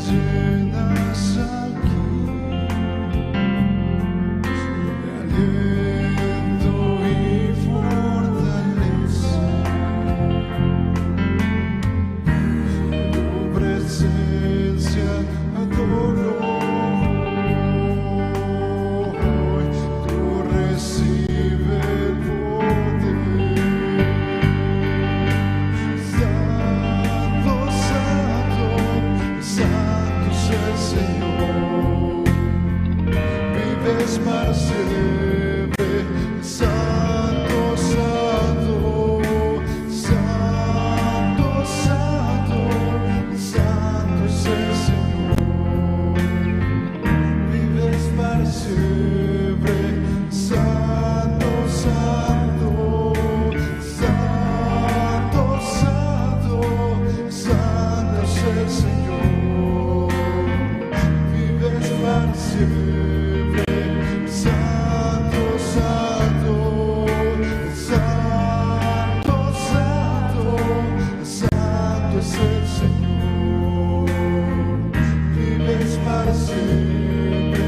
llenas aquí de aliento y fortaleza. Tu presencia adoro hoy, tú recibe el poder. Santo, santo, santo es el Señor. Vives para siempre. Santo, santo, santo, santo, santo es el Señor. Vives para siempre. Santo, santo, santo, santo, santo es el Señor. Vives para siempre. Santo, santo, santo, santo, santo es el Señor. Vives para siempre.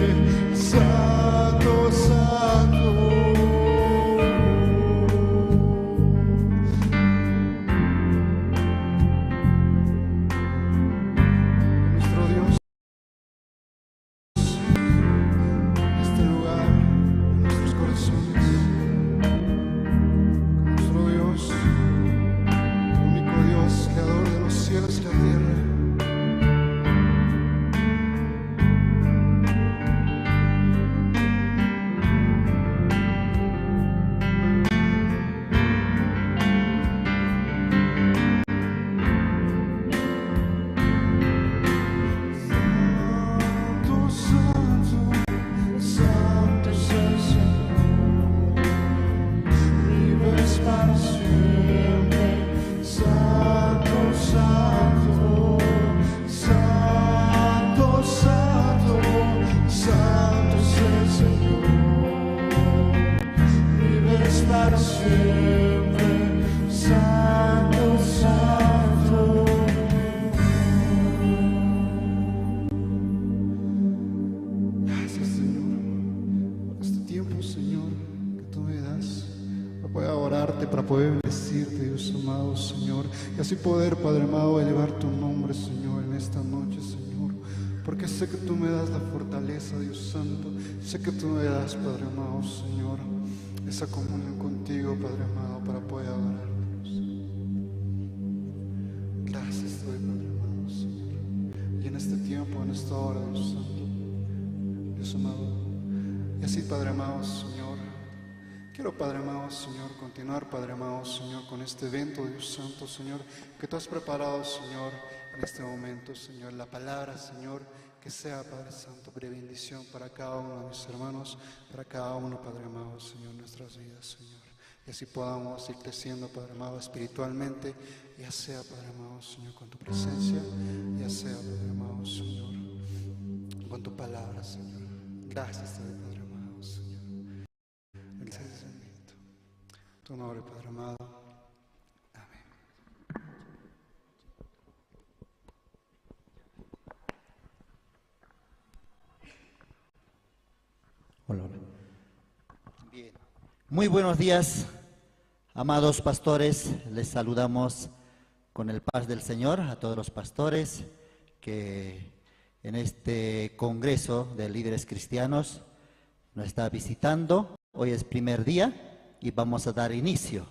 Santo, santo. Nuestro Dios, en este lugar, en nuestros corazones, nuestro Dios, único Dios, creador de los cielos y la tierra. Santo, santo, santo es el Señor. Vives para siempre. Santo, santo, santo, santo, santo es el Señor. Vives para siempre. Santo, santo. Gracias, Señor, por este tiempo, Señor, que tú me das para poder adorarte, para poder bendecirte, Dios amado, Señor, y así poder, Padre amado, elevar tu nombre, Señor, en esta noche, Señor, porque sé que tú me das la fortaleza, Dios Santo, sé que tú me das, Padre amado, Señor, esa comunión contigo, Padre amado, para poder adorarte, Dios. Gracias te doy, Padre amado, Señor, y en este tiempo, en esta hora, Dios Santo, Dios amado. Y así, Padre amado, Señor, quiero, Padre amado, Señor, continuar, Padre amado, Señor, con este evento, Dios Santo, Señor, que tú has preparado, Señor, en este momento, Señor, la palabra, Señor, que sea, Padre Santo, de bendición para cada uno de mis hermanos, para cada uno, Padre amado, Señor, nuestras vidas, Señor. Y así podamos ir creciendo, Padre amado, espiritualmente, ya sea, Padre amado, Señor, con tu presencia, ya sea, Padre amado, Señor, con tu palabra, Señor. Gracias te doy, Padre amado, Señor. Gracias, bendito. Tu nombre, Padre amado. Amén. Hola, hola. Bien. Muy buenos días, amados pastores. Les saludamos con el paz del Señor a todos los pastores que en este Congreso de Líderes Cristianos nos está visitando. Hoy es primer día y vamos a dar inicio.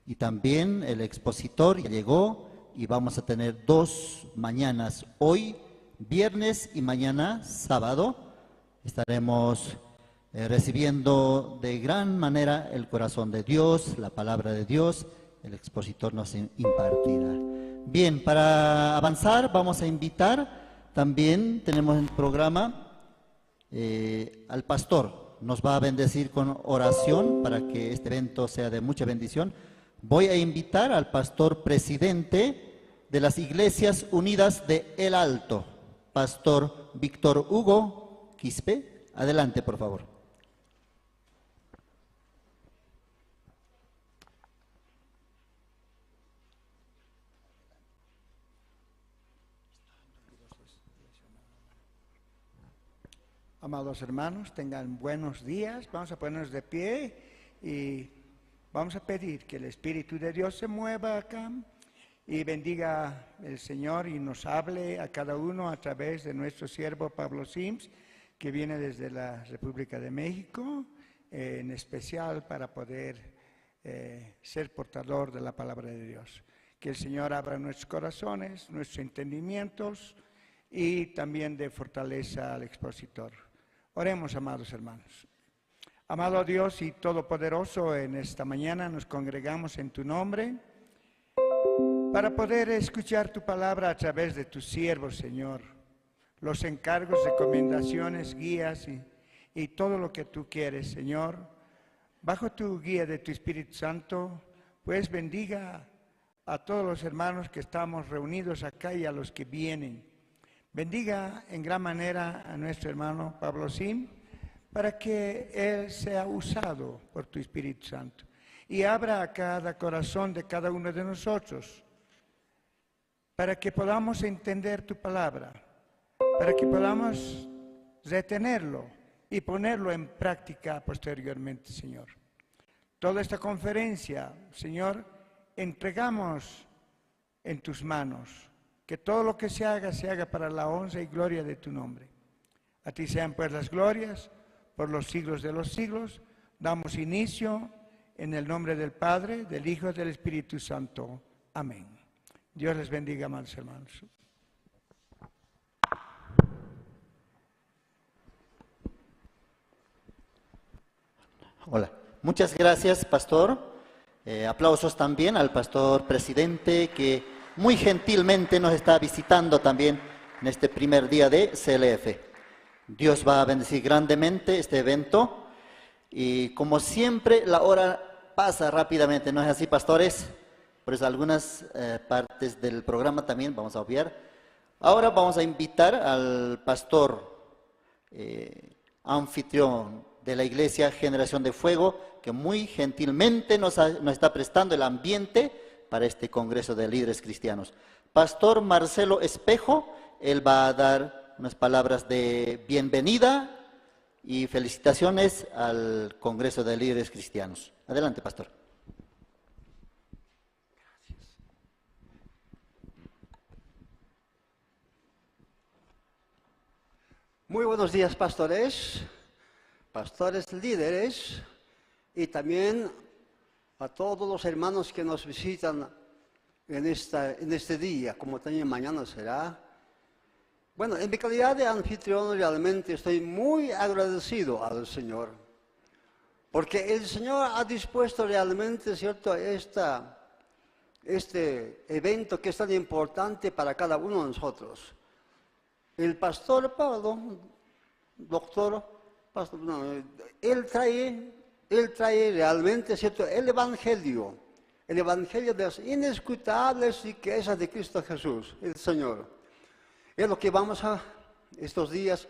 Y también el expositor ya llegó y vamos a tener dos mañanas, hoy viernes y mañana sábado. Estaremos recibiendo de gran manera el corazón de Dios, la palabra de Dios, el expositor nos impartirá. Bien, para avanzar vamos a invitar, también tenemos en el programa al pastor. Nos va a bendecir con oración para que este evento sea de mucha bendición. Voy a invitar al pastor presidente de las Iglesias Unidas de El Alto, Pastor Víctor Hugo Quispe. Adelante, por favor. Amados hermanos, tengan buenos días. Vamos a ponernos de pie y vamos a pedir que el Espíritu de Dios se mueva acá y bendiga el Señor y nos hable a cada uno a través de nuestro siervo Pablo Sims, que viene desde la República de México, en especial para poder ser portador de la palabra de Dios. Que el Señor abra nuestros corazones, nuestros entendimientos y también dé fortaleza al expositor. Oremos, amados hermanos. Amado Dios y Todopoderoso, en esta mañana nos congregamos en tu nombre para poder escuchar tu palabra a través de tu siervo, Señor. Los encargos, recomendaciones, guías y todo lo que tú quieres, Señor. Bajo tu guía de tu Espíritu Santo, pues bendiga a todos los hermanos que estamos reunidos acá y a los que vienen. Bendiga en gran manera a nuestro hermano Pablo Sim, para que él sea usado por tu Espíritu Santo y abra a cada corazón de cada uno de nosotros, para que podamos entender tu palabra, para que podamos retenerlo y ponerlo en práctica posteriormente, Señor. Toda esta conferencia, Señor, entregamos en tus manos. Que todo lo que se haga para la honra y gloria de tu nombre. A ti sean pues las glorias por los siglos de los siglos. Damos inicio en el nombre del Padre, del Hijo y del Espíritu Santo. Amén. Dios les bendiga, amados hermanos. Hola. Muchas gracias, pastor. Aplausos también al pastor presidente que muy gentilmente nos está visitando también en este primer día de CLF. Dios va a bendecir grandemente este evento y como siempre la hora pasa rápidamente, ¿no es así, pastores? Por eso algunas partes del programa también vamos a obviar. Ahora vamos a invitar al pastor anfitrión de la Iglesia Generación de Fuego, que muy gentilmente nos está prestando el ambiente para este Congreso de Líderes Cristianos. Pastor Marcelo Espejo, él va a dar unas palabras de bienvenida y felicitaciones al Congreso de Líderes Cristianos. Adelante, pastor. Gracias. Muy buenos días, pastores, pastores líderes y también a todos los hermanos que nos visitan en este día, como también mañana será. Bueno, en mi calidad de anfitrión realmente estoy muy agradecido al Señor, porque el Señor ha dispuesto realmente, ¿cierto?, este evento que es tan importante para cada uno de nosotros. El pastor Pablo, doctor, pastor, no, él trae realmente, ¿cierto?, el Evangelio de las inescrutables riquezas de Cristo Jesús, el Señor. Es lo que vamos a, estos días,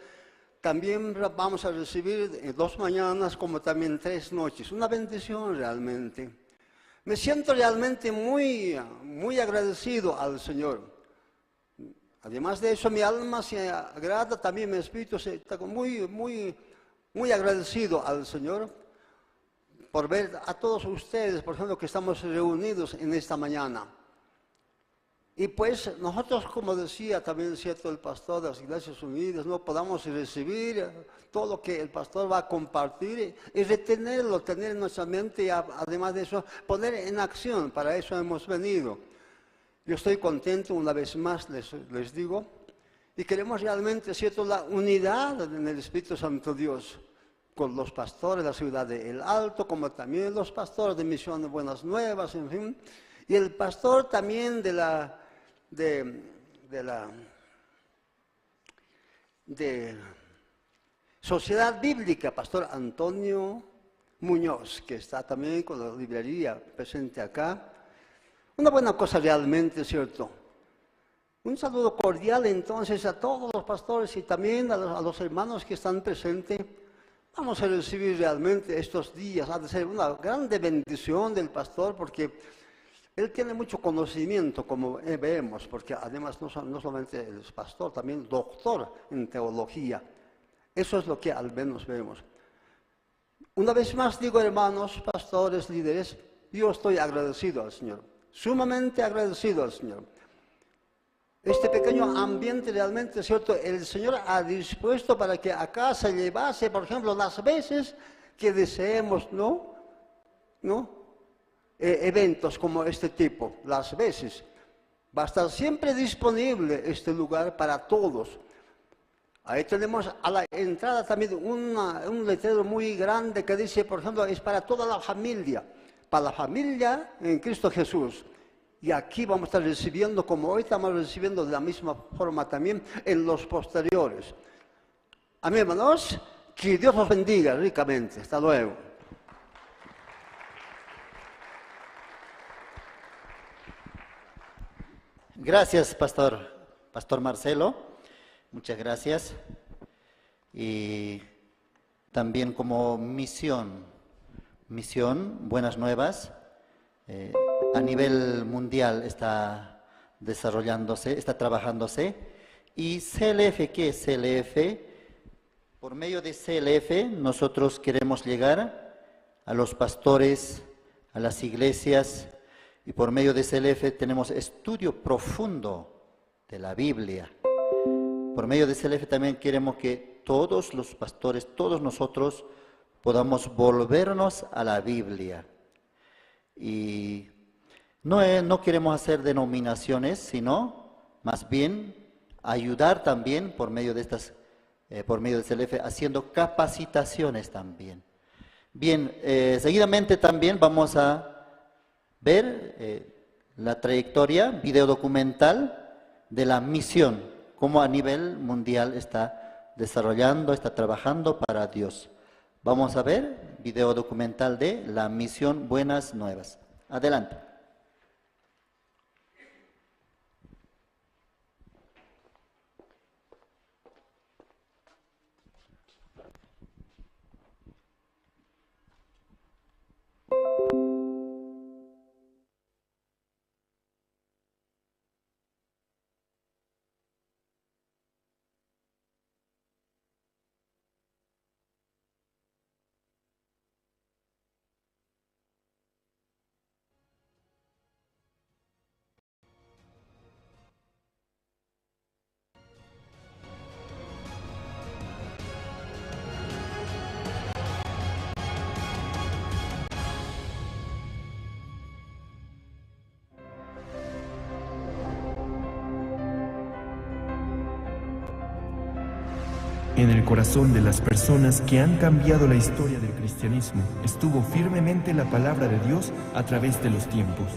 también vamos a recibir en 2 mañanas como también 3 noches. Una bendición realmente. Me siento realmente muy, muy agradecido al Señor. Además de eso, mi alma se agrada, también mi espíritu se está muy, muy, muy agradecido al Señor por ver a todos ustedes, por ejemplo, que estamos reunidos en esta mañana. Y pues nosotros, como decía también, cierto, el pastor de las Iglesias Unidas, no podamos recibir todo lo que el pastor va a compartir y retenerlo, tener en nuestra mente y además de eso, poner en acción. Para eso hemos venido. Yo estoy contento, una vez más les digo, y queremos realmente, cierto, la unidad en el Espíritu Santo Dios, con los pastores de la ciudad de El Alto, como también los pastores de Misión de Buenas Nuevas, en fin, y el pastor también de la Sociedad Bíblica, Pastor Antonio Muñoz, que está también con la librería presente acá. Una buena cosa realmente, ¿cierto? Un saludo cordial entonces a todos los pastores y también a los hermanos que están presentes. Vamos a recibir realmente estos días, ha de ser una grande bendición del pastor, porque él tiene mucho conocimiento, como vemos, porque además no solamente es pastor, también doctor en teología. Eso es lo que al menos vemos. Una vez más digo, hermanos, pastores, líderes, yo estoy agradecido al Señor, sumamente agradecido al Señor. Este pequeño ambiente realmente, ¿cierto? El Señor ha dispuesto para que acá se llevase, por ejemplo, las veces que deseemos, ¿no? ¿No? Eventos como este tipo, las veces. Va a estar siempre disponible este lugar para todos. Ahí tenemos a la entrada también un letrero muy grande que dice, por ejemplo, es para toda la familia, para la familia en Cristo Jesús. Y aquí vamos a estar recibiendo, como hoy estamos recibiendo de la misma forma también en los posteriores. Amén, hermanos, que Dios los bendiga ricamente. Hasta luego. Gracias, pastor Marcelo. Muchas gracias. Y también como misión, Buenas Nuevas, a nivel mundial está desarrollándose, está trabajándose. Y CLF, ¿qué es CLF? Por medio de CLF nosotros queremos llegar a los pastores, a las iglesias, y por medio de CLF tenemos estudio profundo de la Biblia. Por medio de CLF también queremos que todos los pastores, todos nosotros, podamos volvernos a la Biblia. Y no queremos hacer denominaciones, sino más bien ayudar también por medio de estas, por medio de CLF, haciendo capacitaciones también. Bien, seguidamente también vamos a ver la trayectoria video documental de la misión, cómo a nivel mundial está desarrollando, está trabajando para Dios. Vamos a ver video documental de la misión Buenas Nuevas. Adelante. En el corazón de las personas que han cambiado la historia del cristianismo, estuvo firmemente la palabra de Dios a través de los tiempos.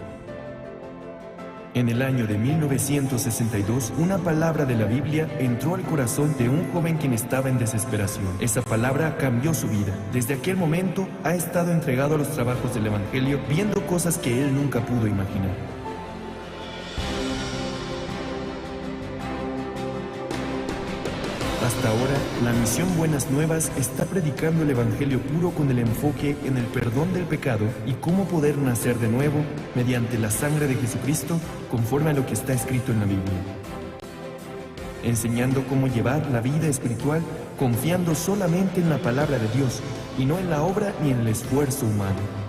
En el año de 1962, una palabra de la Biblia entró al corazón de un joven quien estaba en desesperación. Esa palabra cambió su vida. Desde aquel momento, ha estado entregado a los trabajos del Evangelio, viendo cosas que él nunca pudo imaginar. Hasta ahora, la misión Buenas Nuevas está predicando el Evangelio puro con el enfoque en el perdón del pecado y cómo poder nacer de nuevo mediante la sangre de Jesucristo conforme a lo que está escrito en la Biblia. Enseñando cómo llevar la vida espiritual confiando solamente en la palabra de Dios y no en la obra ni en el esfuerzo humano.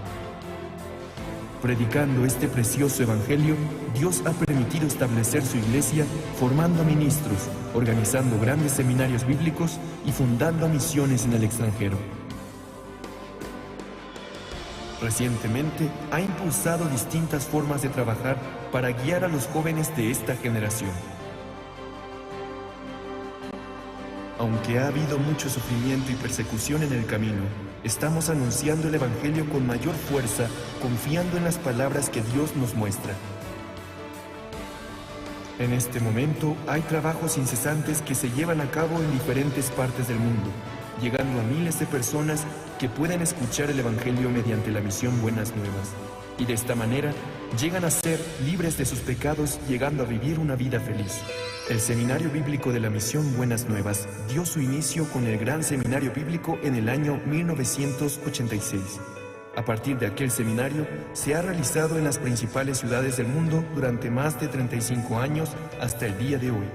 Predicando este precioso evangelio, Dios ha permitido establecer su iglesia formando ministros, organizando grandes seminarios bíblicos y fundando misiones en el extranjero. Recientemente, ha impulsado distintas formas de trabajar para guiar a los jóvenes de esta generación. Aunque ha habido mucho sufrimiento y persecución en el camino, estamos anunciando el Evangelio con mayor fuerza, confiando en las palabras que Dios nos muestra. En este momento hay trabajos incesantes que se llevan a cabo en diferentes partes del mundo, llegando a miles de personas que pueden escuchar el Evangelio mediante la misión Buenas Nuevas. Y de esta manera llegan a ser libres de sus pecados, llegando a vivir una vida feliz. El Seminario Bíblico de la Misión Buenas Nuevas dio su inicio con el Gran Seminario Bíblico en el año 1986. A partir de aquel seminario, se ha realizado en las principales ciudades del mundo durante más de 35 años hasta el día de hoy.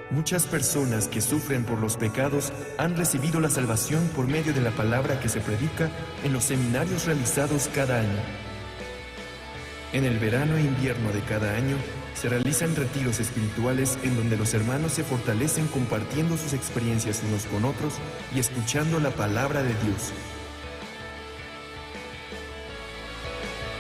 Muchas personas que sufren por los pecados han recibido la salvación por medio de la palabra que se predica en los seminarios realizados cada año. En el verano e invierno de cada año se realizan retiros espirituales en donde los hermanos se fortalecen compartiendo sus experiencias unos con otros y escuchando la palabra de Dios.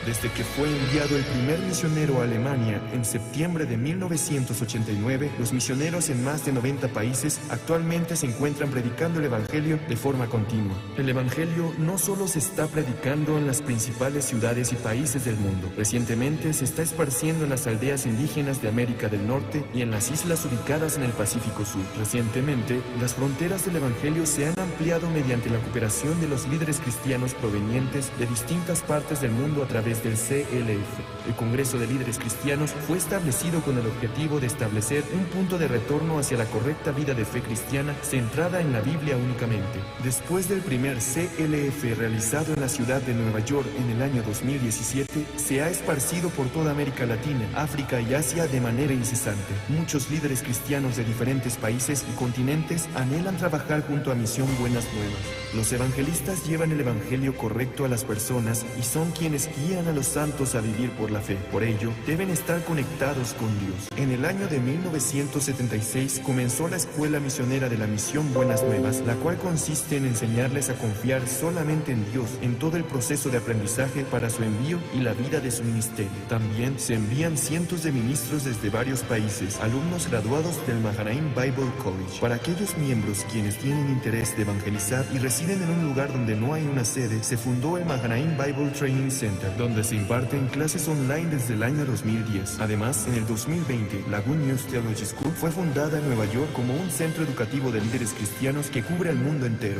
Desde que fue enviado el primer misionero a Alemania en septiembre de 1989, los misioneros en más de 90 países actualmente se encuentran predicando el Evangelio de forma continua. El Evangelio no solo se está predicando en las principales ciudades y países del mundo. Recientemente se está esparciendo en las aldeas indígenas de América del Norte y en las islas ubicadas en el Pacífico Sur. Recientemente, las fronteras del Evangelio se han ampliado mediante la cooperación de los líderes cristianos provenientes de distintas partes del mundo a través del CLF. El Congreso de Líderes Cristianos fue establecido con el objetivo de establecer un punto de retorno hacia la correcta vida de fe cristiana centrada en la Biblia únicamente. Después del primer CLF realizado en la ciudad de Nueva York en el año 2017, se ha esparcido por toda América Latina, África y Asia de manera incesante. Muchos líderes cristianos de diferentes países y continentes anhelan trabajar junto a Misión Buenas Nuevas. Los evangelistas llevan el evangelio correcto a las personas y son quienes guían a los santos a vivir por la fe. Por ello, deben estar conectados con Dios. En el año de 1976 comenzó la Escuela Misionera de la Misión Buenas Nuevas, la cual consiste en enseñarles a confiar solamente en Dios en todo el proceso de aprendizaje para su envío y la vida de su ministerio. También se envían cientos de ministros desde varios países, alumnos graduados del Mahanaim Bible College. Para aquellos miembros quienes tienen interés de evangelizar y residen en un lugar donde no hay una sede, se fundó el Mahanaim Bible Training Center, donde se imparten clases online desde el año 2010. Además, en el 2020, la Good News Theology School fue fundada en Nueva York como un centro educativo de líderes cristianos que cubre al mundo entero.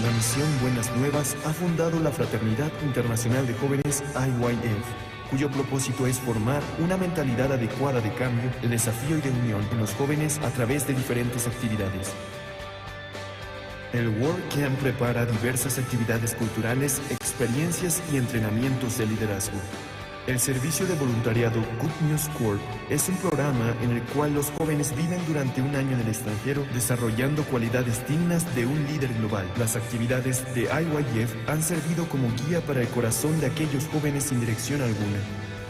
La Misión Buenas Nuevas ha fundado la Fraternidad Internacional de Jóvenes IYF, cuyo propósito es formar una mentalidad adecuada de cambio, de desafío y de unión en los jóvenes a través de diferentes actividades. El World Camp prepara diversas actividades culturales, experiencias y entrenamientos de liderazgo. El servicio de voluntariado Good News Corps es un programa en el cual los jóvenes viven durante un año en el extranjero desarrollando cualidades dignas de un líder global. Las actividades de IYF han servido como guía para el corazón de aquellos jóvenes sin dirección alguna,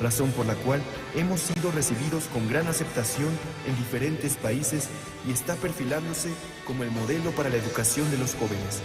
razón por la cual hemos sido recibidos con gran aceptación en diferentes países y está perfilándose como el modelo para la educación de los jóvenes.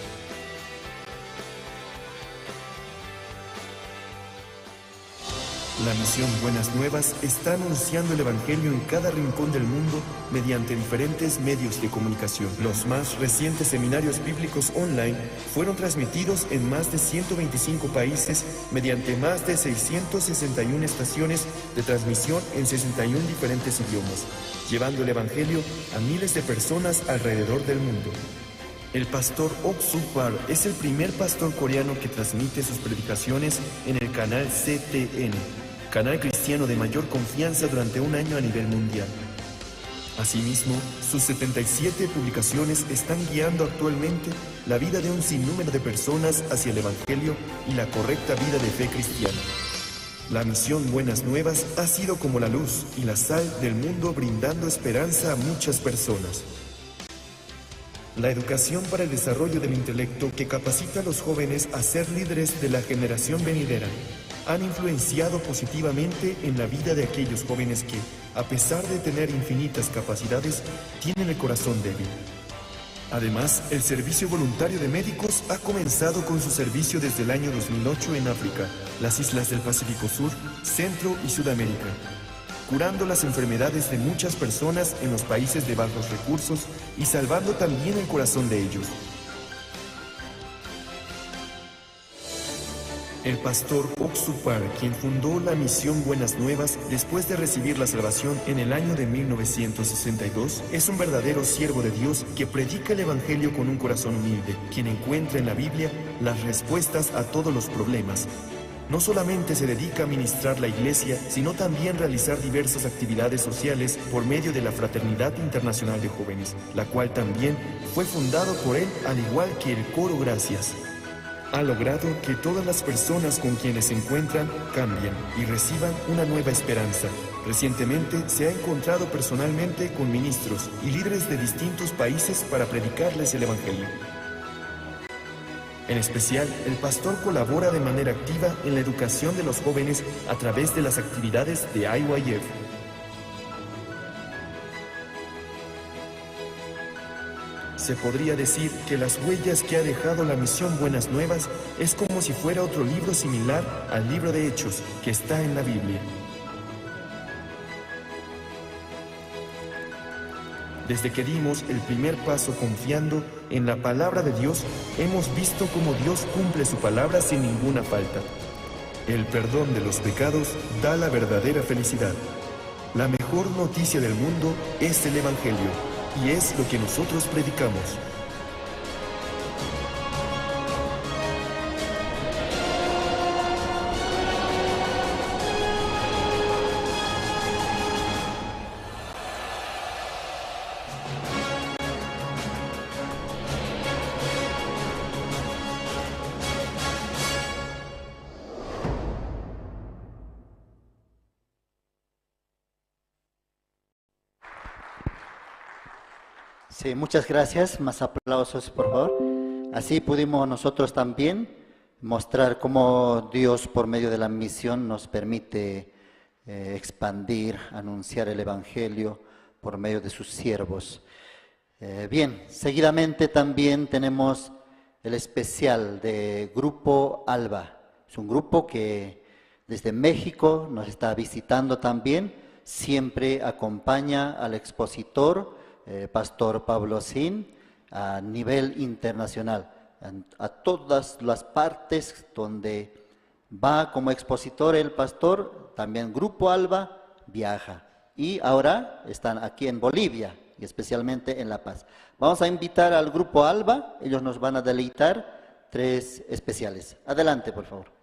La Misión Buenas Nuevas está anunciando el Evangelio en cada rincón del mundo mediante diferentes medios de comunicación. Los más recientes seminarios bíblicos online fueron transmitidos en más de 125 países mediante más de 661 estaciones de transmisión en 61 diferentes idiomas, llevando el Evangelio a miles de personas alrededor del mundo. El pastor Ok Soo Park es el primer pastor coreano que transmite sus predicaciones en el canal CTN, canal cristiano de mayor confianza durante un año a nivel mundial. Asimismo, sus 77 publicaciones están guiando actualmente la vida de un sinnúmero de personas hacia el Evangelio y la correcta vida de fe cristiana. La misión Buenas Nuevas ha sido como la luz y la sal del mundo, brindando esperanza a muchas personas. La educación para el desarrollo del intelecto que capacita a los jóvenes a ser líderes de la generación venidera han influenciado positivamente en la vida de aquellos jóvenes que, a pesar de tener infinitas capacidades, tienen el corazón débil. Además, el servicio voluntario de médicos ha comenzado con su servicio desde el año 2008 en África, las islas del Pacífico Sur, Centro y Sudamérica, curando las enfermedades de muchas personas en los países de bajos recursos y salvando también el corazón de ellos. El pastor Ok Soo Park, quien fundó la misión Buenas Nuevas después de recibir la salvación en el año de 1962, es un verdadero siervo de Dios que predica el Evangelio con un corazón humilde, quien encuentra en la Biblia las respuestas a todos los problemas. No solamente se dedica a ministrar la iglesia, sino también realizar diversas actividades sociales por medio de la Fraternidad Internacional de Jóvenes, la cual también fue fundado por él, al igual que el Coro Gracias. Ha logrado que todas las personas con quienes se encuentran cambien y reciban una nueva esperanza, Recientemente se ha encontrado personalmente con ministros y líderes de distintos países para predicarles el Evangelio. En especial, el pastor colabora de manera activa en la educación de los jóvenes a través de las actividades de IYF. Se podría decir que las huellas que ha dejado la misión Buenas Nuevas es como si fuera otro libro similar al libro de Hechos que está en la Biblia. Desde que dimos el primer paso confiando en la palabra de Dios, hemos visto cómo Dios cumple su palabra sin ninguna falta. El perdón de los pecados da la verdadera felicidad. La mejor noticia del mundo es el Evangelio, y es lo que nosotros predicamos. Sí, muchas gracias. Más aplausos, por favor. Así pudimos nosotros también mostrar cómo Dios, por medio de la misión, nos permite expandir, anunciar el Evangelio por medio de sus siervos. Bien, seguidamente también tenemos el especial de Grupo Alba. Es un grupo que desde México nos está visitando también. Siempre acompaña al expositor, Pastor Pablo Sin, a nivel internacional, a todas las partes donde va como expositor el pastor, también Grupo Alba viaja. Y ahora están aquí en Bolivia y especialmente en La Paz. Vamos a invitar al Grupo Alba, ellos nos van a deleitar 3 especiales. Adelante, por favor.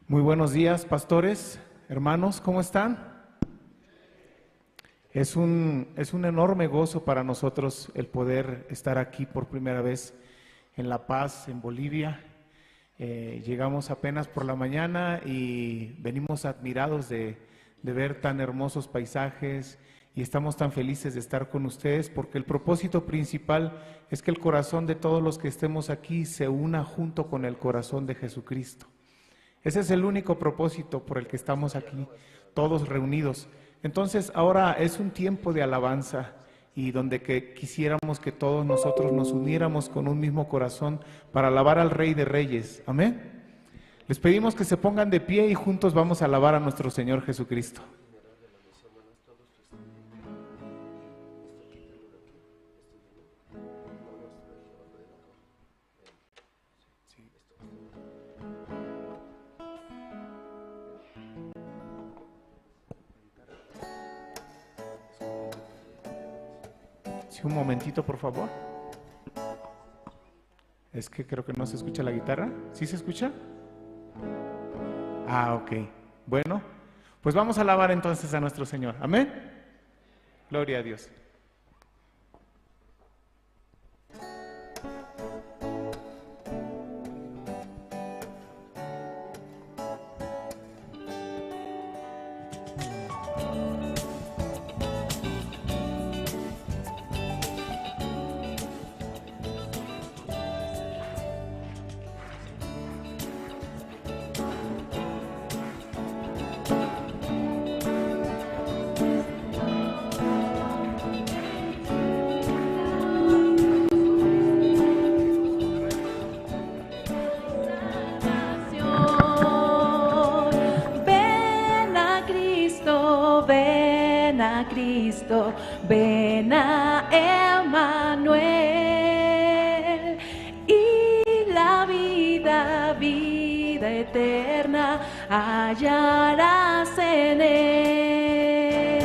Muy buenos días, pastores, hermanos, ¿cómo están? Es un enorme gozo para nosotros el poder estar aquí por primera vez en La Paz, en Bolivia. Llegamos apenas por la mañana y venimos admirados de ver tan hermosos paisajes y estamos tan felices de estar con ustedes porque el propósito principal es que el corazón de todos los que estemos aquí se una junto con el corazón de Jesucristo. Ese es el único propósito por el que estamos aquí, todos reunidos. Entonces, ahora es un tiempo de alabanza y donde que quisiéramos que todos nosotros nos uniéramos con un mismo corazón para alabar al Rey de Reyes. Amén. Les pedimos que se pongan de pie y juntos vamos a alabar a nuestro Señor Jesucristo. Un momentito, por favor. Es que creo que no se escucha la guitarra. ¿Sí se escucha? Ah, ok. Bueno, pues vamos a alabar entonces a nuestro Señor. Amén. Gloria a Dios. Ven a Cristo, ven a Emmanuel, y la vida, vida eterna hallarás en él.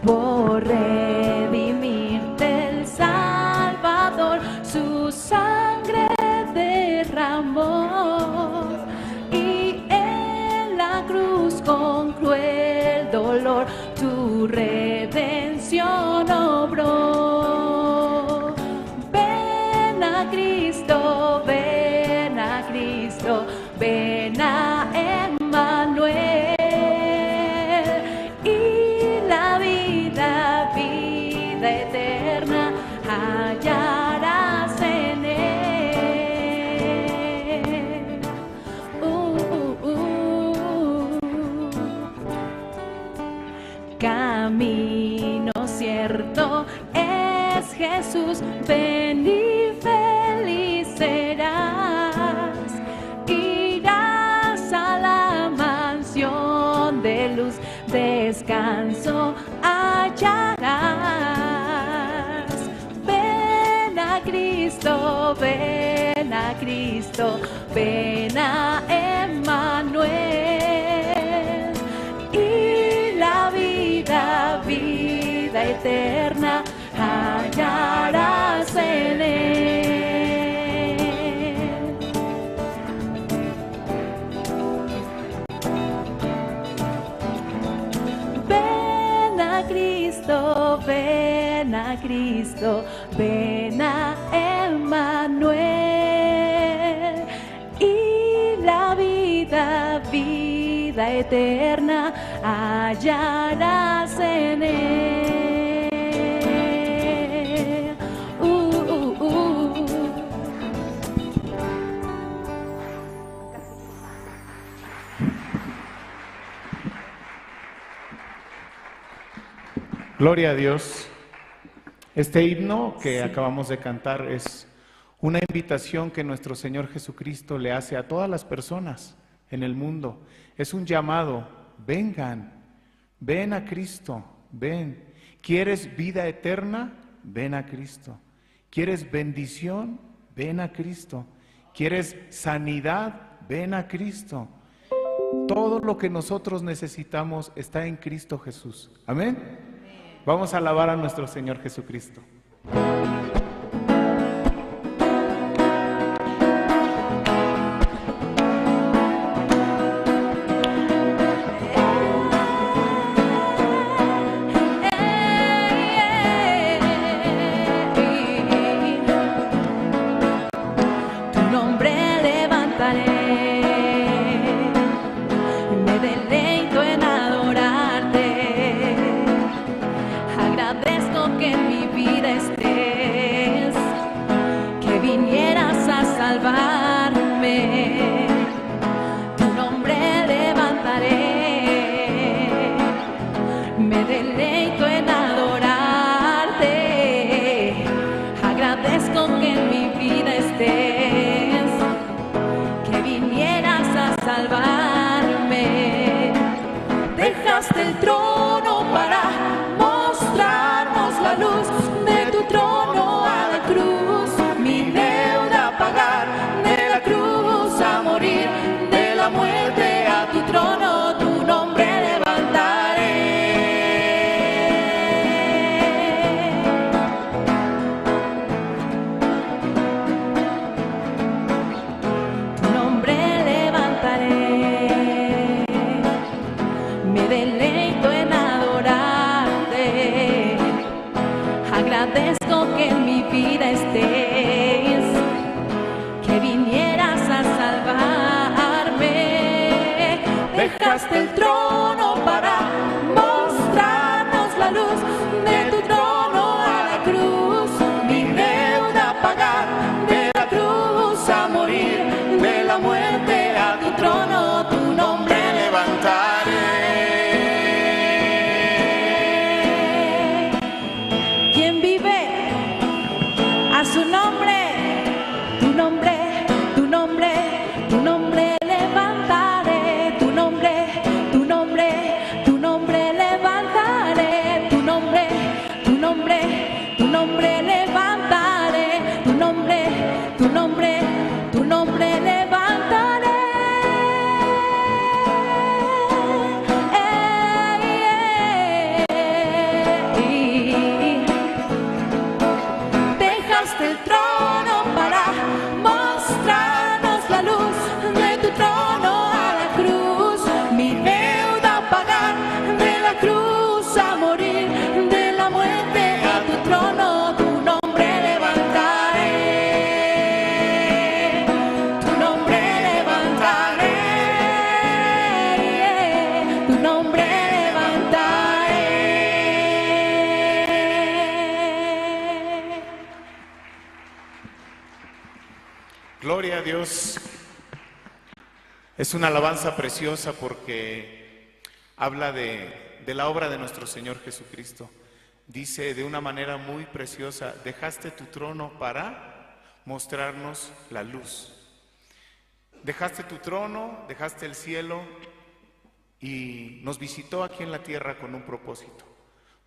Por redimirte el Salvador su sangre derramó, y en la cruz con cruel dolor tu redención obró. Ven a Cristo, ven a Cristo, ven a Emmanuel, y la vida, vida eterna hallarás en él. Camino cierto es Jesús, ven y feliz serás. Irás a la mansión de luz, descanso hallarás. Ven a Cristo, ven a Cristo, ven a Emmanuel, y la vida, vida eterna hallarás en él. Ven a Cristo, ven a Cristo, ven a Emmanuel, y la vida, vida eterna hallarás en él. Gloria a Dios. Este himno que acabamos de cantar es una invitación que nuestro Señor Jesucristo le hace a todas las personas en el mundo. Es un llamado: vengan, ven a Cristo, ven. ¿Quieres vida eterna? Ven a Cristo. ¿Quieres bendición? Ven a Cristo. ¿Quieres sanidad? Ven a Cristo. Todo lo que nosotros necesitamos está en Cristo Jesús. Amén. Vamos a alabar a nuestro Señor Jesucristo. Tu nombre levantaré, me deleito en adorarte. Agradezco que en mi vida estés, que vinieras a salvarme. Tu nombre levantaré, me deleito en adorarte. Agradezco que en mi vida estés, que vinieras a salvarme. Dejaste el trono para mostrarnos la luz, de tu trono a la cruz, mi deuda pagar, de la cruz a morir, de la muerte a tu trono, tu nombre levantaré. Tu nombre levantaré, me deleito en adorarte. Agradezco que en mi vida estés, que vinieras a salvarme. Dejaste el trono para mostrarnos la luz, de tu trono a la cruz, mi deuda pagar, de la cruz a morir, de la muerte a tu trono, tu nombre levantaré. ¿Quién vive? A su nombre, tu nombre, tu nombre, tu nombre Dios. Es una alabanza preciosa porque habla de la obra de nuestro Señor Jesucristo. Dice de una manera muy preciosa: dejaste tu trono para mostrarnos la luz. Dejaste tu trono, dejaste el cielo y nos visitó aquí en la tierra con un propósito,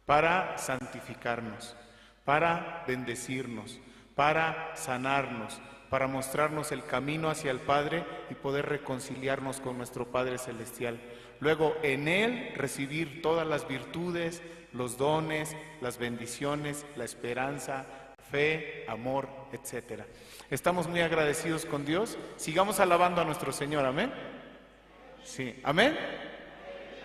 para santificarnos, para bendecirnos, para sanarnos, para mostrarnos el camino hacia el Padre y poder reconciliarnos con nuestro Padre Celestial. Luego, en Él recibir todas las virtudes, los dones, las bendiciones, la esperanza, fe, amor, etcétera. Estamos muy agradecidos con Dios. Sigamos alabando a nuestro Señor, amén. Sí, amén.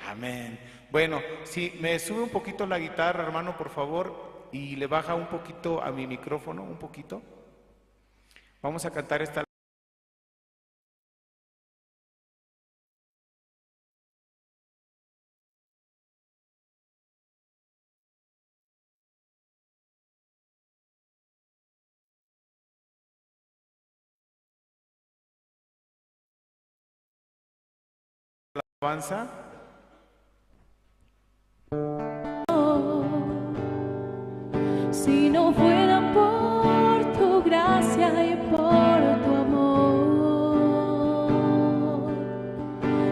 Amén. Bueno, si me sube un poquito la guitarra, hermano, por favor, y le baja un poquito a mi micrófono, un poquito. Vamos a cantar esta alabanza. Si no fuera por tu gracia y por tu amor,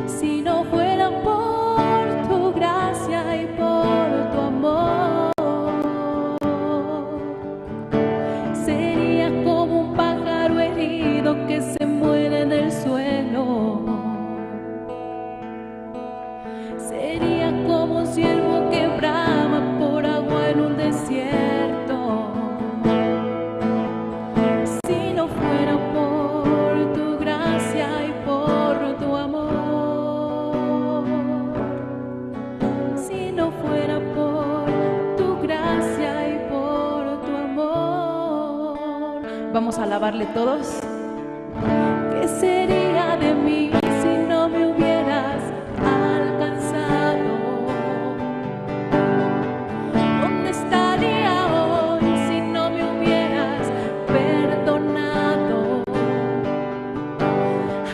si no fuera por tu gracia y por tu amor, sería como un pájaro herido que se muere en el suelo. Sería como un ciervo que brama por agua en un desierto. Si no fuera por tu gracia y por tu amor, si no fuera por tu gracia y por tu amor. Vamos a alabarle todos. ¿Qué sería de mí si no me hubieras alcanzado? ¿Dónde estaría hoy si no me hubieras perdonado?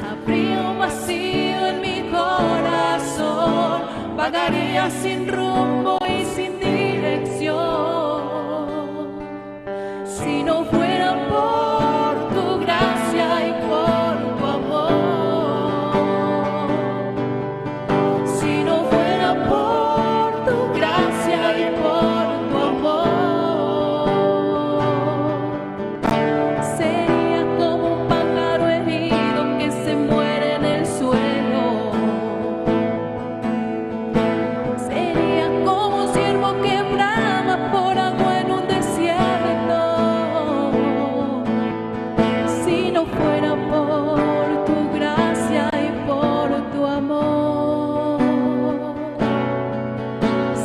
Habría un vacío en mi corazón, vagaría sin rumbo y sin dirección. Si no fuera por tu gracia y por tu amor, si no fuera por tu gracia y por tu amor, sería como un pájaro herido que se muere en el suelo. Sería como un ciervo que brama por agua en un desierto. Si no fuera por tu gracia y por tu amor,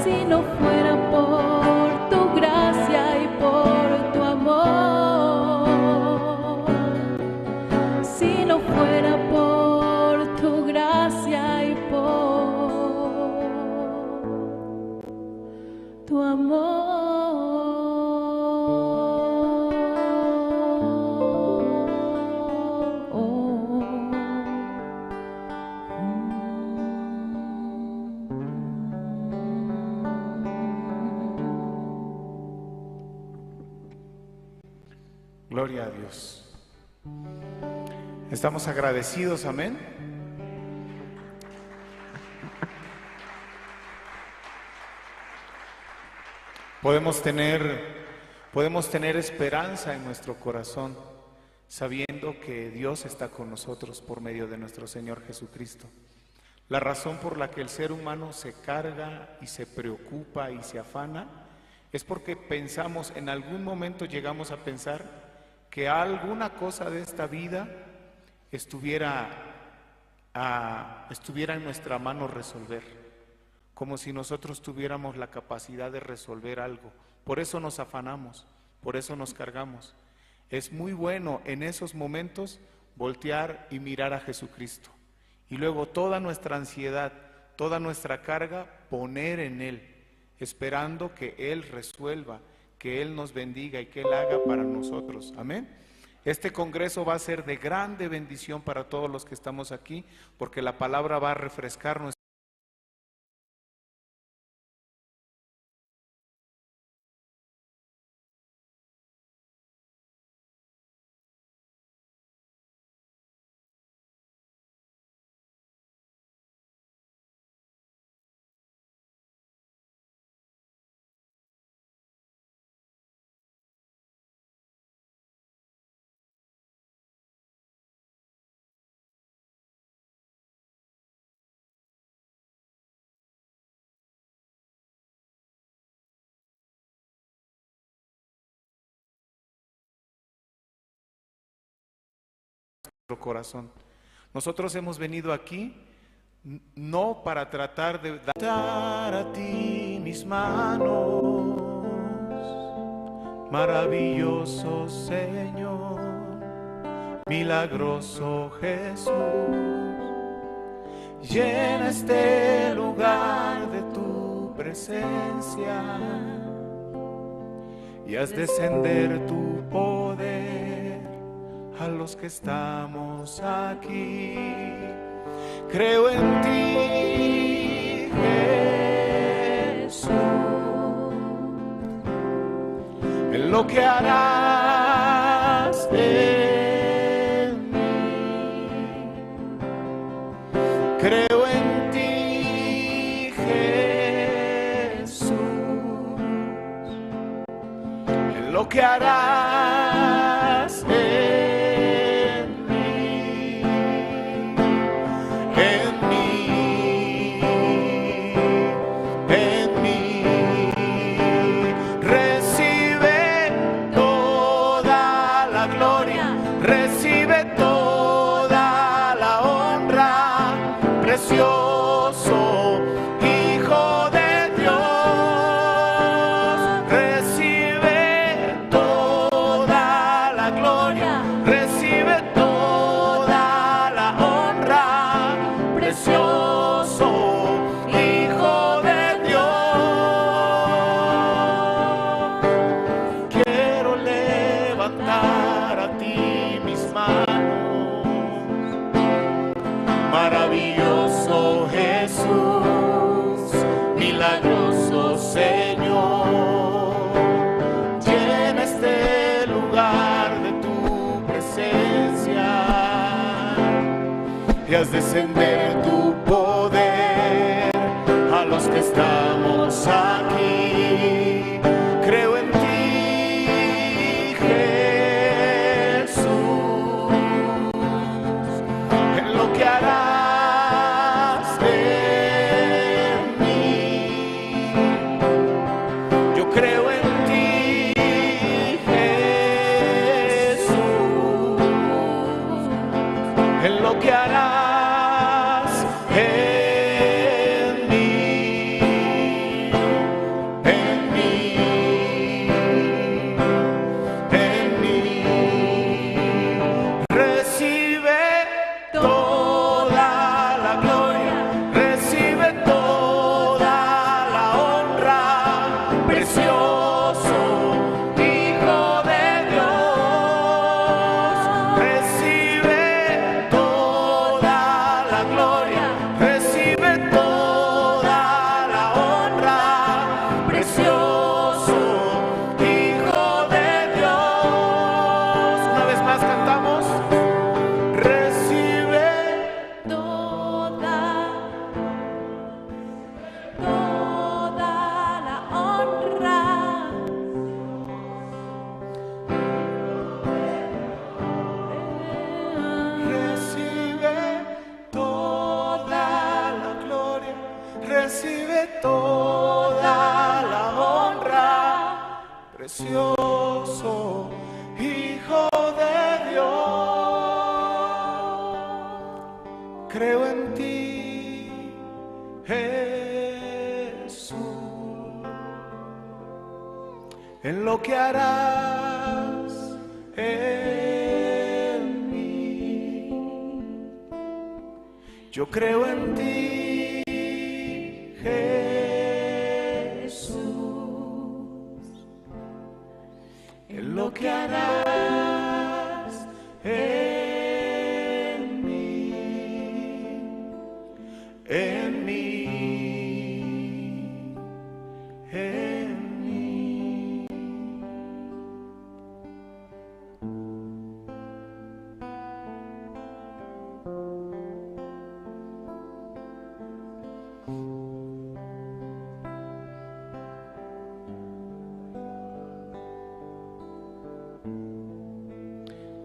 si no fuera por tu gracia y por tu amor, si no fuera por tu gracia y por tu amor. Gloria a Dios. Estamos agradecidos, amén. Podemos tener esperanza en nuestro corazón, sabiendo que Dios está con nosotros por medio de nuestro Señor Jesucristo. La razón por la que el ser humano se carga y se preocupa y se afana es porque pensamos, en algún momento llegamos a pensar que alguna cosa de esta vida estuviera en nuestra mano resolver, como si nosotros tuviéramos la capacidad de resolver algo. Por eso nos afanamos, por eso nos cargamos. Es muy bueno en esos momentos voltear y mirar a Jesucristo. Y luego toda nuestra ansiedad, toda nuestra carga, poner en Él, esperando que Él resuelva, que Él nos bendiga y que Él haga para nosotros. Amén. Este congreso va a ser de grande bendición para todos los que estamos aquí, porque la palabra va a refrescar nuestro corazón. Nosotros hemos venido aquí no para tratar de dar a ti mis manos, maravilloso Señor, milagroso Jesús, llena este lugar de tu presencia y haz descender tu poder a los que estamos aquí. Creo en ti, Jesús, en lo que harás en mí. Creo en ti, Jesús, en lo que harás en precioso Hijo de Dios, recibe toda la gloria, recibe toda la honra, precioso Hijo de Dios. Quiero levantar a ti mis manos, maravilloso Jesús, milagroso Señor, llena este lugar de tu presencia y haz descender tu poder a los que estamos aquí. Creo en ti, Jesús, en lo que harás en mí. Yo creo en ti, Jesús, en lo que harás en mí, en mí, en mí. Recibe toda la gloria, recibe toda la honra, precioso Hijo de Dios, recibe toda la gloria, recibe toda la honra, precioso Hijo de Dios. Una vez más cantamos. Recibe Toda la honra. Recibe toda la gloria, recibe toda la honra, precioso Hijo de Dios. Creo en ti, Jesús, en lo que harás en mí. Yo creo en ti, Jesús, en lo que harás en mí, en mí.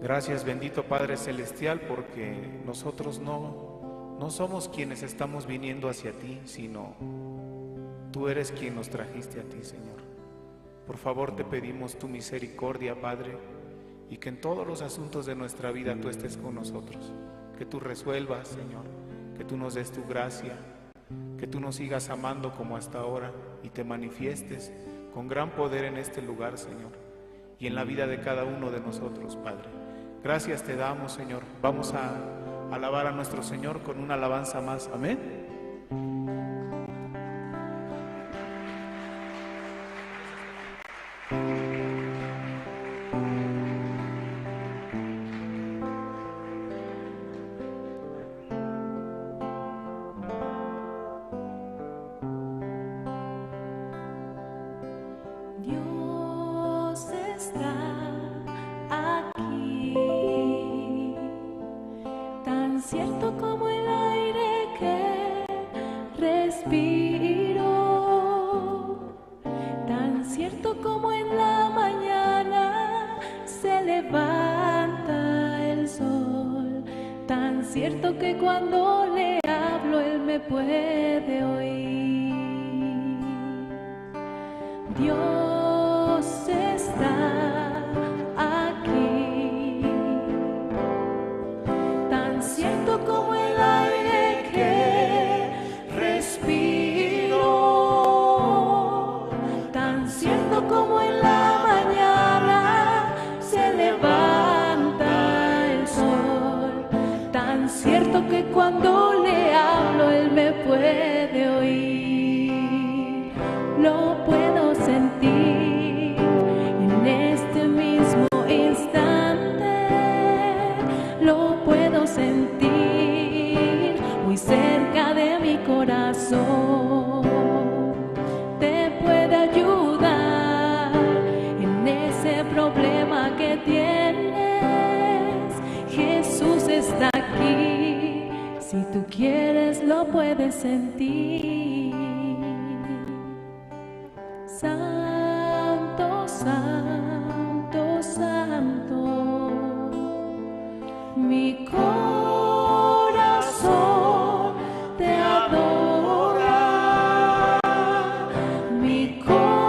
Gracias, bendito Padre Celestial, porque nosotros no somos quienes estamos viniendo hacia ti, sino tú eres quien nos trajiste a ti, Señor. Por favor, te pedimos tu misericordia, Padre, y que en todos los asuntos de nuestra vida tú estés con nosotros, que tú resuelvas, Señor, que tú nos des tu gracia, que tú nos sigas amando como hasta ahora y te manifiestes con gran poder en este lugar, Señor, y en la vida de cada uno de nosotros, Padre. Gracias te damos, Señor. Vamos a alabar a nuestro Señor con una alabanza más. Amén. Dios está aquí, tan cierto como el aire que respiro, tan cierto como en la mañana se levanta el sol, tan cierto que cuando le hablo él me puede oír. Dios está aquí, tan cierto como el aire que respiro, tan cierto como en la mañana se levanta el sol, tan cierto que cuando le hablo él me puede oír. Lo puedo sentir en este mismo instante, lo puedo sentir muy cerca de mi corazón. Te puede ayudar en ese problema que tienes. Jesús está aquí, si tú quieres lo puedes sentir. Santo, santo, santo, mi corazón te adora, mi corazón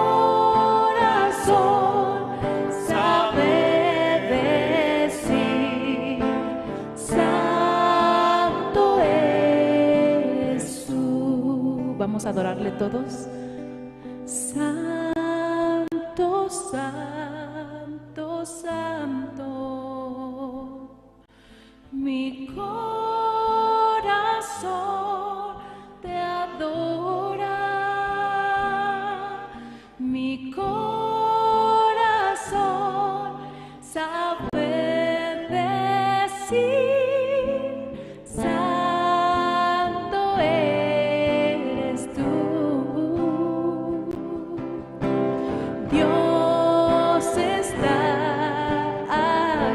sabe decir, santo eres tú. Vamos a adorarle todos. Santo, santo, santo, mi corazón te adora, mi corazón sabe decir, santo eres tú. Dios está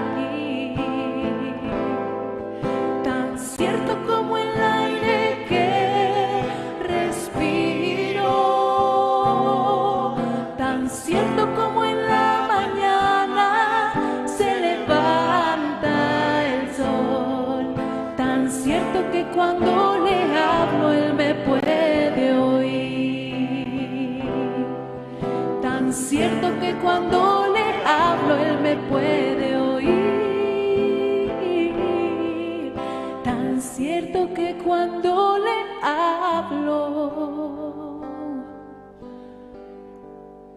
aquí, tan cierto como el aire que respiro, tan cierto como en la mañana se levanta el sol, tan cierto que cuando le hablo él me puede oír. Tan cierto que cuando le hablo él me puede oír. Tan cierto que cuando le hablo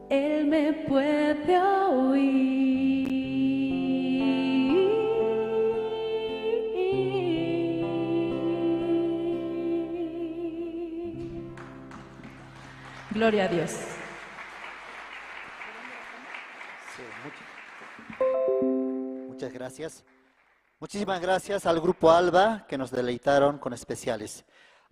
él me puede oír. Gloria a Dios. Sí, muchas gracias. Muchísimas gracias al Grupo Alba que nos deleitaron con especiales.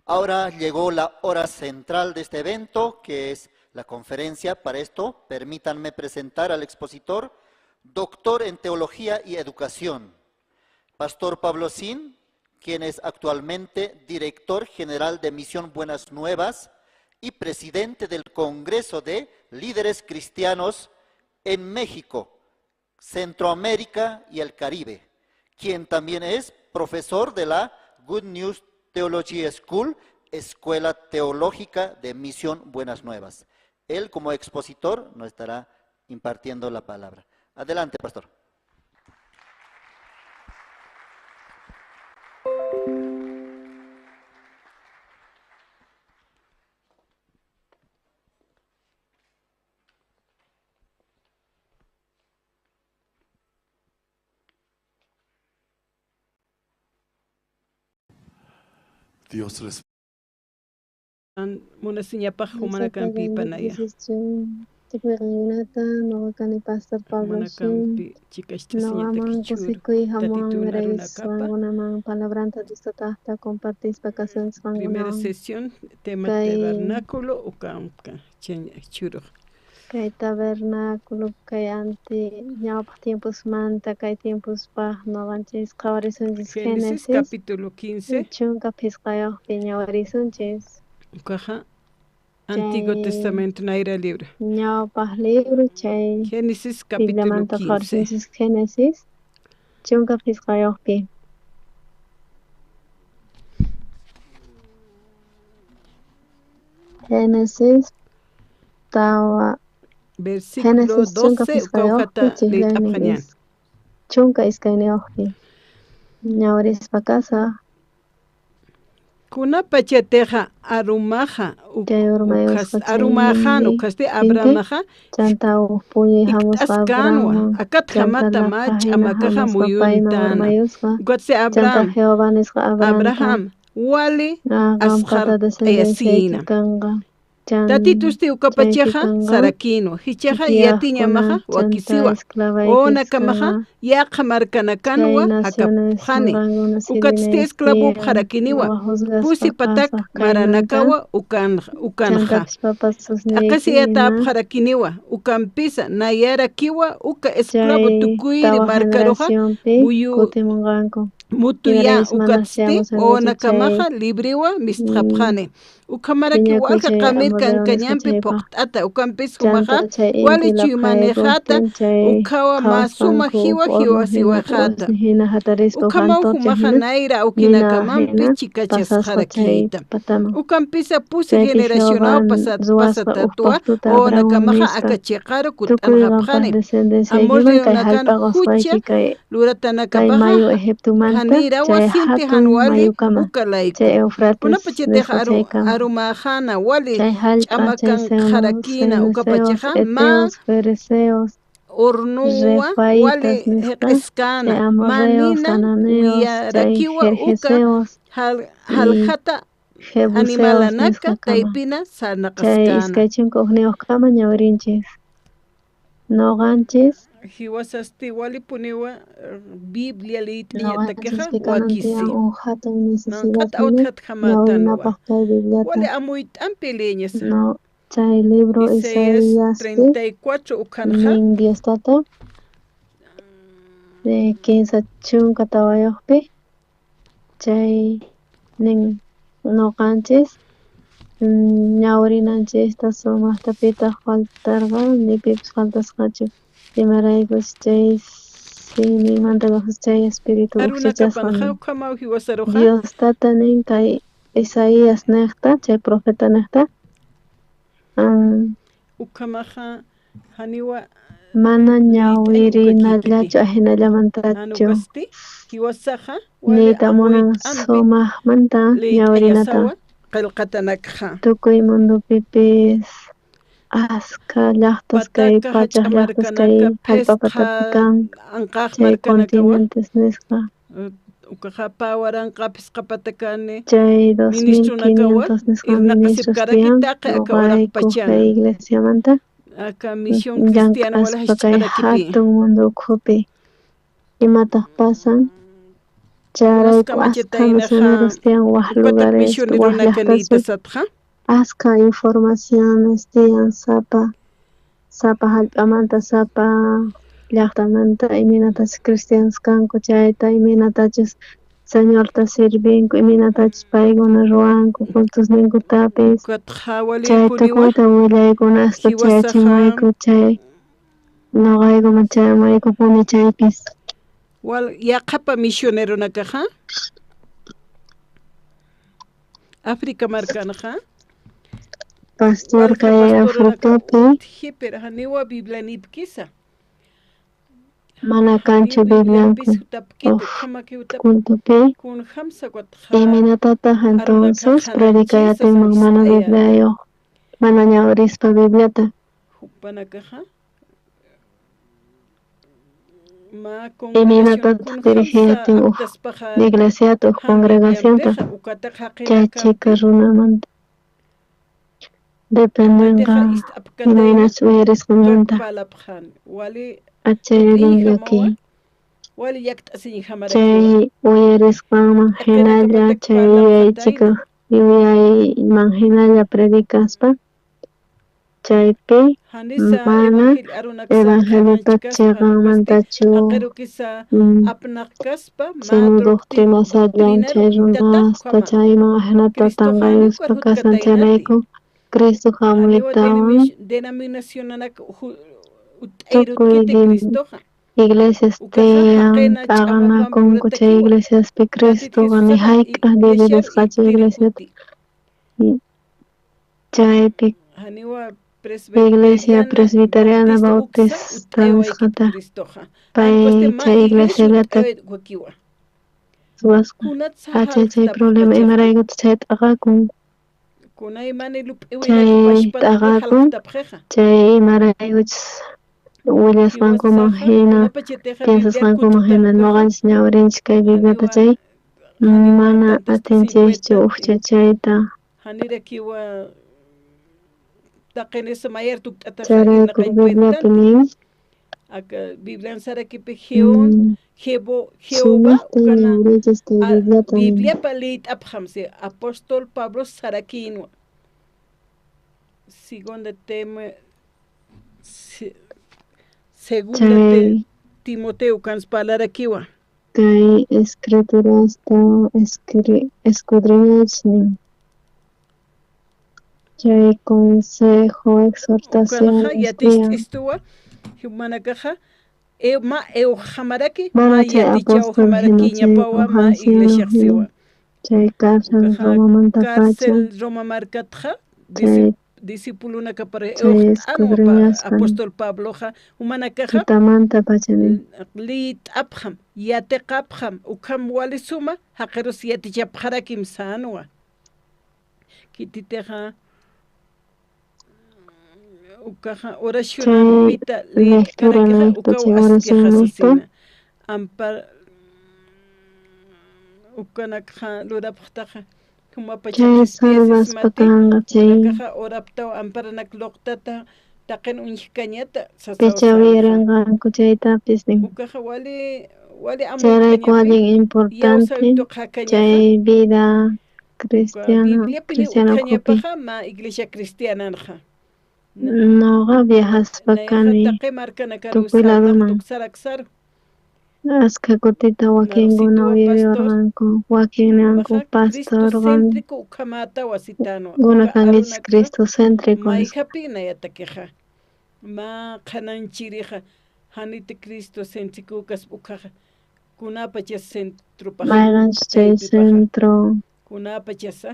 Ahora llegó la hora central de este evento, que es la conferencia. Para esto, permítanme presentar al expositor, doctor en Teología y Educación, Pastor Pablo Sin, quien es actualmente director general de Misión Buenas Nuevas y presidente del Congreso de Líderes Cristianos en México, Centroamérica y el Caribe, quien también es profesor de la Good News Theology School, Escuela Teológica de Misión Buenas Nuevas. Él, como expositor, nos estará impartiendo la palabra. Adelante, pastor. Dios les Munasiñapaj humanakampi panaya. Pastor Pablo Humanakampi chikashchasiñata kichuru. Tatituna runakapa. Primera sesión, tema tabernáculo ukamka churu. Kay tabernáculo kay anti ñawpaq tiempusmanta kay tiempuspaq noqanchis qhawarisunchis Génesis Génesis capítulo 15. chunka phisqayuqpi ñawarisunchis. Ukaja Antiguo Testamento naira libro. Ñawpaq libro chay Génesis capítulo Bibliamanta 15. qhawarisunchis Génesis chunka phisqayuqpi. Génesis tawa Versículo Génesis chunka 12 phisqayuqpi ukaujata chiklaynin leit'apqañan. chunka iskayniyuqpi ñawirispa kasaq. Kuna pachateja arumaja Chay urmayusqa chay arumajan inti ukhasti Abrahamaja chanta huk puñuy hamusqa iktaskanwa Abrahamman akat chanta hamata laqha mach hina amakaja hamusqa payman muyuntana urmayusqa ukatsi chanta Abraham Jehová nisqa Abrahamta Abraham wali qanpata asqar descendenciayki ayasina kanqa Tatitusti chaypi ukapachaja kanqa sarakinwa hichaja tiyaqkuna yatiñamaja chanta wakisiwa esclavaypis onakamaja kanqa yaqa chay markanakanwa naciones hakapjani noqankuna ukatsti sirvinayki esclavup tiyan jarakiniwa noqa juzgaspa pusi patak qhasaq kaymanta maranakawa ukanja chantapis papasusniyki aqasi yataap ima jarakiniwa ukampisa nayara kiwa uka esclavo chay tukuyri tawa markaroja generacionpi muyu kutimunqanku mutuya imaraykus mana ukatsti siamusankuchu chay onakamaja libriwa mistqapjani ukamaraki phiñakuy walka chay qamir amorreo nisqa kankañanpi chaypaq poqt'ata ukampis jumaja chanta chay wali inti chuymanejata laqhayakuptin chay ukhawa masuma qhawasqanku jiwa huk horno jiwa hina siwajata q'osñi hina hatarispa huk ukhamau antorcha jumaja hina nayra nina awkinakamanpi hina pasasqa chay chikachasqarakiyta pataman ukampisa pusi chaypi generacionaw Jehová ruwasqa huk pasatatua pactota Abrahamwan onakamaja nispa akachiqaru tukuy qanpaq kut'anqapjani descendenciaykiman kay amorreonakan hallp'a hucha qosqayki kay luratanakapaja mayu Egiptomanta janirawa chay sinti hatun hanwali mayukama ukalayku chay Eufrates unapachateja nisqa chaykama arumajana wali chay hallp'a chay ch'amakan jarakina ceneseos ukapachaja ma heteos ferezeos hornuwa wali refaitas nisqa chay jiq'iskana amorreos manina cananeos chay wiyarakiwa uka gergeseos y jaljata jebuseos animalanaka nisqakama taypina chay sanaqaskana iskay chunka hukniyuqkama ñawirinchis noqanchis jiwasasti wali puniwa Biblia liyt'iñatakiqa noqanchispi kanan tiyan wakisi huk hatun necesidad manqata hina awtjat jamatanwa ñawinapaq kay Bibliata wali amuyt'ampi liñasa no chay libro Isaías Isaiaspi 34 ukhanja nin Dios tata kinsa chunka tawayuqpi chay nin noqanchis ñawirinanchista sumaqta pitaq faltarqa ni pipis faltasqachu imaraykus chay simimanta chay espíritu arunakapan uqchachasqa nin jawka maw jiwasaruja Dios tata nin kay Isaías niqta chay profeta niqta ukhamaja haniwa mana liyt'ay ukakikipi ñawirinallachu ajinallamantachu hanukasti jiwasaja wali niyta munan amuyt'ampi sumaqmanta ñawirinata liyt'ayasawa qillqatanakja tukuy mundupipis askha llaqtas kay pataka pachaq llaqtas kay jach'amarkanaka hallp'a phisqa patapi kan anqaj chay markanakawa continentes nisqa ukaja pawaranqa phisqa patakani chay ministrunakawa 2500 nisqa irnaqa ministros sipkaraki tiyan taqi aka uraq noqayku pachana kay iglesiamanta aka misión cristiana wala llank'aspa kay hach'arakipi hatun mundo ukhupi imataq pasan Chayrayku askha misioneros tiyan waj lugarespi, waj llaqtaspi, askha informaciones tiyan sapa sapa hallp'amanta, sapa llaqtamanta imaynatachus cristianos kanku chayta, imaynatachus Señorta sirvinku, imaynatachus paykuna ruwanku cultosninkutapis, chay tukuyta willaykunasta chayachimuwayku chay noqaykuman chayamuwaykupuni chaypis. Wal yaqhapa misionero nakaqa África markanaqa. Pastor kay Africapi haniwa Biblia nipkisa. Mana kanchu Biblianku cultopi. Imaynatataq entonces predicay atinman mana Bibliayuq, mana ñawirispa Bibliata? Imaynatataq dirigiy atin uj iglesiata, uj congregacionta chay chhika runamanta? Dependenqa imaynachus uyarisqanmanta. Achay allin llakiy. Chay uyarisqanman hinalla, chay yuyaychikaq yuyayman hinalla predicaspa, chaypi mana evangeliota chiqanmantachu, sino doctrinasallan chay runasta chayman ajinata tanqayuspa kasan. Chayrayku Cristo hamuytawan tukuy iglesias tiyan t'aqanakunku, chay iglesiaspi Cristoqa ni hayk'aq dividisqachu iglesiata. Chaypi iglesia presbiteriana bautista nisqata pay chay iglesiallata ruwasqa. Achay chay problema, imaraykutaq chay t'aqakun, chay t'aqakun chay imaraykuchus willasqankuman hina, piensasqankuman hina. Noqanchis ñawirinchis kay Bibliata chay mana atinchischu ujchachayta. Chayrayku Bibliapi nin sumaqta ñawirichis kay Bibliata nin. Bibliapa leyt'apqamsi apóstol Pablo sarakinwa. Segunda tema segunda Chay Timoteo kanspalarakiwa. Kay escriturasta escudriñaychis nin. Chay consejo, exhortaciones tiyan. Yatishtuwa manakaqa ma hamaraki Mana ma chay yatichaw apóstol hina, hamaraki chay ñapawa uj ma anciano iglesia hina siwa. chay cárcel Romamantapacha Cárcel Roma markatqa chay discipulunaka para chay anwapa escudriñaspa nin. Apóstol Pabloqa humanakaqa Tutamantapacha nin. Lit'apqam yatiqapqam ukham walisuma haqirus yatichapqarakim sanwa. Kititiqa ukaqa Chay oracionanpita lectura lit'karakiqa niqta, ukaw chay askiqa oración niqta sasina ampar ukanakqa lurapqtaqa chay salvaspa mati kanqa chay unakaqa oraptaw amparanak luqtata taqin uñhkañata picha sasawsanqa uyarinqanku chaytapis nin. Ukaqa wali wali Chayrayku amuykañapi allin importante yawsaytuqakañaqa chay vida uka cristiana Bibliapi cristiana ukhupi. utqañapaqa ma iglesia cristiananqa. Noqa viajaspa Nayqa kani taqi markanakaru tukuy sarnaq ladoman. tuksaraksaru. Askha kutita wakinkuna Narusituwa pastor uyariwarqanku, wakin ninqanku maqa pastorqa cristocéntrico ukhamatawa sitanwa guna uka kankichis arunakqa cristocéntrico nisqa. mayhapina yatakiqa ma qhananchiriqa hanita cristocéntrico kaspa ukhaqa kunapacha centropaq Mayqanchus chay chaypipaqa centro kunapachasa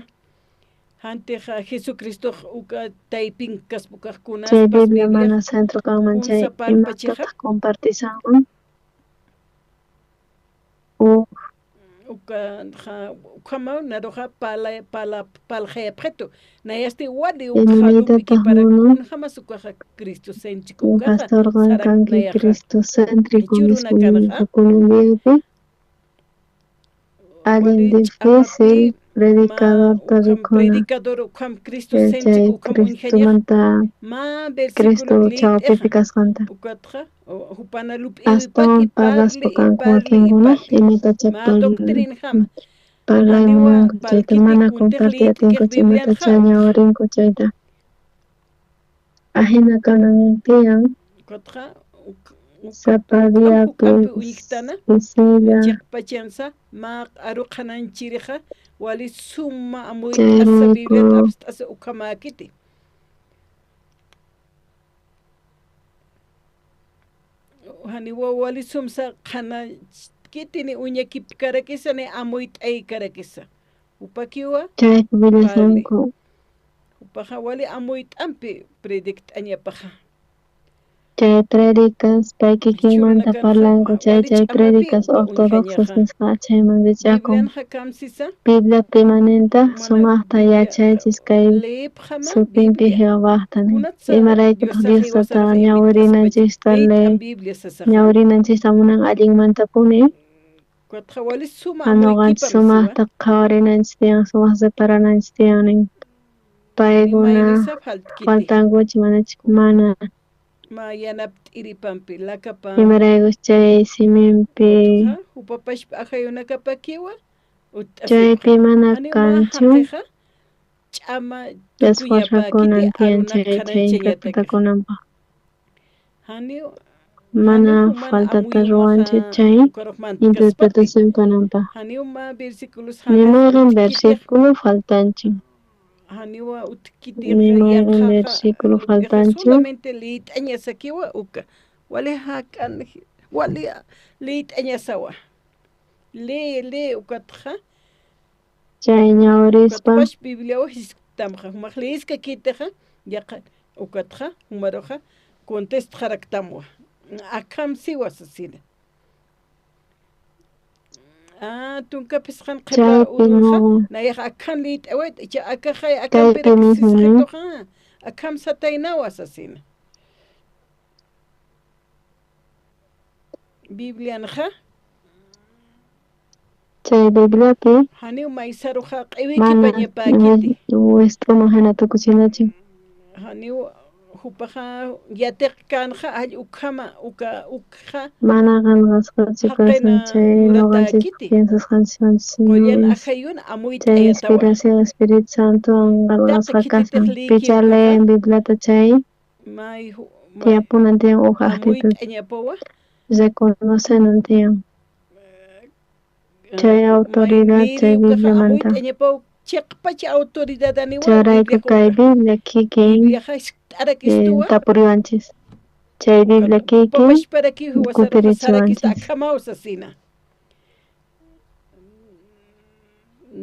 hantiqa Jesucristo uka taypin kaspa ukaq chay kunaspas Biblia Biblia mana centro kanman chay kunsa palpachiqa imatataq compartisanman? Uj uka ukhama naruqa pala pala palqayapqetu nayasti wali ukha lupiki Imaynatataq para munan kunhamas ukaqa cristocéntrico ukaqa pastorqa sarak kanki nayaqa cristocéntrico churuna nispa kanqa ninku kunan diapi allin wali difícil ch'apapi Predicadorta rikuna predicador ukham Cristo chay senchik ukham unjañaq Cristomanta ma Cristo versículo chawpipi lit'eqa kasqanta. ukatqa hupana lup'iwi Astawan paki parlaspa parli y kanku parli y wakinkuna parli imatachá ma doctrina jama parlay haniwa munanku chayta palkiti mana kuntiq compartiy lit'ikej atinkuchu Biblianja imatachá utqa ñawirinku chayta. Ajina kanan tiyan ukatqa sapa uk'am diapi huk'ampi uñiktana pisilla chiqpachansa ma aruqananchiriqa wali suma amuyt'asa Biblia chayrayku t'apst'asa ukhamakiti haniwa wali sumsa qhana kitini uñakipkarakisa ni amuyt'aykarakisa upakiwa chaypi parli willashanku upaqa wali amuyt'ampi predikt'añapaqa chay predicas pay kikinmanta churanakanqa parlanku chay wali chay ch'amapi predicas uka ortodoxos unjañaqa nisqa chayman rich'akun Biblianja kamsisa Bibliapi imanintaq mana sumaqta Biblia yachaychis kay leepqama sutinpi Biblia Jehovahta nin kunatsa imaraykutaq Dios Dios saqi tata wasarqa imit'aspacha ñawirinanchista leyt'an le Biblia sasaqa ñawirinanchista munan allinmantapuni kutqa wali suma noqanchis amuykipam siwa sumaqta qhawarinanchis tiyan sumaq reparananchis tiyan nin paykuna maynisap haltkiti faltankuchu manachik mana ma yanap t'iripampi lakapam imaraykus chay siminpi kutqa hupapashpa ajayunakapakiwa ut'asipqa chaypi mana haniw ma kanchu haqiqa ch'ama esforzakunan tukuñapakiti tiyan aruna chay chay qhananchañatakaq interpretakunanpaq haniw mana haniw humana faltata ruwanchu amuyumaqa chay ukarujmanta kaspati interpretación kananpaq haniw ma versículos ni hanaq mayqin utkitiq versículo faltanchu haniwa ni utkitiq mayqin yaqaqa versículo lup'iqa faltanchu solamente liyt'añasakiwa uka wali hak'an wali liyt'añasawa lee lee ukatqa chay ñawirispa ukatpash Bibliawa hisktamqa humaq liyska kitiqa yaqa ukatqa humaruqa contestqaraktamwa akhamsiwa sasina tunkapis qan qhipa chaypi uruqa no nayaq akhan liyt'awayta icha akaqay kaypi akanpiraq mismo nin sisqituqa akham sataynawa sasina Biblianja chay Bibliapi haniw maysaruqa mana q'iwikipañapakiti wist'uman hina tukuchinachu haniw hupaqa yatiq kanja all ukhama uka ukja mana qelqasqachu kasan haqina chay noqanchis nuratakiti piensasqanchiswanchu qullan Señor ajayun chay amuyt'ayatawa inspiración Espíritu Santowan taqa qelqasqa kititiq kasan pichá liykiyukaqa leen Bibliata chay may may tiyapunan tiyan uj actitud amuyt'añapawa reconocenan tiyan chay may autoridad chay liriyukaqa Bibliamanta amuyt'añapawa chiqpacha autoridad aniwa chayrayku kay Bibliaqa Biblia kikin Bibliaqa t'arakistuwa tapuriwanchis chay Biblia kikin upapashparaki wasaruqa sarakista kutirichiwanchis akhamawsasina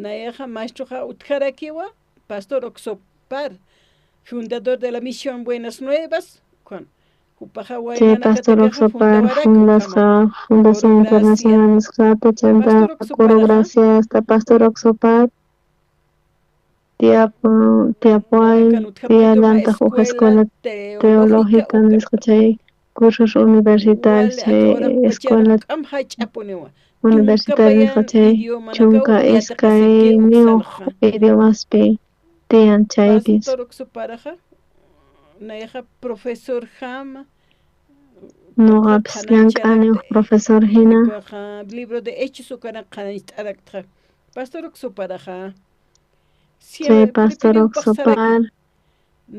nayaqa maestroqa utjarakiwa pastor Oxopar fundador de la misión Buenas Nuevas Juan hupaqa chay pastor waynanakatakaqa Oxopar fundawaraki ukhama fundasqa Fundación Coro Gracia Internacional nisqata chanta pastor Coro Oxoparaqa Graciasta pastor Oxopar tiyapuway nanakan utjapqituqa tiyallantaq uj escuela escuela teológica teológica uka nisqa chay cursos universitarios wali chay aka escuela oraqpacharaq k'am hach'apuniwa universitaria nisqa tunkapayan chay idioma chunka nakaw yataqasiki iskayniyuq uksanqa idiomaspi tiyan chaypis pastor Oxoparaqa nayqa profesor jama noqapis llank'ani uj profesor hina ukaqa libro de Hechos ukana qhananch'araktaqa pastor Oxoparaqa chay siempre pastor pripiriupaq saraki Oxopar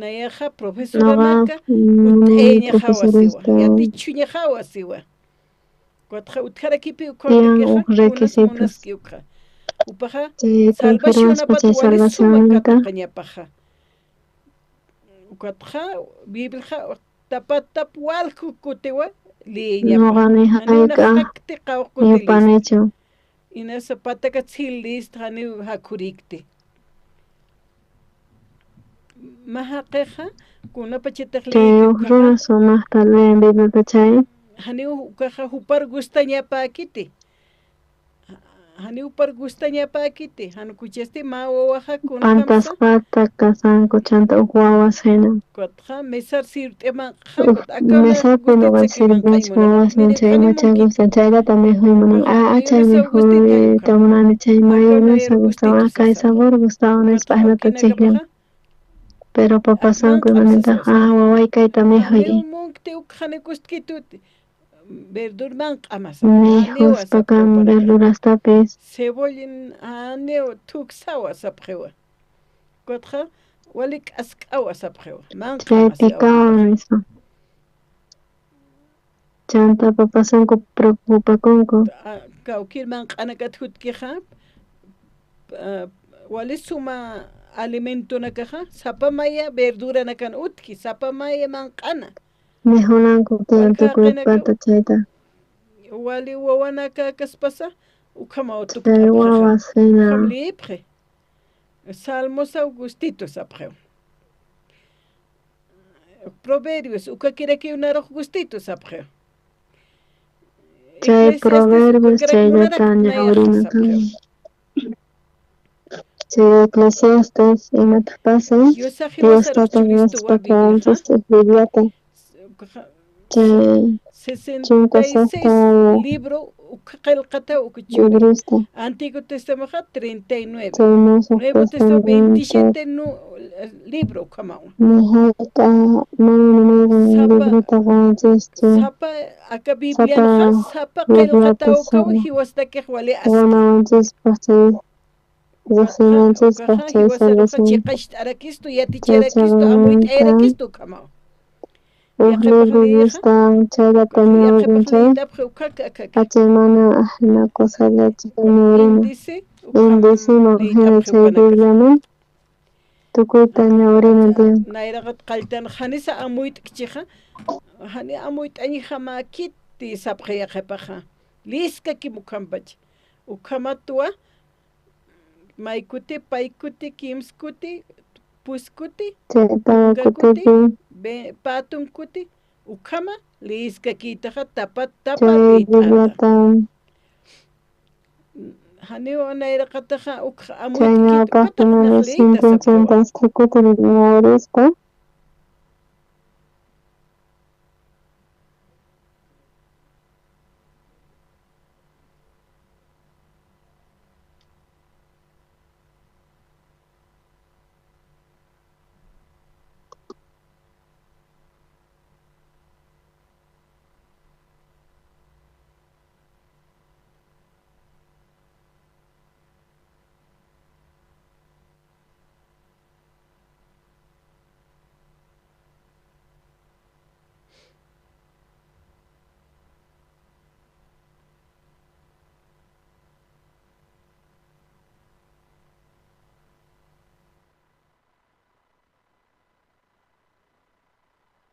nayaqa noqa profesoranaka ut'ayña hawasiwa profesoresta yatichuña hawasiwa kutqa utjarakipi tiyan ukhawtakiqa uj kunas requisitos munaski ukqa upaqa chay salvacionapat confirmaspa chay wali suma salvacionmanta katuqañapaqa ukatqa Bibliaqa tapatap walku kutiwa liiñapaq noqa ni haniwna hayk'aq hakti qawquti list yupanichu inasa pataka tsilist haniw hakurikti mahaqiqa kunapachataq chay uj liykiukaqa runa sumaqta leen Bibliata chay haniw ukaqa hupar gustañapakiti Hani upar gustañapakiti hanukuchasti ma wawaqa Pantasqata kasanku chanta uj wawas jina. Kutqa mesar sirt'iman Uj mesapi noqa sirvinchik wawasman chay imacha gustan chayllata mikhuy munan chay mikhuyta munani chay mayonesa gustawan kay sabor gustawan nispa ajinata chijllan pero papasanku imanintaq waway kayta mikhuy. Mikhuspa kan verdurastapis. Cebollin aniw tuksawa sapqiwa. Kutqa wali k'ask'awa sapqiwa. Chay picawan nispa. Chanta papasanku preocupakunku. Kawkir manq'anakat jutkiqa wali suma alimentunakaqa sapamaya verduranakan utki sapamaya manq'ana. Mikhunanku tiyan tukuy pata chayta. Wali wawanaka kaspasa ukhama Chay wawas jina. Lipqi. Salmos gustito sapqew. Proverbios ukakirakiwnaraq gustito sapqew. Chay proverbios chayllata ñawrina kan. Chay Eclesiastes imataq pasan Dios tata Diospa qowanchis Bibliata. Chay chunka sojta libro qillqata ukuchuri. Librista. Antiguo Testamento 39. Chay musuq Nuevo Testamento Testamento 27 nu libro kamawan. Ni hayk'a mana mayqen librota qowanchischu. Sapa aka Bibliaqa sapa Bibliata qillqata ukaw hiwastakiq wali aski. Qonawanchispaq chay riqsinanchispaq chay salvación. Chiqasht'arakistu Chay yaticharakistu chaqaymanta amuyt'ayrakistu kamaw. Uj libro Diosta chayllata ñawrin chay achay mana ajina cosallachu ñawrina. Indeciman jina chay Bibliaman tukuyta ñawrina tiyan. Nayraqat qalltan hanisa amuyt'kichiqa hani amuyt'añija makiti sapqiyaqepaqa liska kimukhampach ukhamatwa maykuti paykuti kimskuti puskuti Chay tawa tunkakuti kutipi patunkuti ukhama liska kitaqa tapa tapa chay liyt'ata Bibliata hani nayraqataqa ukha chay amuyt'ikita ñawpaqpi ukataq novecientos liyta sapqiwa. ochenta kuti ñawrispa.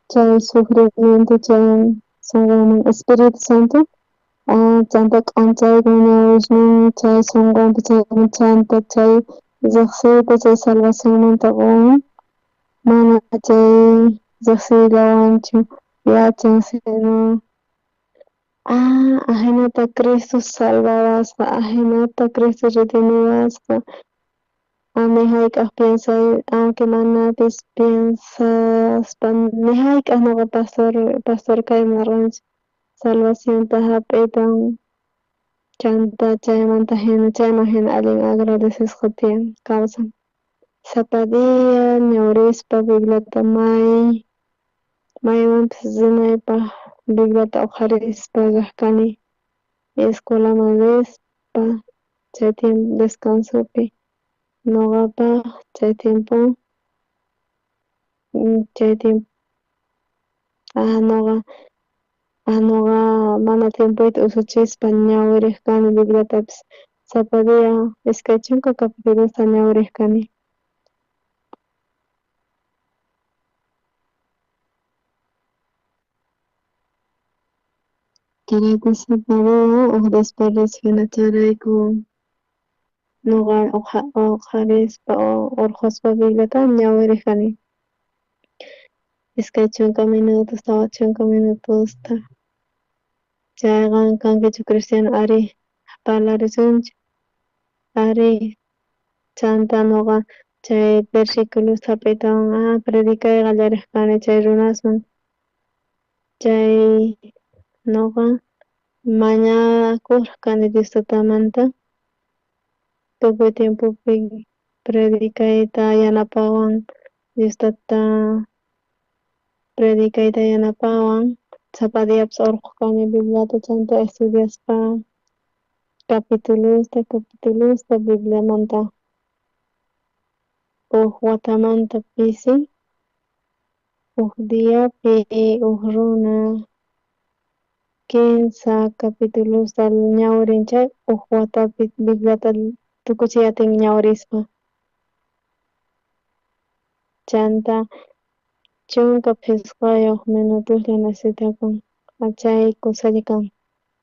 Chay sufrimiento chay sonqoman Espíritu Santo chanta k'anchaykun ñawisnin chay sonqonpi chanta chay riqsiyta chay salvacionmanta qon mana chay riqsiyllawanchu yachan sino ajinata Cristo salvawasqa ajinata Cristo redimiwasqa ni hayk'aq piensay aunque manapis piensaspa ni hayk'aq noqa pastor kayman munarqanichu salvacionta hap'iyta chanta chaymanta hina chayman hina allin agradecesqa tiyan kawsan sapa día ñawrispa Bibliata maymanpis rinaypaj Bibliata uqharispa rej kani escuelaman rispa chay tiempo descansopi noqapaj chay tiempo noqa mana tiempoyta usuchispa ñawirej kani Bibliatapis sapa día 20 capitulosta ñawirej kani. Chayrayku sapa día uj desperdicio jina chayrayku noqa uqharispa urqhuspa Bibliata ñawirej kani 20 minutos 40 minutosta. Chay qan kankichu cristiano ari parlarisunchik. Arí, chanta noqa chay versículos jap'iytawan predicay qallarej kani chay runasman. Chay noqa mañakoj kani Dios tatamanta tukuy tiempopi predicayta yanapawan, Dios tata predicayta yanapawan, sapa diapis orqhoj kani Bibliata chanta estudiaspa capitulosta capitulosta Bibliamanta. Uj watamanta pisi uj diapi uj runa 15 capitulosta ñawirin chay uj watapi Bibliata tukuchiy atin ñawirispa. Chanta 15 minutoslla necesitakun chay kusalla kan.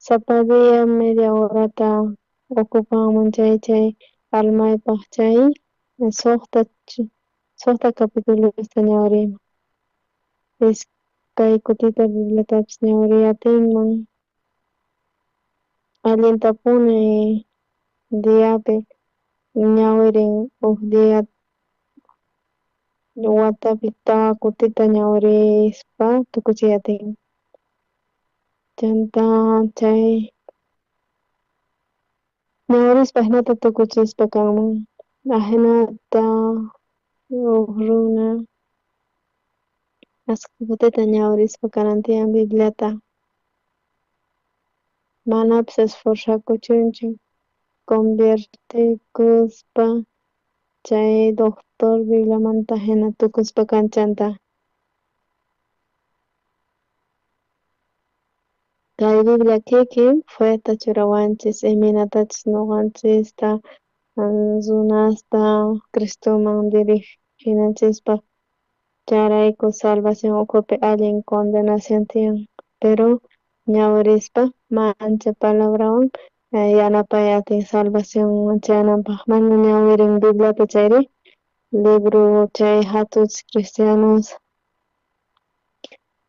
Sapa día media horata ocupanman chay chay almaypaj chay sojta capitulosta ñawiriyman. Iskay kutita Bibliatapis ñawiriy atinman. Allintapuni diapi ñawirin uj día watapi 4 kutita ñawirispa tukuchiy atin. Chanta chay ñawirispa ajinata tukuchispa kanman. Ajinata uj runa ashkha kutita ñawirispa kanan tiyan Bibliata. Manapis esforzakuchunchu conviertikuspa chay doctor Bibliamanta jina tukuspa kan chanta. Kay Biblia kikin feta churawanchis imaynatachus noqanchista runasta Cristoman diriginanchispaj. Chayrayku salvación ukhupi allin condenación tiyan, pero ñawirispa mancha palabrawan yanapay atin salvación chayananpaj. Mana ñawirin Bibliata chayri libro chay jatuchis cristianos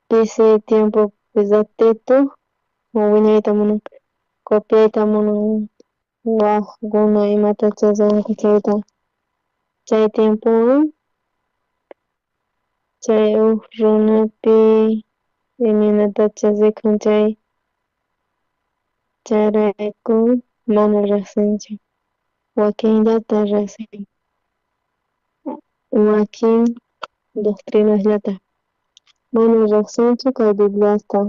pisi tiempo ratito wiñayta munan, copiayta munan wajkuna imatachus ruwanku chayta. Chay tiempowan chay uj runapi imaynatachus rikun chay chayrayku mana rejsinchu, wakinllata rejsin, wakin doctrinasllata mana rejsinchu kay Bibliasta.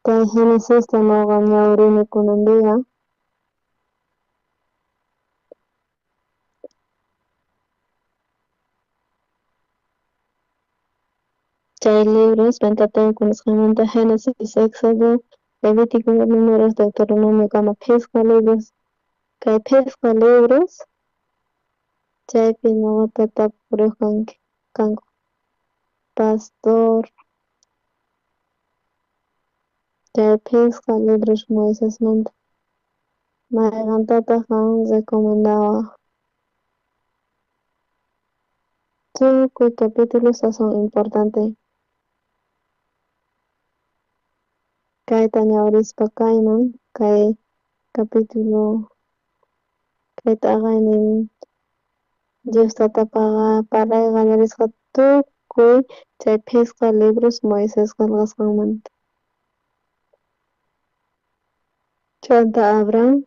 Kay Genesista noqa ñawirini kunan día. Chay libros Pentateuco nisqamanta Génesis, Éxodo, Levítico, Números, Deuteronomio kama phisqa libros. Kay phisqa libros chaypi noqata tapurej kanku. Pastor chay phisqa libros Moisesmanta mayqantataq qan recomendawaj. Tukuy capítulos son importante. Kayta ñawirispa kayman kay capítulo kay t'aqaynin Dios tatapaqa parlayqa qallarisqa tukuy chay phisqa libros Moisés qillqasqanmanta. Chanta Abraham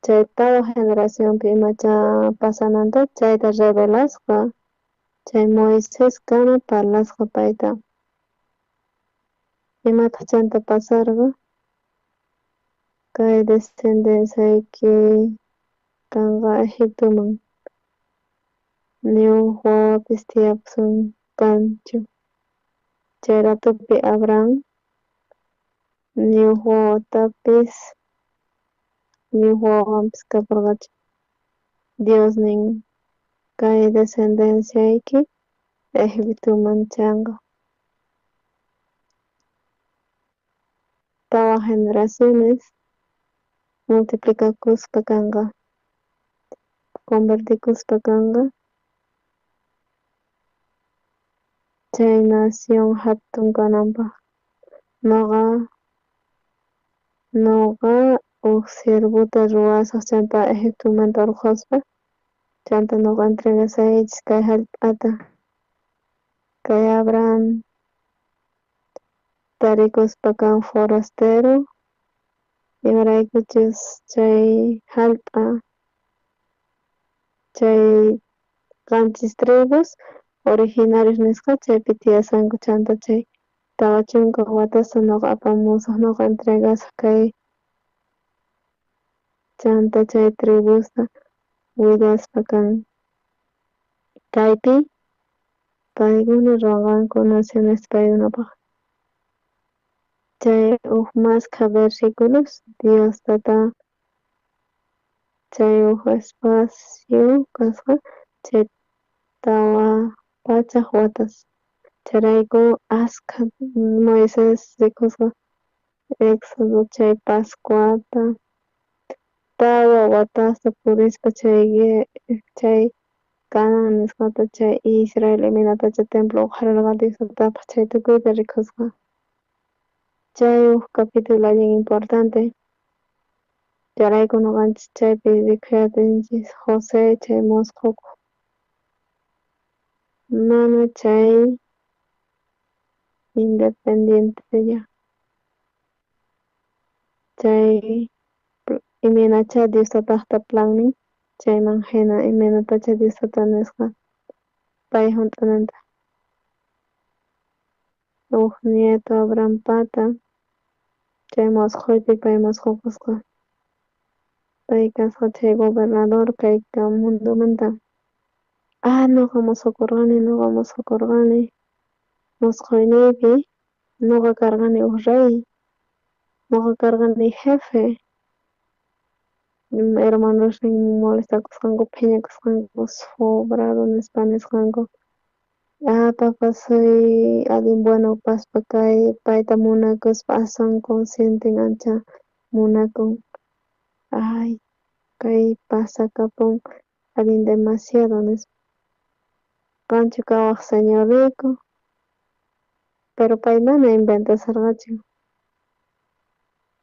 chay 4 generacionpi imacha pasananta chayta revelasqa chay Moisés kama parlasqa payta. Imataq chanta pasarqa kay descendenciayki kanqa Egiptoman ni uj wawapis tiyapusun kanchu. Chay ratopi Abraham ni uj wawatapis ni uj wawanpis kaporqachu. Dios nin kay descendenciayki Egiptoman chanqa. 4 generaciones multiplicakuspa kanqa, convertikuspa kanqa chay nación jatun kananpaj. Noqa Noqa uj siervota ruwasaj chanta Egiptomanta orqhospa, chanta noqa entregasaychis kay jallp'ata. Kay Abraham tarikuspa kan forastero, imaraykuchus chay jallp'a chay 7 tribus originarios nisqa chaypi tiyasqanku chanta chay 40 watasta noqa apamusaj, noqa entregasaj kay chanta chay tribusta willaspa kan kaypi paykuna ruwanqanku nacionesta paykunapaj. Chay uj maskha versículos Dios tata chay uj espacio kasqa chay 400 watas chayrayku askha Moisés rikusqa Éxodo chay Pascuata 4 watasta purispa chay Canaán nisqata chay Israel imaynatacha templo uqhararqa Dios tatapaj chay tukuyta rikusqa. Chay uj capítulo allin importante. Chayrayku noqanchis chaypi rikuyatinchis José chay mosqhokoj mana chay independientella chay imaynacha Dios tatajta plannin chayman jina imaynatacha Dios tata nisqa pay junt'ananta. Uj nieto Abrahampata chay mosqhoypi pay mosqhokusqa. Pay kasqa chay gobernador kay mundomanta. Ah, noqa mosqhokorqani, noqa mosqhokorqani. Mosqhoyniypi noqa karqani uj rey, noqa karqani jefe. Hermanosnin molestakusqanku, phiñakusqanku, sobrado nispa nisqanku. Ah, papá soy allin bueno paspa kay payta munakuspa aswan consciente ancha munakun. Ay, kay pasakapun allin demasiado nispa. Qanchu kawaj señoriyku, pero pay mana inventasarqachu.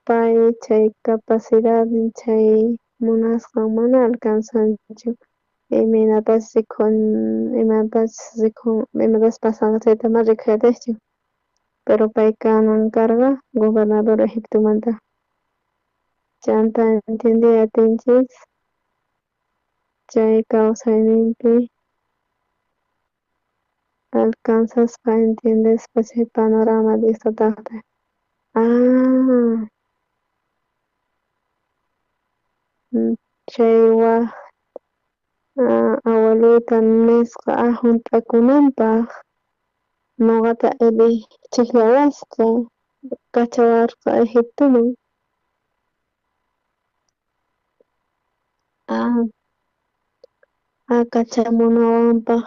Pay chay capacidad chay munasqan mana alcanzanchu imaynatachus rikhun imatachus imatachus pasanqa chayta mana rikhuyatajchu. Pero pay kanan karqa gobernador Egiptomanta. Chanta entiendey atinchis chay kawsayninpi alcanzaspa entiendespa chay panorama Dios tatajta. Ah, chay waj abueluyta nisqa junt'akunanpaj noqata chijllawasqa kachawarqa Egiptoman. Kachamunawanpaj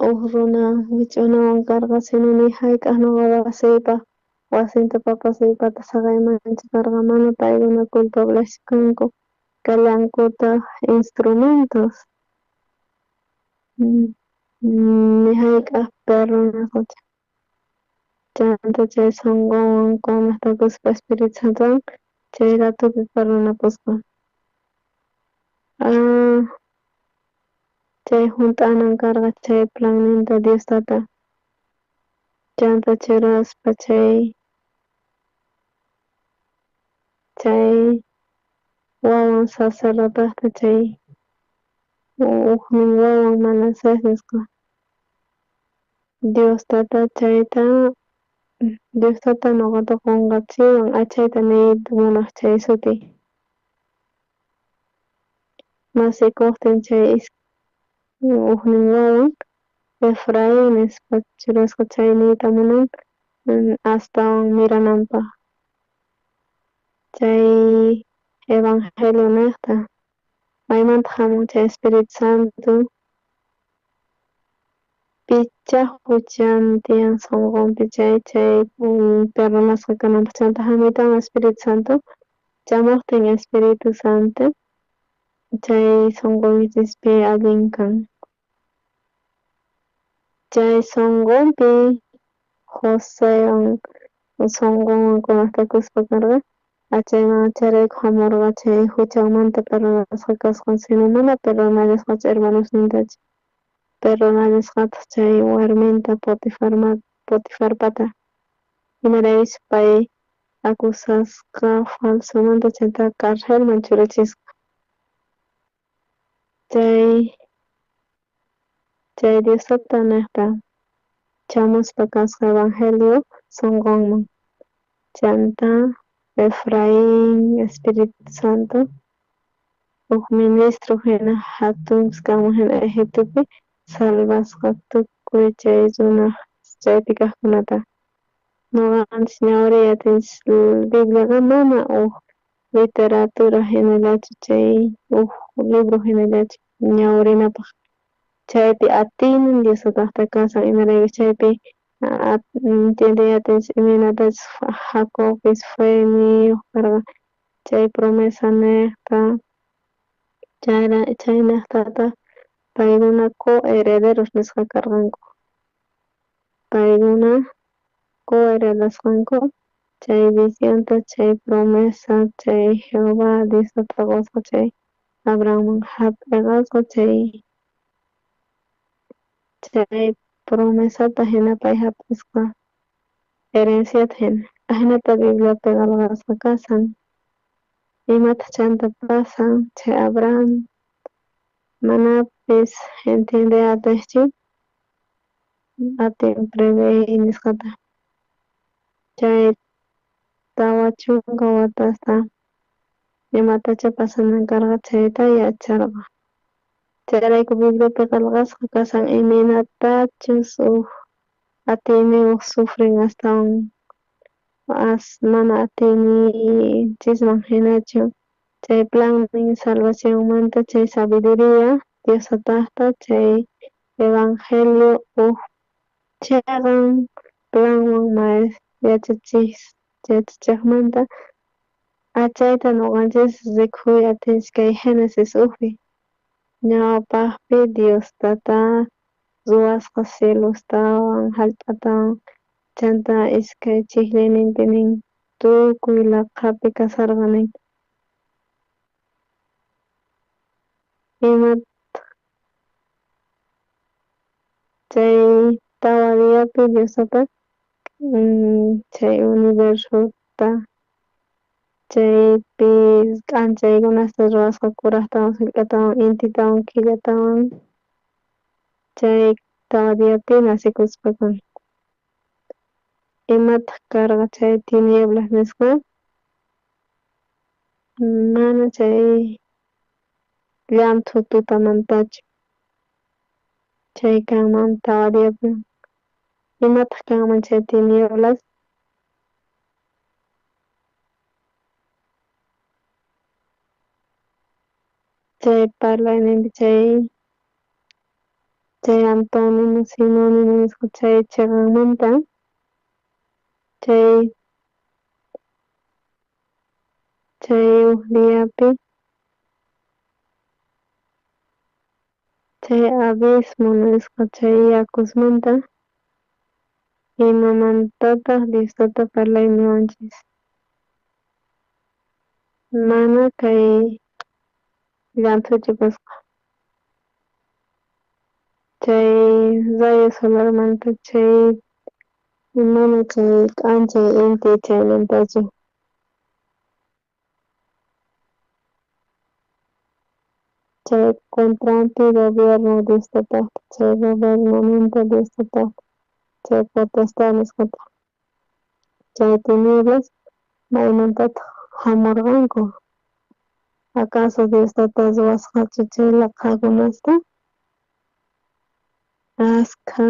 uj runa wich'unawan karqa sino ni jayk'aj noqa wasiypaj wasinta papasiypata saqaymanchu karqa mana paykuna culpablechu kanku kallankutaj instrumentos ni jayk'aj perdonasqachu. Chanta chay sonqonwan conectakuspa Espíritu Santowan chay ratopi perdonapusqa. Chay junt'anan karqa chay planninta Dios tata. Chanta churaspa chay wawan sacerdotajta chay ujnin wawan Manasés nisqa. Dios tata chayta Dios tata noqata qonqachiwan achayta niyta munaj chay suti. Nacekoqtin chay ujnin wawan Efraín nispa churasqa chay niyta munan astawan mirananpaj. Chay evangelio nejta maymanta jamun chay Espíritu Santo picha juchan tiyan sonqonpi chay perdonasqa kananpaj chanta jamuytawan Espíritu Santo chamuqtin Espíritu Santo chay sonqoykichispi allin kan. Chay sonqonpi Josewan sonqonwan conectakuspa karqa Achayman chayrayku jamorqa chay juchanmanta perdonasqa kasqan, sino mana perdonallasqachu hermanosnintachu, perdonallasqataj chay warminta Potifarpata. Imaraykuchus pay acusasqa falsomanta chanta carcelman churachisqa. Chay Dios Tata nejta chamuspa kasqa evangelio sonqonman. Chanta Efraín Espíritu Santo uj ministro jina jatunpis kanman jina Egiptopi salvasqa tukuy chay runa chaypi kajkunata. Noqanchis ñawriy atinchis Bibliaqa mana uj literatura jinallachu chay uj libro jinallachu ñawrinapaj. Chaypi atiynin Dios Tatajta kasan imarayku chaypi entiendey atinchis imaynatachus Jacobpis feyniyoj karqa chay promesa nejta chaynejtataj paykuna coherederos nisqa karqanku. Paykuna coheredasqanku chay visionta chay promesa chay Jehová Dios Tata qosqa chay Abrahamman jap'eqasqa chay promesata jina pay jap'isqa herenciata jina. Ajinata Bibliapi qelqasqa kasan. Imataq chanta pasan chay Abraham manapis entiendey atejchu atin prevey nisqata. Chay 40 watasta imatacha pasanan karqa chayta yacharqa. Chayrayku Bibliapi qelqasqa kasan imaynatachus uj atiyniyuq sufrin astawan mana atiyninchisman jinachu chay plannin salvacionmanta chay sabiduría Dios Tatajta chay evangelio uj cheqan planwan yachachejmanta achayta noqanchis rikuy atinchis kay Génesis ujpi. Ñawpajpi Dios Tata ruwasqa cielostawan jallp'atawan chanta iskay chijllayninpi nin tukuy laqhapi kasarqa nin. Imataq chay 4 diapi Dios Tata chay universota chaypi k'anchaykunasta ruwasqa kurajtawan sullk'atawan intitawan killatawan chay 4 diapi nacikuspa. Imataq karqa chay tinieblas nisqa mana chay llanthu tutamantachu chay kanman 4 diapi. Imataq kanman chay tinieblas? Chay parlayninpi chay antónimo sinónimo nisqa chay cheqanmanta chay uj diapi chay abismo nisqa chay yakusmanta imamantataj Dios Tata parlayniwanchis mana kay llanthuchu kasqa chay rayo solarmanta chay mana chay k'anchay inti chaymantachu. Chay contranpi gobierno Dios Tatajta chay gobiernomanta Dios Tatajta chay potestad nisqata chay tinieblas maymantataj jamorqanku. ¿Acaso Dios Tata ruwasqachu chay laqhakunasta? Askha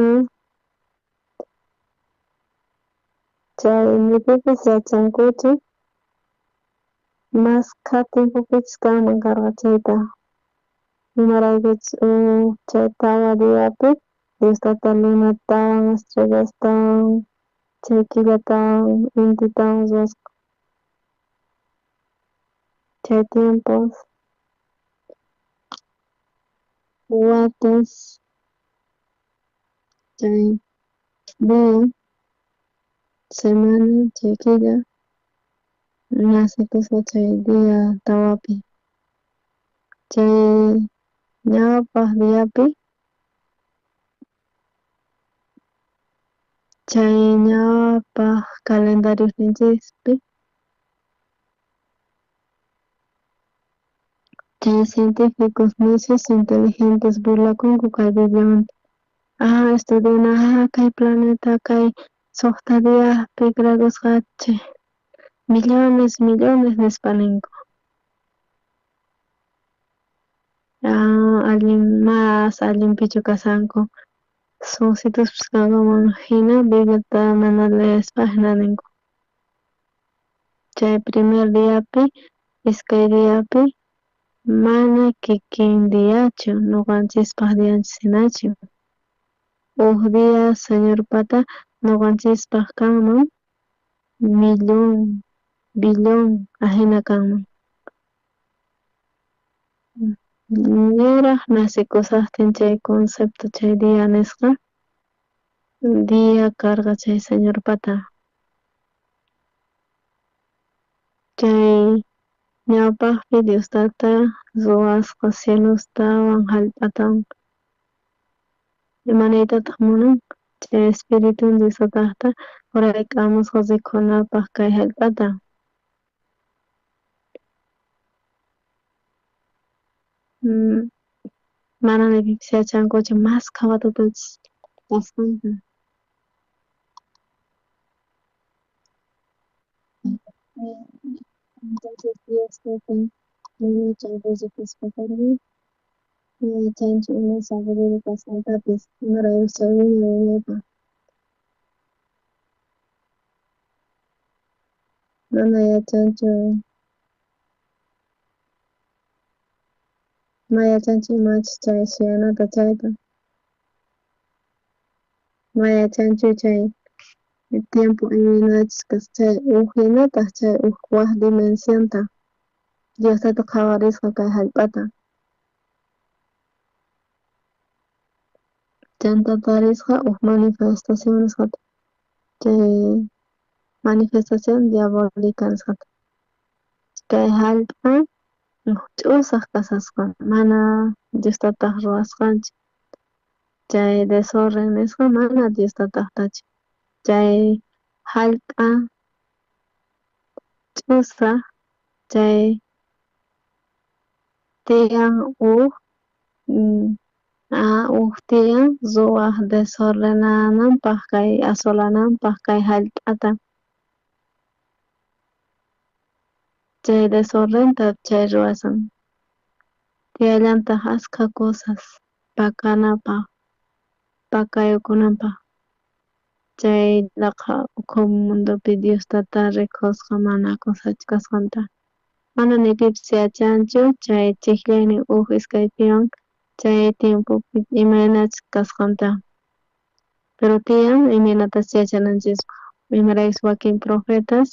chay nipipis yachankuchu maskha tiempopichus kanman karqa chayta. Imaraykuchus chay 4 diapi Dios Tata lunatawan estrellastawan chay killatawan intitawan ruwasqa. Chay tiempos watas chay día semana chay killa Nacekusqa chay día tawapi. Chay ñawpaj diapi chay ñawpaj calendariosninchispi chay científicos nisus inteligentes burlakunku kay Bibliamanta. Ah, estudiana, ah, kay planeta kay sojta diaspi creakusqachi millones, millones nispa ninku. Ah, allin mas allinpichu kashanku sonsituspis kankuman jina Bibliata mana leespa jina ninku. Chay primer diapi, iskay diapi mana kikin diachu ñuqanchispaq dianchis jinachu. Uj día Señorpata ñuqanchispaq kanman millón, billón ajina kanman. Niraj nacekusajtin chay concepto chay día nisqa día karqa chay Señorpata. Chay ñawpajpi Dios Tata ruwasqa cielostawan jallp'atawan. Ima niytataj munan? Chay Espiritun Dios Tatajta urayk'amusqa rikhunapaj kay jallp'ata. Mana ni pipis yachankuchu maskha watatachus kasqanta. Entonces Dios Tata manachu aburrikuspa karqa? Mana yachanchu imas aburrido kasqantapis, imaraykuchus chay wiñay wiñaypaj. Mana yachanchu, ma yachanchu imachus chay suyanata chayta. Ma yachanchu chay tiempo imaynachus kasqa chay uj jinataj chay uj waj dimensionta. Dios Tata qhawarisqa kay jallp'ata. Chanta tarisqa uj manifestación nisqata. Chay manifestación diabólica nisqata. Kay jallp'a uj ch'usaj kasasqa mana Dios Tataj ruwasqanchu. Chay desorden nisqa mana Dios Tatajtachu. Chay jallp'a ch'usaj chay tiyan uj uj tiyan ruwaj desordenananpaj kay asolananpaj kay jallp'ata. Chay desordenta chay ruwasan. Tiyallantaj askha cosas pakanapaj, pakayukunanpaj. Chay laqha ukhu mundopi Dios Tata rikhusqa mana cosachu kasqanta. Mana ni pipis yachanchu chay chijllaynin uj iskaypiwan chay tiempopi imaynachus kasqanta. Pero tiyan imaynatachus yachananchispaj. Imaraykuchus wakin profetas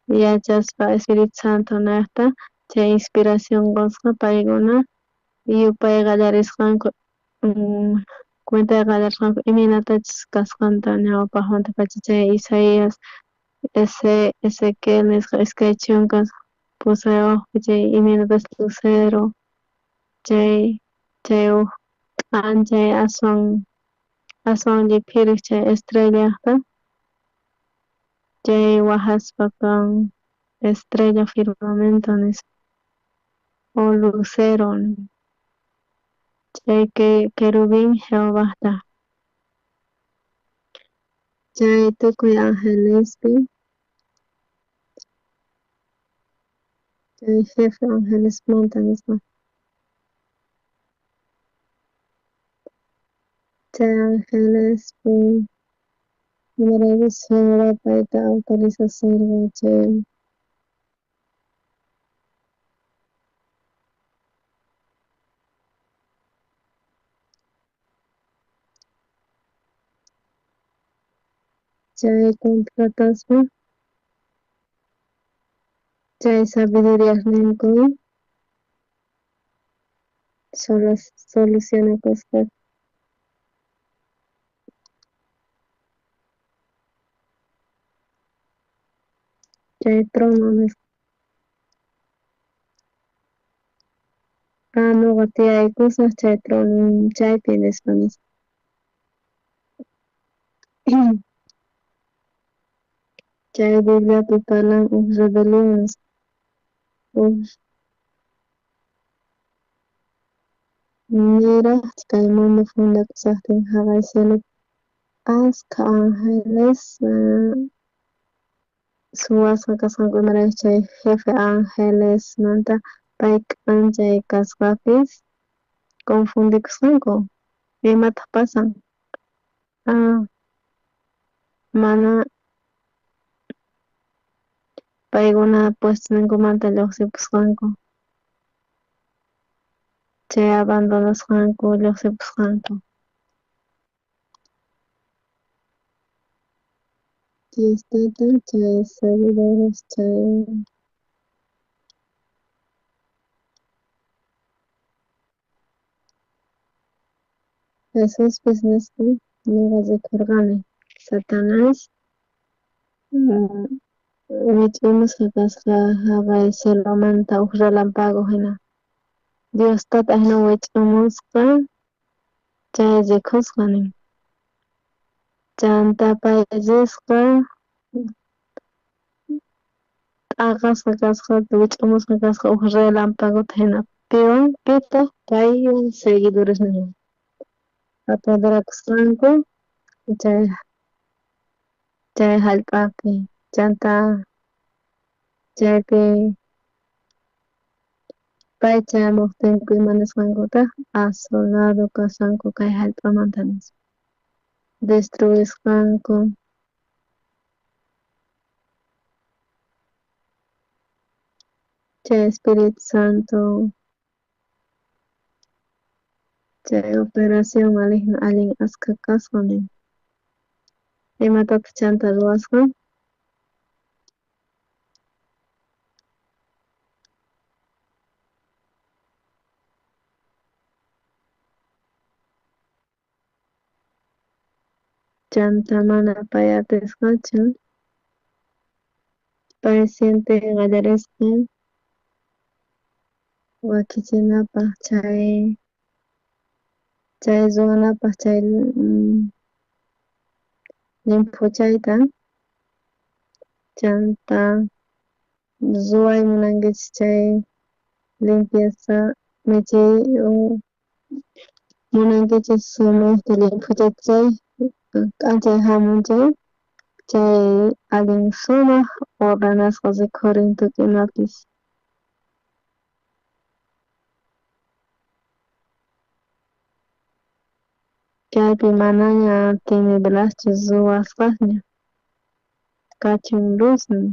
yachaspa Espíritu Santo nejta chay inspiración qosqa paykuna yupay qallarisqanku cuentay qallarisqanku imaynatachus kasqanta ñawpajmantapacha chay Isaías, Ezequiel nisqa 28 chay imaynatachus lucero chay chay uj k'anchay aswan aswan lliphirej chay estrellajta chay wajaspa kan estrella firmamento nispa o lucero chay querubín Jehovajta. Chay tukuy angelespi chay jefe angelesmanta nisqa. Chay angelespi imaraykuchus Jehová payta autorizasorqa chay chay contrataspa chay sabiduriasninku solucionakusqa. Chay trono nisqa. Noqa tiyaykusaj chay trono chaypi nispa nispa. Chay Bibliapi parlan uj rebelión nisqa, uj niraj kay mundo fundakushajtin jaqay cielopi askha ángeles suwasqa kasqanku, imarayku chay jefe angelesmanta pay k'anchay kasqapis confundikusqanku. Imataj pasan? Mana paykuna puestonkumanta llojsipusqanku, chay abandonasqanku llojsipusqanku. Dios Tata chay seguidores chay Jesuspis nisqa noqa rikorqani Satanás wich'imusqa kasqa jaqay cielomanta uj relampago jina. Dios Tata jina wich'imusqa chay rikusqa nin. Chanta pay risqa t'aqasqa kasqa wich'imusqa kasqa uj relampagota jina. Piwan pitaq paywan seguidoresninwan apoderakusqanku chay jallp'api chanta chaypi pay chayamojtinku ima nisqankutaj asolado kasqanku kay jallp'amanta nispa destruisqanku. Chay Espíritu Santo chay operación maligna allin askha kasqa nin. Imatataq chanta ruwasqa? Chanta mana pay atisqachu, pay siente qallarisqa wakichinapaj chay ruwanapaj chay llimphuchayta chanta ruway munankichis chay limpieza michay munankichis sumajta llimphuchayta chay k'anchay jamun chay allin sumaj ordenasqa rikhurin tukuy imapis. Chaypi manaña tinieblaschu ruwasqasña kachun luznin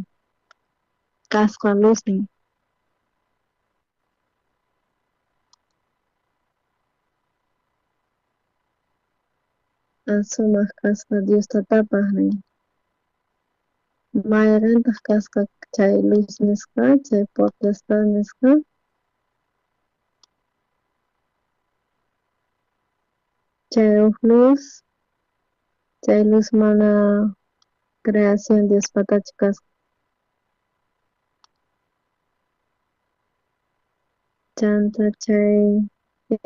kasqa luznin. Sumaq kasqa Dios Tatapaj nin. Mayqentaq kasqa chay luz nisqa, chay potestad nisqa? Chay uj luz, chay luz mana creación Diospatachu kasqa. Chanta chay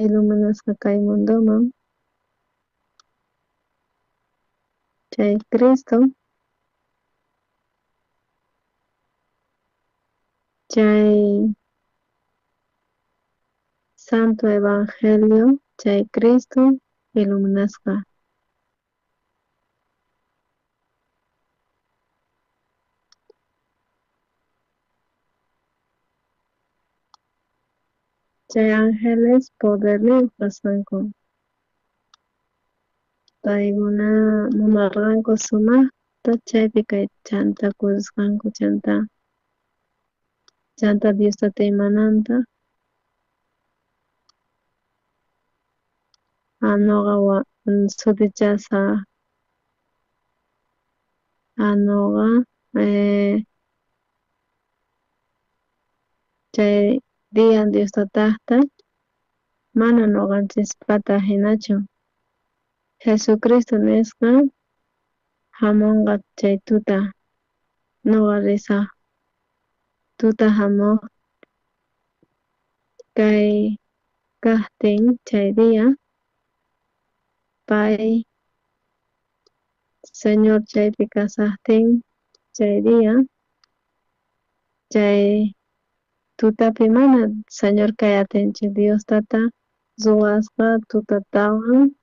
iluminasqa kay mundoman, chay Cristo, chay Santo Evangelio, chay Cristo iluminasqa. Chay ángeles poderniyuq kasqanku. Paykuna munarqanku sumajta chaypi kay chanta kusisqanku chanta Dios Tata imananta. Noqa sutichasaj noqa chay día Dios Tatajta mana noqanchispata jinachu. Jesucristo nisqa jamonqa chay tuta noqa risaj tuta jamoj kay Kajtin chay día pay Señor chaypi kasajtin chay día chay tutapi mana Señor kay atinchu Dios tata ruwasqa tutatawan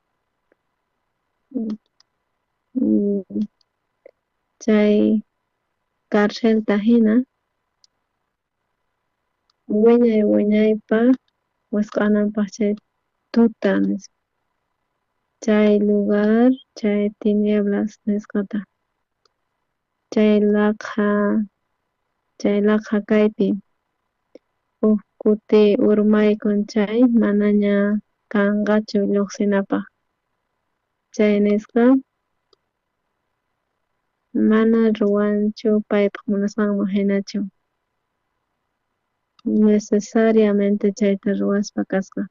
chay carcelta hina wiñay wiñaypaj wisq'ananpaj chay tuta nispa chay lugar chay tinieblas nisqata chay laqha kaypi uj kuti urmaykun chay manaña kanqachu lluqsinapaj chay nisqa mana ruwanchu paypaj munasqanman hinachu necesariamente chayta ruwaspa kasqa.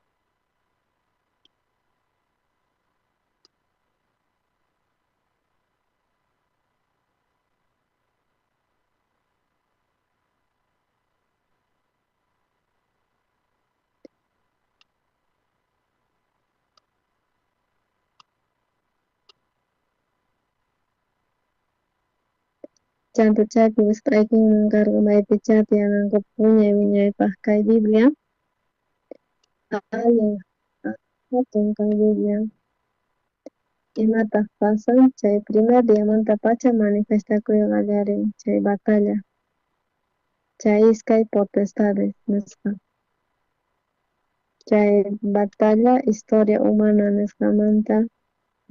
Chanta chaypi wisq'aykunman karqa maypichá tiyanankupaj wiñay wiñaypaj kay Biblia allin hatun kay Biblia imataq pasan chay primer diamantapacha manifestakuy qallarin chay batalla chay iskay potestades nisqa chay batalla historia humana nisqamanta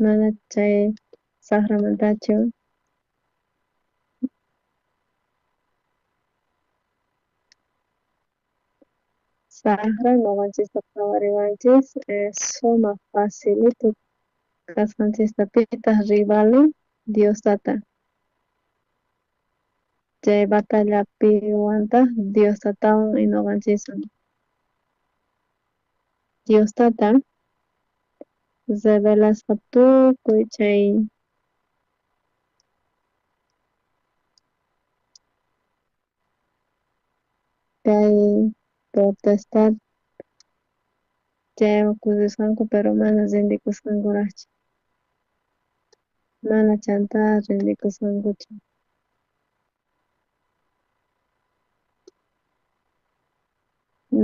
mana chay saqramantachu saqra noqanchista qhawariwanchis sumaq facilito kasqanchista pitaq rivalin Dios tata chay batallapiwantaq Dios tatawan y noqanchiswan Dios tata revelasqa tukuy chay kay potestad chaywan kusisqanku pero mana rindikusqankuraqchu mana chanta rindikusqankuchu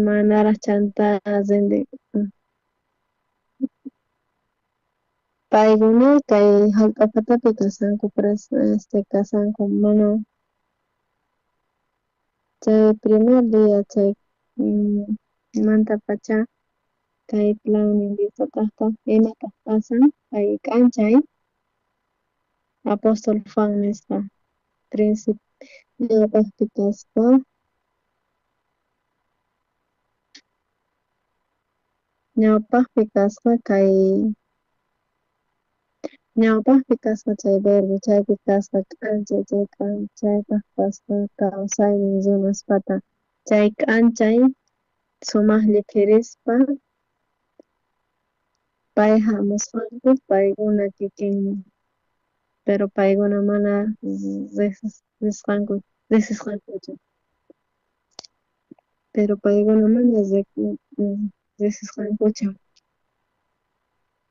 manaraq chanta rindi paykuna kay hallp'a patapi kasanku kasanku mana chay primer día chay mantapacha kay plannin Dios tataqta imataq pasan kay k'anchay apóstol Juan nisqa príncipe ñawpaqpi kaspa ñawpaqpi kasqa kay ñawpaqpi kasqa chay verbo chaypi kasqa k'anchay chay k'anchaytaq kasqa kawsaynin runaspata chay k'anchay sumaq lliphirispa pay hamusqanku paykuna kikin pero paykuna mana riqsisqankuchu pero paykuna mana riqsisqankuchu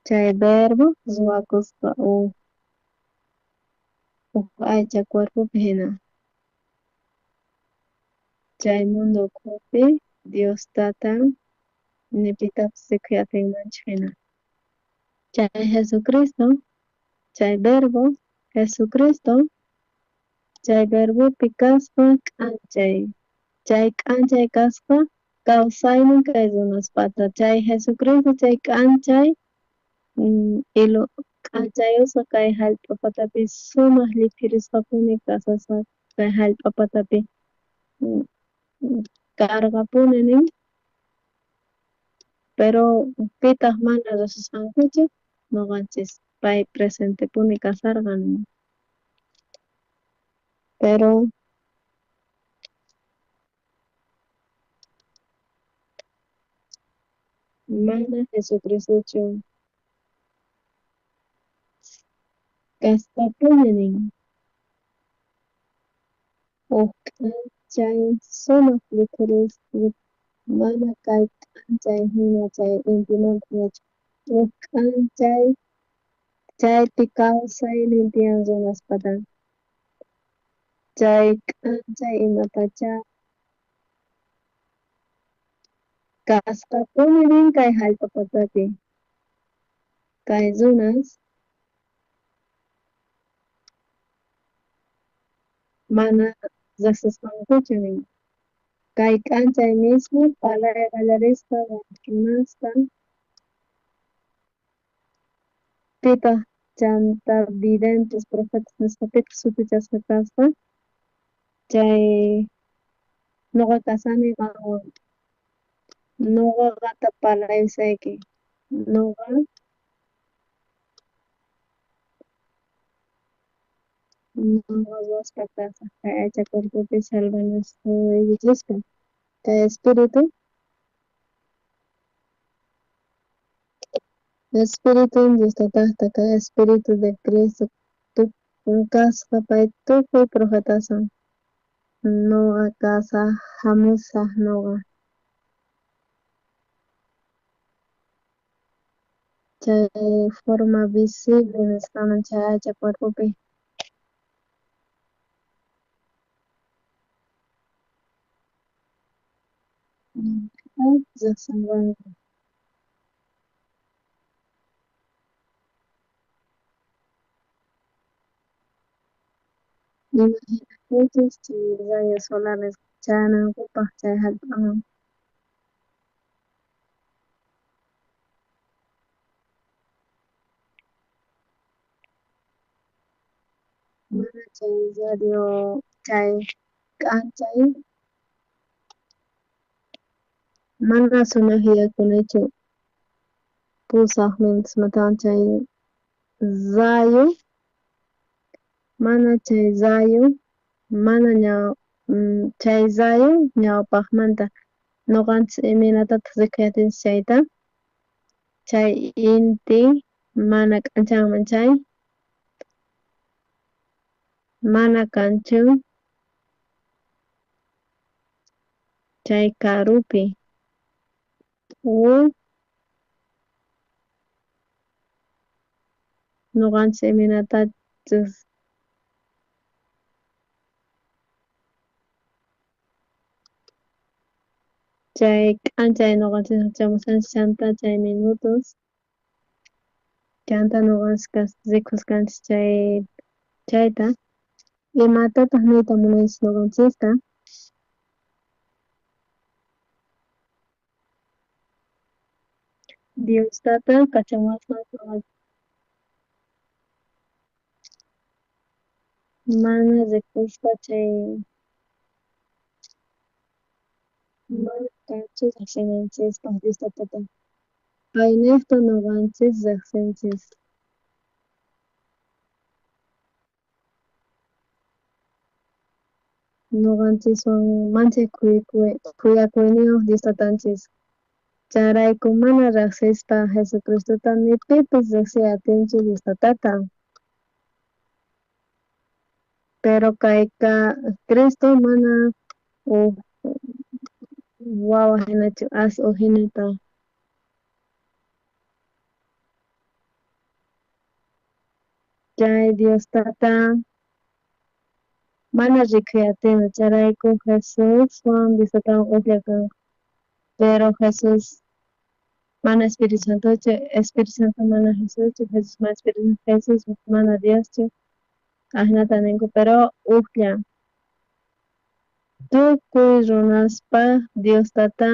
chay verbo ruwakusqa uj aycha cuerpopi hina chay mundo ukhupi Dios tatan ni pitapis rikuy atinmanchu hina chay Jesucristo chay verbo Jesucristo chay verbopi kasqa k'anchay chay k'anchay kasqa kawsaynin kay runaspata chay Jesucristo chay k'anchay k'anchayusqa kay hallp'a patapi sumaq lliphirisqapuni kasasqa kay hallp'a patapi karqapuni nin pero pitaq mana riqsisqankuchu noqanchis pay presentepuni kasarqa nin pero mana Jesucristochu kasqapuni nin uj k'anchay sumaq Mana kay k'anchay jina chay intimanta jinachu. Uj k'anchay chaypi kawsaynin tiyan runaspata. Chay k'anchay imatachá kasqapuni nin kay jallp'a patapi. Kay runas mana riqsisqankuchu nin. Kay k'anchay mismo parlay qallarisqa runasta pitaq chanta videntes profetas nisqa pitaq sutichasqa kasqa chay noqa kasani qanwan noqa qanta parlaysayki noqa noqa ruwaspa kasaj kay aycha cuerpopi salvanasuykichispa kay espíritu Espíritu Dios tataqta kay Espíritu de Cristo kasqa pay tukuy profetasan noqa kasaj jamusaj noqa chay forma visible nisqaman chay aycha cuerpopi riqsinqanku. Imaginakuychis chay rayos solares chayanankupaq chay jallp'aman. Mana chay radio chay k'anchay mana sumaj yakunichu pusaj minutosmantawan chay rayo mana chay rayo mana ña chay rayo ñawpaqmanta noqanchis imaynatataq rikuy atinchis chayta chay inti mana k'anchanman chay mana kanchu chay karupi o noqanchis imaynatachus chay k'anchay noqanchis chamushanchis chanta chay minutos chanta noqanchis rikusqanchis chay chayta imatataq niyta munanchis noqanchista. Dios tata kachamuwasqan mana rikuspa chay mana kanchu riqsinanchispaq Dios tatata paynejta noqanchis riqsinchis. Noqanchiswan manchay khuyakuyniyuq Dios tatanchis. Chayrayku mana riqsispa Jesucristota ni pipis riqsiy atinchu Dios tatata. Pero kayqa Cristo mana uj wawa hinachu as uj hinata. Chay Dios tata mana rikuy atina chayrayku Jesuswan Dios tatawan ujlla kanku. Pero Jesús mana Espíritu Santochu, Espíritu Santo mana Jesuschu, Jesús mana Espíritu Jesús mana Dioschu, ajinata ninku, pero ujlla. Tukuy runaspaq Dios tata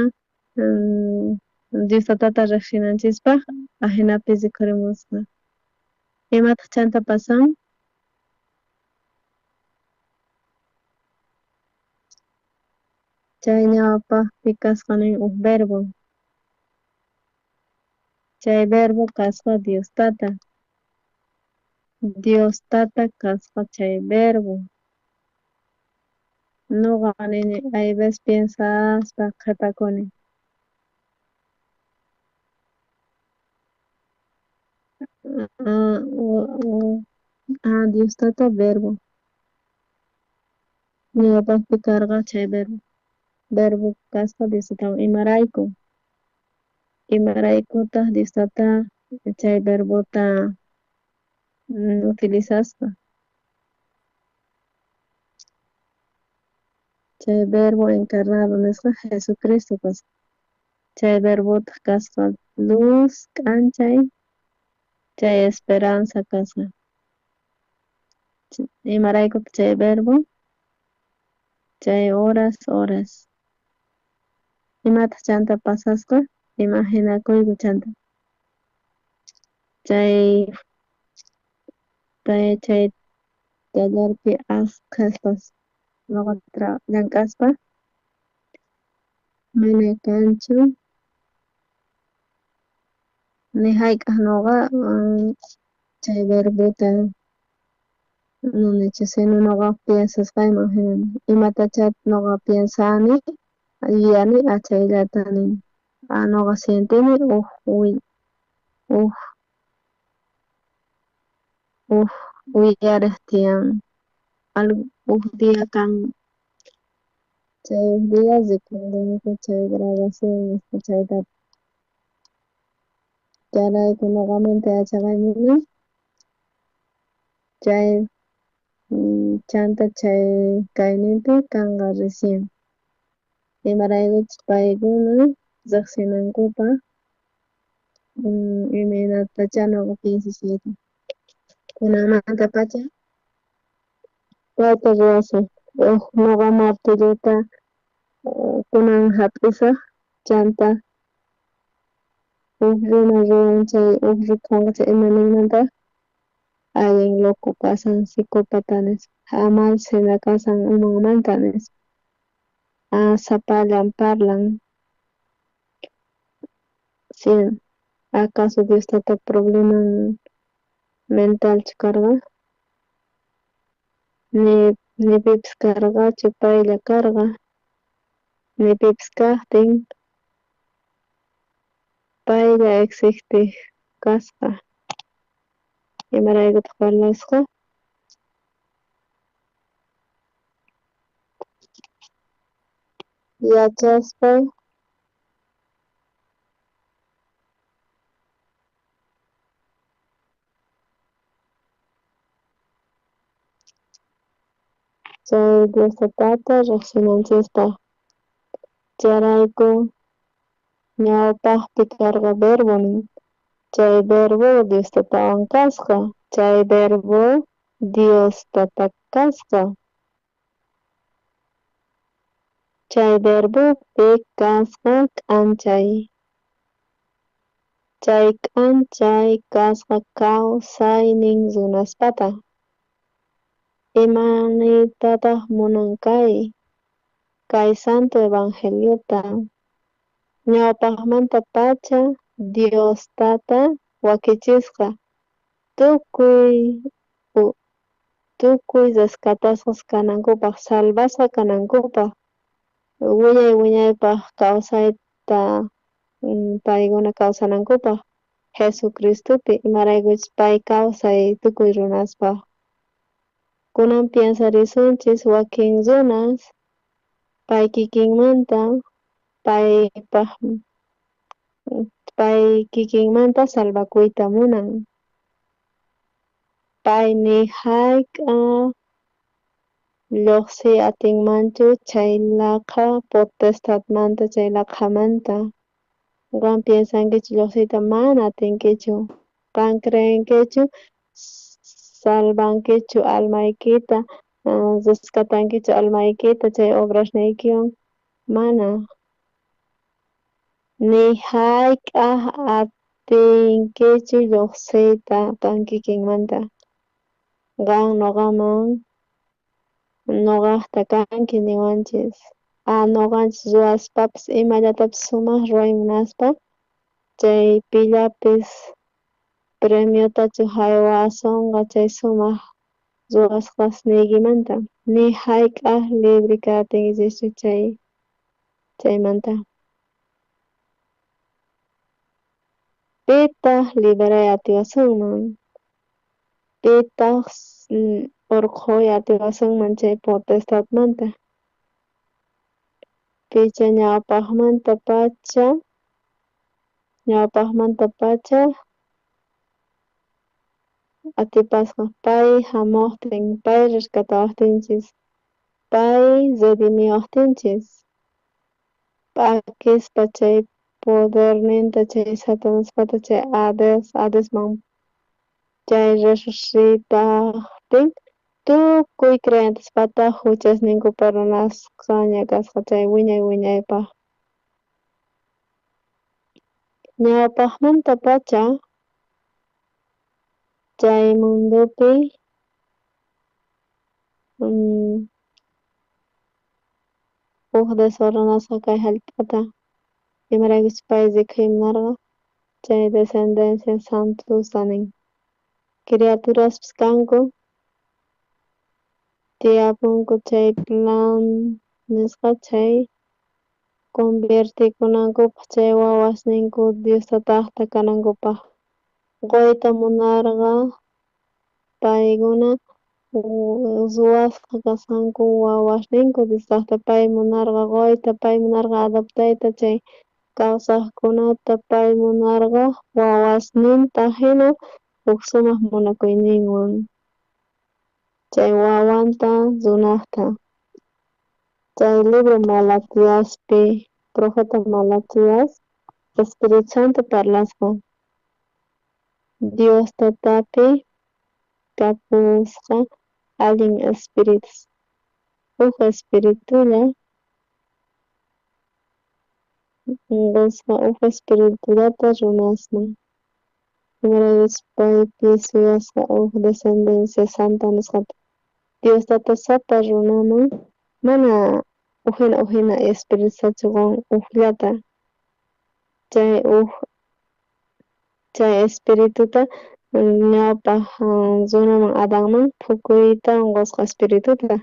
Dios tatata riqsinanchispaq ajinapi rikhurimusqa. Imataq chanta pasan? Chay ñawpaqpi kasqa nin uj verbo. Chay verbo kasqa Dios tata. Dios tata kasqa chay verbo. Noqa nini hay veces piensaspa qhepakuni. Dios tata verbo. Ñawpaqpi karqa chay verbo. Verbo kasqa Dios Tatawan. Imarayku? Imaraykutaq Dios Tata chay verbota utilizasqa? Chay verbo encarnado nisqa Jesucristo kasqa. Chay verbotaq kasqa luz, k'anchay, chay esperanza kasqa. Imaraykutaq chay verbo? Chay horas, horas. Imataq chanta pasasqa? Imaginakuyku chanta. Chay chay tallarpi askhaspas noqa llank'aspa mana kanchu ni hayk'aq noqa chay verbota ninichu sino noqa piensasqayman hina imatachá noqa piensani yuyani chayllata nini noqa sientini uj uyarej tiyan uj día kan chay uj día rikunqanku chay grabación nisqa chayta chayrayku noqamanta yachaqaymuni chay chanta chay kayninpi kanqa recién imaraykuchus paykuna riqsinankupaq imaynatachá noqa piensasqayta kunanmantapacha kayta ruwasaj uj noqa martillota kunan hap'isaj chanta uj runa ruwan chay uj rikhunqa chay ima ninmantaq allin loco kasan psicópata nispa mal sina kasan umanmanta nispa sapallan parlan sí acaso Dios tata problema mentalchu karqa ni pipis karqachu paylla karqa ni pipis kajtin paylla existej kasqa imaraykutaq parlasqa yachaspa chay Dios Tatata riqsinanchispaq chayrayku ñawpaqpi karqa verbo nin chay verbo Dios Tatawan kasqa chay verbo Dios Tata kasqa chay verbopi kasqa k'anchay chay k'anchay kasqa kawsaynin runaspata ima niytataq munan kay santo evangeliota ñawpaqmantapacha Dios Tata wakichisqa tukuy rescatasqas kanankupaq salvasqa kanankupaq wiñay wiñaypaq kawsayta paykuna kawsanankupaq Jesucristopi imaraykuchus pay kawsay tukuy runaspaq kunan piensarisunchis wakin runas pay kikinmanta pay kikinmanta salvakuyta munan pay ni hayk'aq lluqsiy atinmanchu chay laqha potestadmanta chay laqhamanta qan piensankichu lluqsiyta mana atinkichu qan creenkichu salvankichu almaykita rescatankichu almaykita chay obrasniykiwan mana ni hayk'aq atinkichu lluqsiyta qan kikinmanta qan noqaman noqaqta kanki niwanchis noqanchis ruwaspapis imallatapis sumaq ruway munaspa chay pillapis premiotachu haywasonqa chay sumaq ruwasqasniykimanta ni hayk'aq libre kaytinkichischu chaymanta pitaq liberay atiwasunman pitaq urqhuy atiwasunman chay potestadmanta. Picha ñawpajmantapacha atipasqa pay jamojtin, pay rescatawajtinchis, pay redimiwajtinchis, p'akispa chay poderninta chay Satanaspata chay Hadesman chay resucitajtin tukuy creyentespata juchasninku perdonasqaña kasqa chay wiñay wiñaypaj. Ñawpajmantapacha chay mundopi uj desordenasqa kay jallp'ata, imaraykuchus pay rikhuy munarqa chay descendencia santosta nin. Criaturaspis kanku tiyapunku chay plan nisqa chay conviertikunankupaj chay wawasninku Dios tatajta kanankupaj qoyta munarqa paykuna ruwasqa kasqanku wawasninku Dios tatajta pay munarqa qoyta, pay munarqa adoptayta chay kawsajkunata, pay munarqa wawasninta jina uj sumaj munakuyninwan chay wawanta runajta. Chay libro Malaquiaspi profeta Malaquías Espíritu Santo parlasqa Dios tatapi kapusqa allin espíritus, uj espiritulla qosqa uj espiritullata runasman, imaraykuchus paypi suyasqa uj descendencia santa nisqata. Dios tata sapa runaman mana ujina ujina espiritustachu qon ujllata, chay uj chay espirituta ñawpaj runaman Adanman phukuyta qosqa espirituta,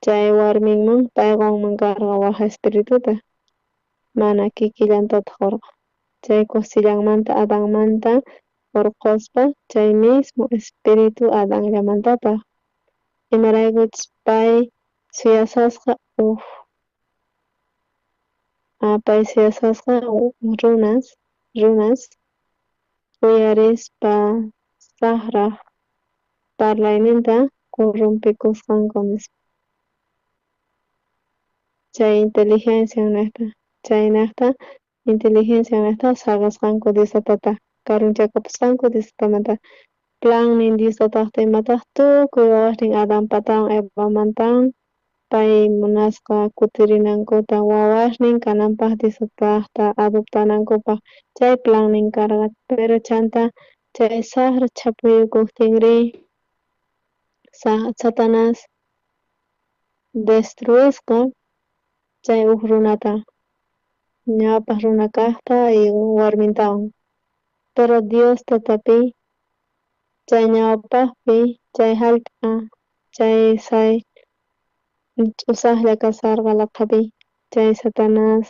chay warminman pay qonman karqa waj espirituta, mana kikillantataj qorqa. Chay costillanmanta Adanmanta orqhospa chay mismo espíritu Adanllamantataj, imaraykuchus pay suyasasqa uj pay suyasasqa runas uyarispa sajraj parlayninta corrompikusqanku nispa. Chay inteligencia nejta chaynejta inteligencia nejta saqesqanku Dios tatata, karunchakapusqanku Dios tatamanta. Plannin Dios tatajta imataj tukuy wawasnin Adanpatawan Evamantawan pay munasqa kutirinankuta wawasnin kananpaj Dios tatajta adoptanankupaj chay plannin karqa. Pero chanta chay sajra chhapuyukojtinrí Satanás destruisqa chay uj runata ñawpaj runa kajta y warmintawan. Pero Dios tatapi chay ñawpajpi chay jallp'a chay say ch'usajlla kasarqa laqhapi chay Satanás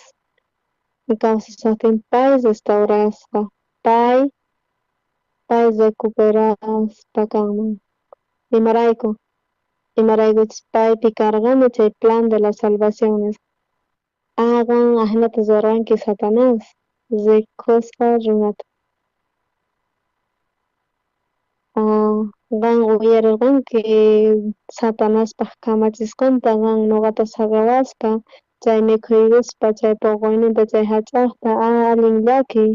kawsashajtin pay restaurasqa, pay recuperaspa kanman. Imarayku imaraykuchus paypi karqani chay plan de la salvación nisqa. Qan ajinata ruwarqanki Satanás rikusqa runata. Qan uyarerqanki Satanaspaj kamachisqanta, qan noqata saqewaspa chay mikhuykuspa chay poqoyninta chay jach'ajta allin llakiy.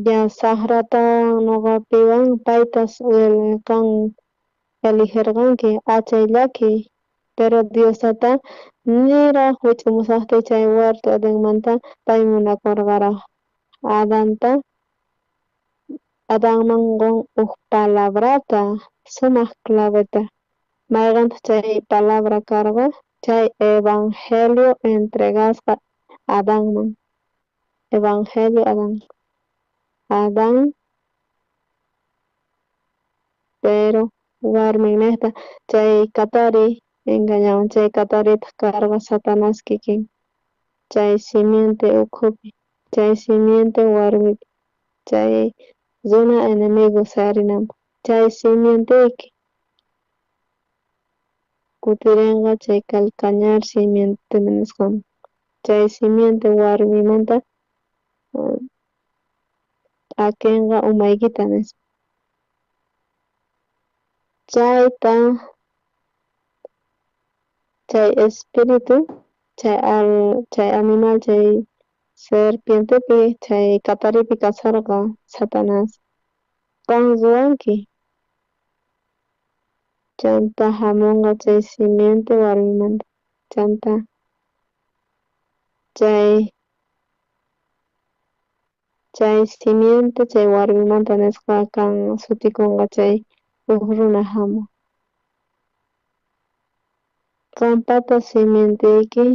Ya sajratawan noqapiwan paytas qan eligerqanki achay llakiy. Pero Dios tata niraj wich'umushajtiy chay huerto Edenmanta pay munakorqaraj Adanta, Adanman qon uj palabrata sumaj claveta mayqentaj chay palabra karqa chay evangelio entregasqa Adanman, evangelio Adán. Adán pero warminnejta chay katari engañawan, chay kataritaj karqa Satanás kikin chay simiente ukhupi, chay simiente warmipi, chay runa enemigo sayarinanpaj chay simienteyki Kutirenqa chay calcañar simiente nisqan. Chay simiente warmimanta p'akenqa umaykita nispa. Chayta chay espíritu chay animal chay serpientepi chay kataripi kasharqa Satanás qan ruwanki chanta jamonqa chay simiente warmimanta chanta chay chay simiente chay warmimanta nisqa kan sutikunqa chay uj runa jamoj. Qampata simienteyki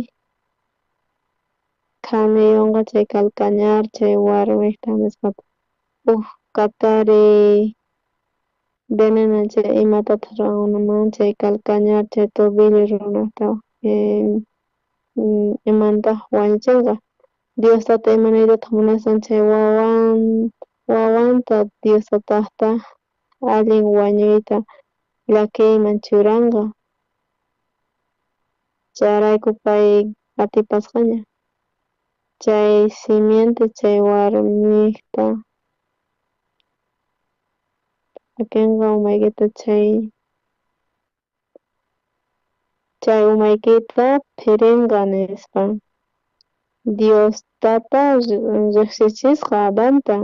khaniyonqa chay calcañar chay warmejta nisqata uj katari veneno chay imatataj ruwanman chay calcañar chay tobillo runajta imantaj wañuchenqa. Dios tata imaniytataj munashan chay wawanta Dios tatajta allin wañuyta llakiyman churanqa. Chayrayku pay atipasqaña chay simiente chay warmijta p'akenqa umaykita chay chay umaykita phirenqa nispa. Dios tata riqsichisqa Adanta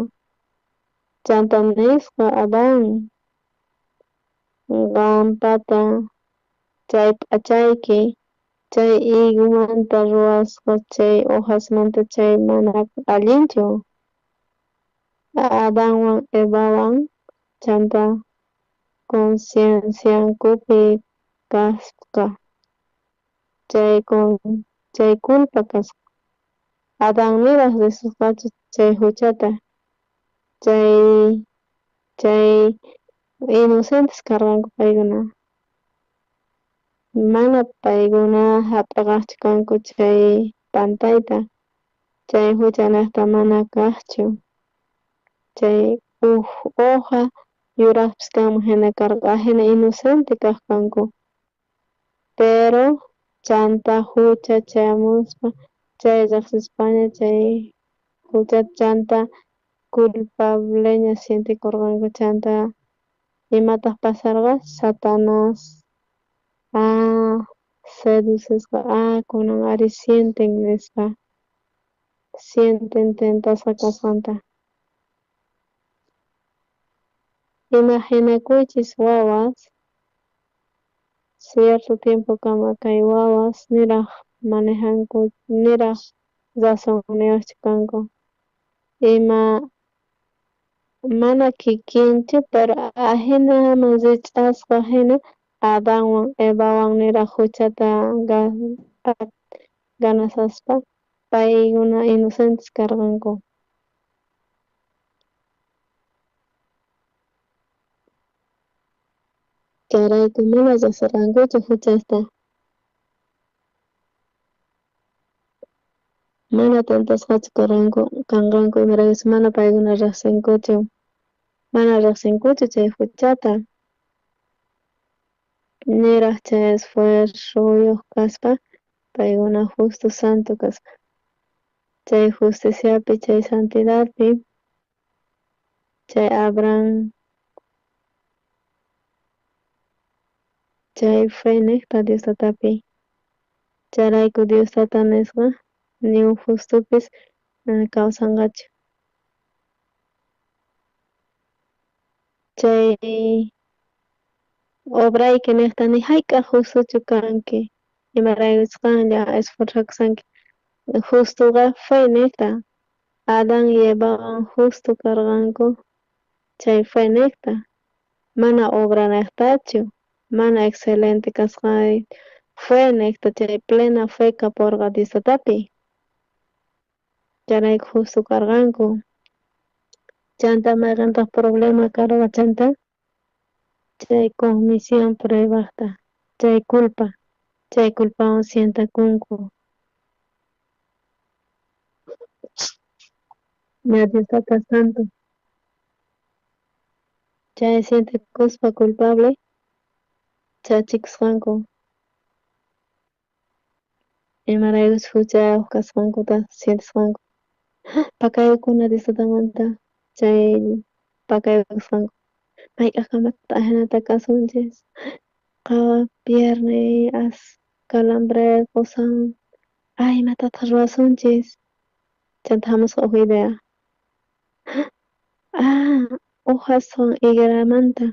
chanta nisqa Adán qampata chay p'achayki chay higomanta ruwasqa chay hojasmanta chay mana allinchu. Adanwan Evawan chanta concienciankupi kasqa chay culpa kasqa. Adán niraj risusqachu chay huchata chay chay inocentes karqanku paykuna mana paykuna jap'aqaqchu kanku chay pantayta chay huchanejta mana kajchu chay uj hoja yurajpis kanman jina karqa ajina inocente kaj kanku pero chanta hucha chayamuspa chay riqsispaña chay huchata chanta culpableña sientekurqanku chanta imataj pasarqa Satanás seducisqa kunan ari sienten nispa sienten tentasqa kasqanta. Imaginakuychis wawas cierto tiempokama kay wawas niraj manejanku niraj razonniyuqchu kanku ima mana kikinchu pero ajinaman rich'asqa jina Adanwan Evawan niraj huchata ganasaspa paykuna inocentes karqanku. Chayrayku mana riqsirqankuchu huchasta. Mana tentasqachu karqanku kanqanku imaraykuchus mana paykuna riqsinkuchu mana riqsinkuchu chay huchata. Niraj chay esfuerzoyuq kaspa paykuna justo santo kaspa chay justiciapi chay santidadpi chay Abraham chay fe niqta Dios tatapi chayrayku Dios tata nisqa ni uj justopis kawsanqachu chay obrayki niqta ni hayk'aq justochu kanki imaraykuchus qanlla esforzakushanki justoqa fe niqta Adán y Evawan justo karqanku chay fe niqta mana obra niqtachu mana excelente kasqay fe niqta chay plena fe kaporqa Dios tatapi chayrayku justo karqanku chanta mayqintaq problema karqa chanta chay comisión pruebajta chay culpa chay culpawan sientakunku ña Dios tata santo chay sientekuspa culpable chachikusqanku. Imaraykuchus juchayoj kasqankuta sientesqanku. Pakaykuna Dios Tatamanta chay pakaykusqanku. Mayk'ajkamataq ajinata kasunchis? Qhawa piernay as calambre qosan. Ay, imatataq ruwasunchis? Chanta hamusqa uj idea. Ah, hojaswan higueramanta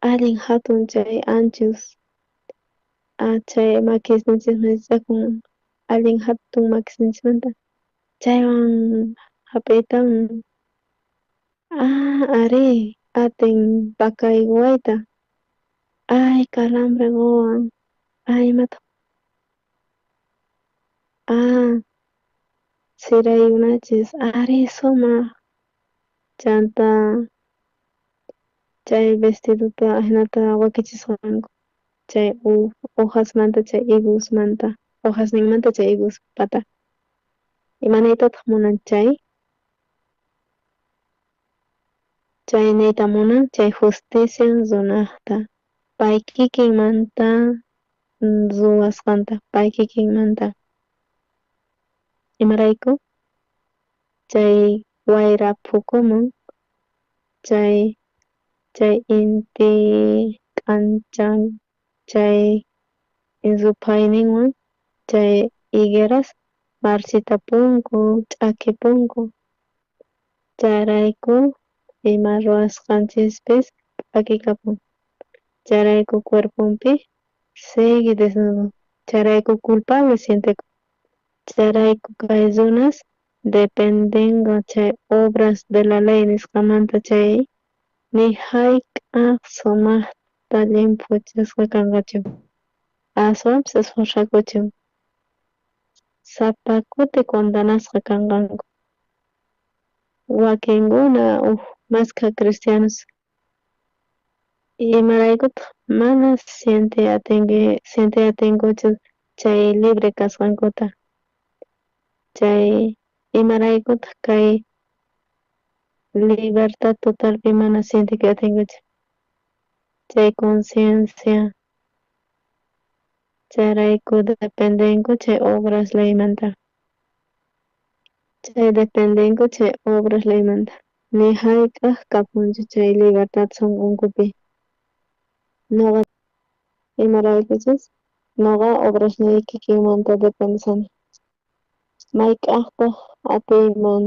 allin hatun chay anchus. Chay makisninchikman rich'akun allin hatun makisninchikmanta chaywan hap'iytawan. Ah, arí, atin pakaykuwayta. Ay, calambre qowan. Ay, imataq. Ah, siraykunachis. Arí, sumaq. Chanta chay vestidota ajinata wakichisqanku. Chay hojasmanta, chay higosmanta, hojasninmanta chay higospata. Imanaytataq munan chay? Chay niyta munan chay justicia runajta. Pay kikinmanta ruwasqanta, pay kikinmanta. Imarayku? Chay wayra phukumun, chay inti k'anchan, chay ruphayninwan, chay higueras marchitapunku, ch'akipunku. Chayrayku ima ruwasqanchispis p'akikapun. Chayrayku cuerponpi sigue desnudo. Chayrayku culpable sientekun. Chayrayku kay runas dependenqa chay obras de la ley nisqamanta chay ni hayk'aq sumaqta llimphuchasqa kanqachu. Aswanpis esforzakuchun. Sapa kuti condenasqa kanqanku. Wakinkuna uj maskha cristianos imaraykutaq mana siente atinkuchu chay libre kasqankuta. Chay imaraykutaq kay libertad totalpi mana siente atinkuchu. Chay conciencia chayrayku dependenku chay obras leymanta. Chay dependenku chay obras leymanta. Ni hayk'aq kapunchu chay libertad sunqunkupi. Noqa imaraykuchus noqa obras ley kikinmanta dependesani. Mayk'aqtaq atiyman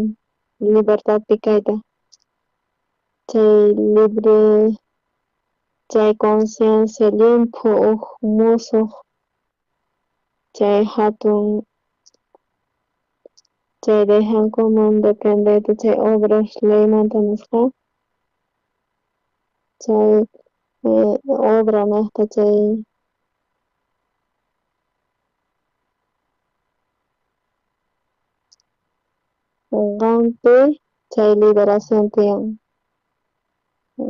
libertadpi kayta. Chay libre chay conciencia llimphu uj musuq chay hatun chay dejankuman dependeyta chay obras leymanta nisqa chay obra nejta chay qampi chay liberación tiyan.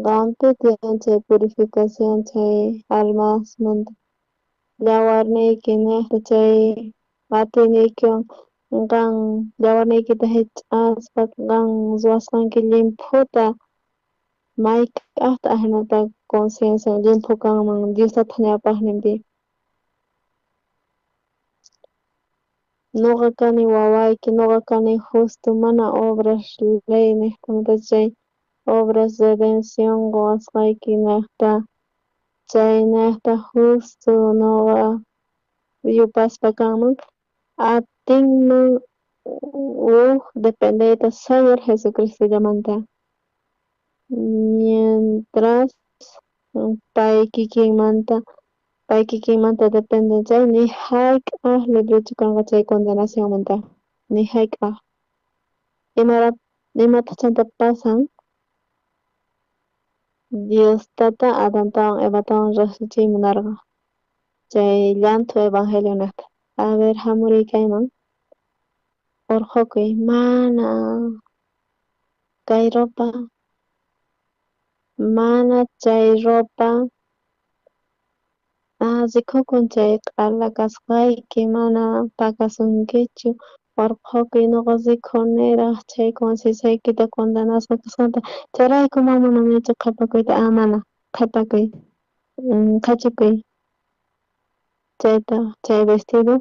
Qampi tiyan chay purificación chay almasmanta. Yawarniyki nejta chay atiyniykiwan qan yawarniykita hich'aspa qan ruwasqanki llimphuta mayk'aqta ajinata conciencia llimphu kanman Dios Tataq ñawpaqninpi. Noqa kani wawayki, noqa kani justo, mana obras ley nejtamanta chay obras redención qowasqayki nejta chay nejta justo noqa yupaspa kanman atinman uj dependeyta Señor Jesucristollamanta. Mientras pay kikinmanta depende chay ni hayk'aq librechu kanqa chay condenacionmanta ni hayk'aq. Imataq chanta pasan? Dios Tata Adantawan Evatawan riqsichiy munarqa chay llanthu evangelio nejta. A ver, hamuriy kayman urqhukuy mana kay ropa mana chay ropa rikukun chay q'ala kasqayki mana pakasunkichu urqhukuy noqa rikhuniraq chay concienciaykita condenasqa kasqanta chayrayku mana munanichu qhepakuyta mana qhepakuy qhachukuy chayta chay vestido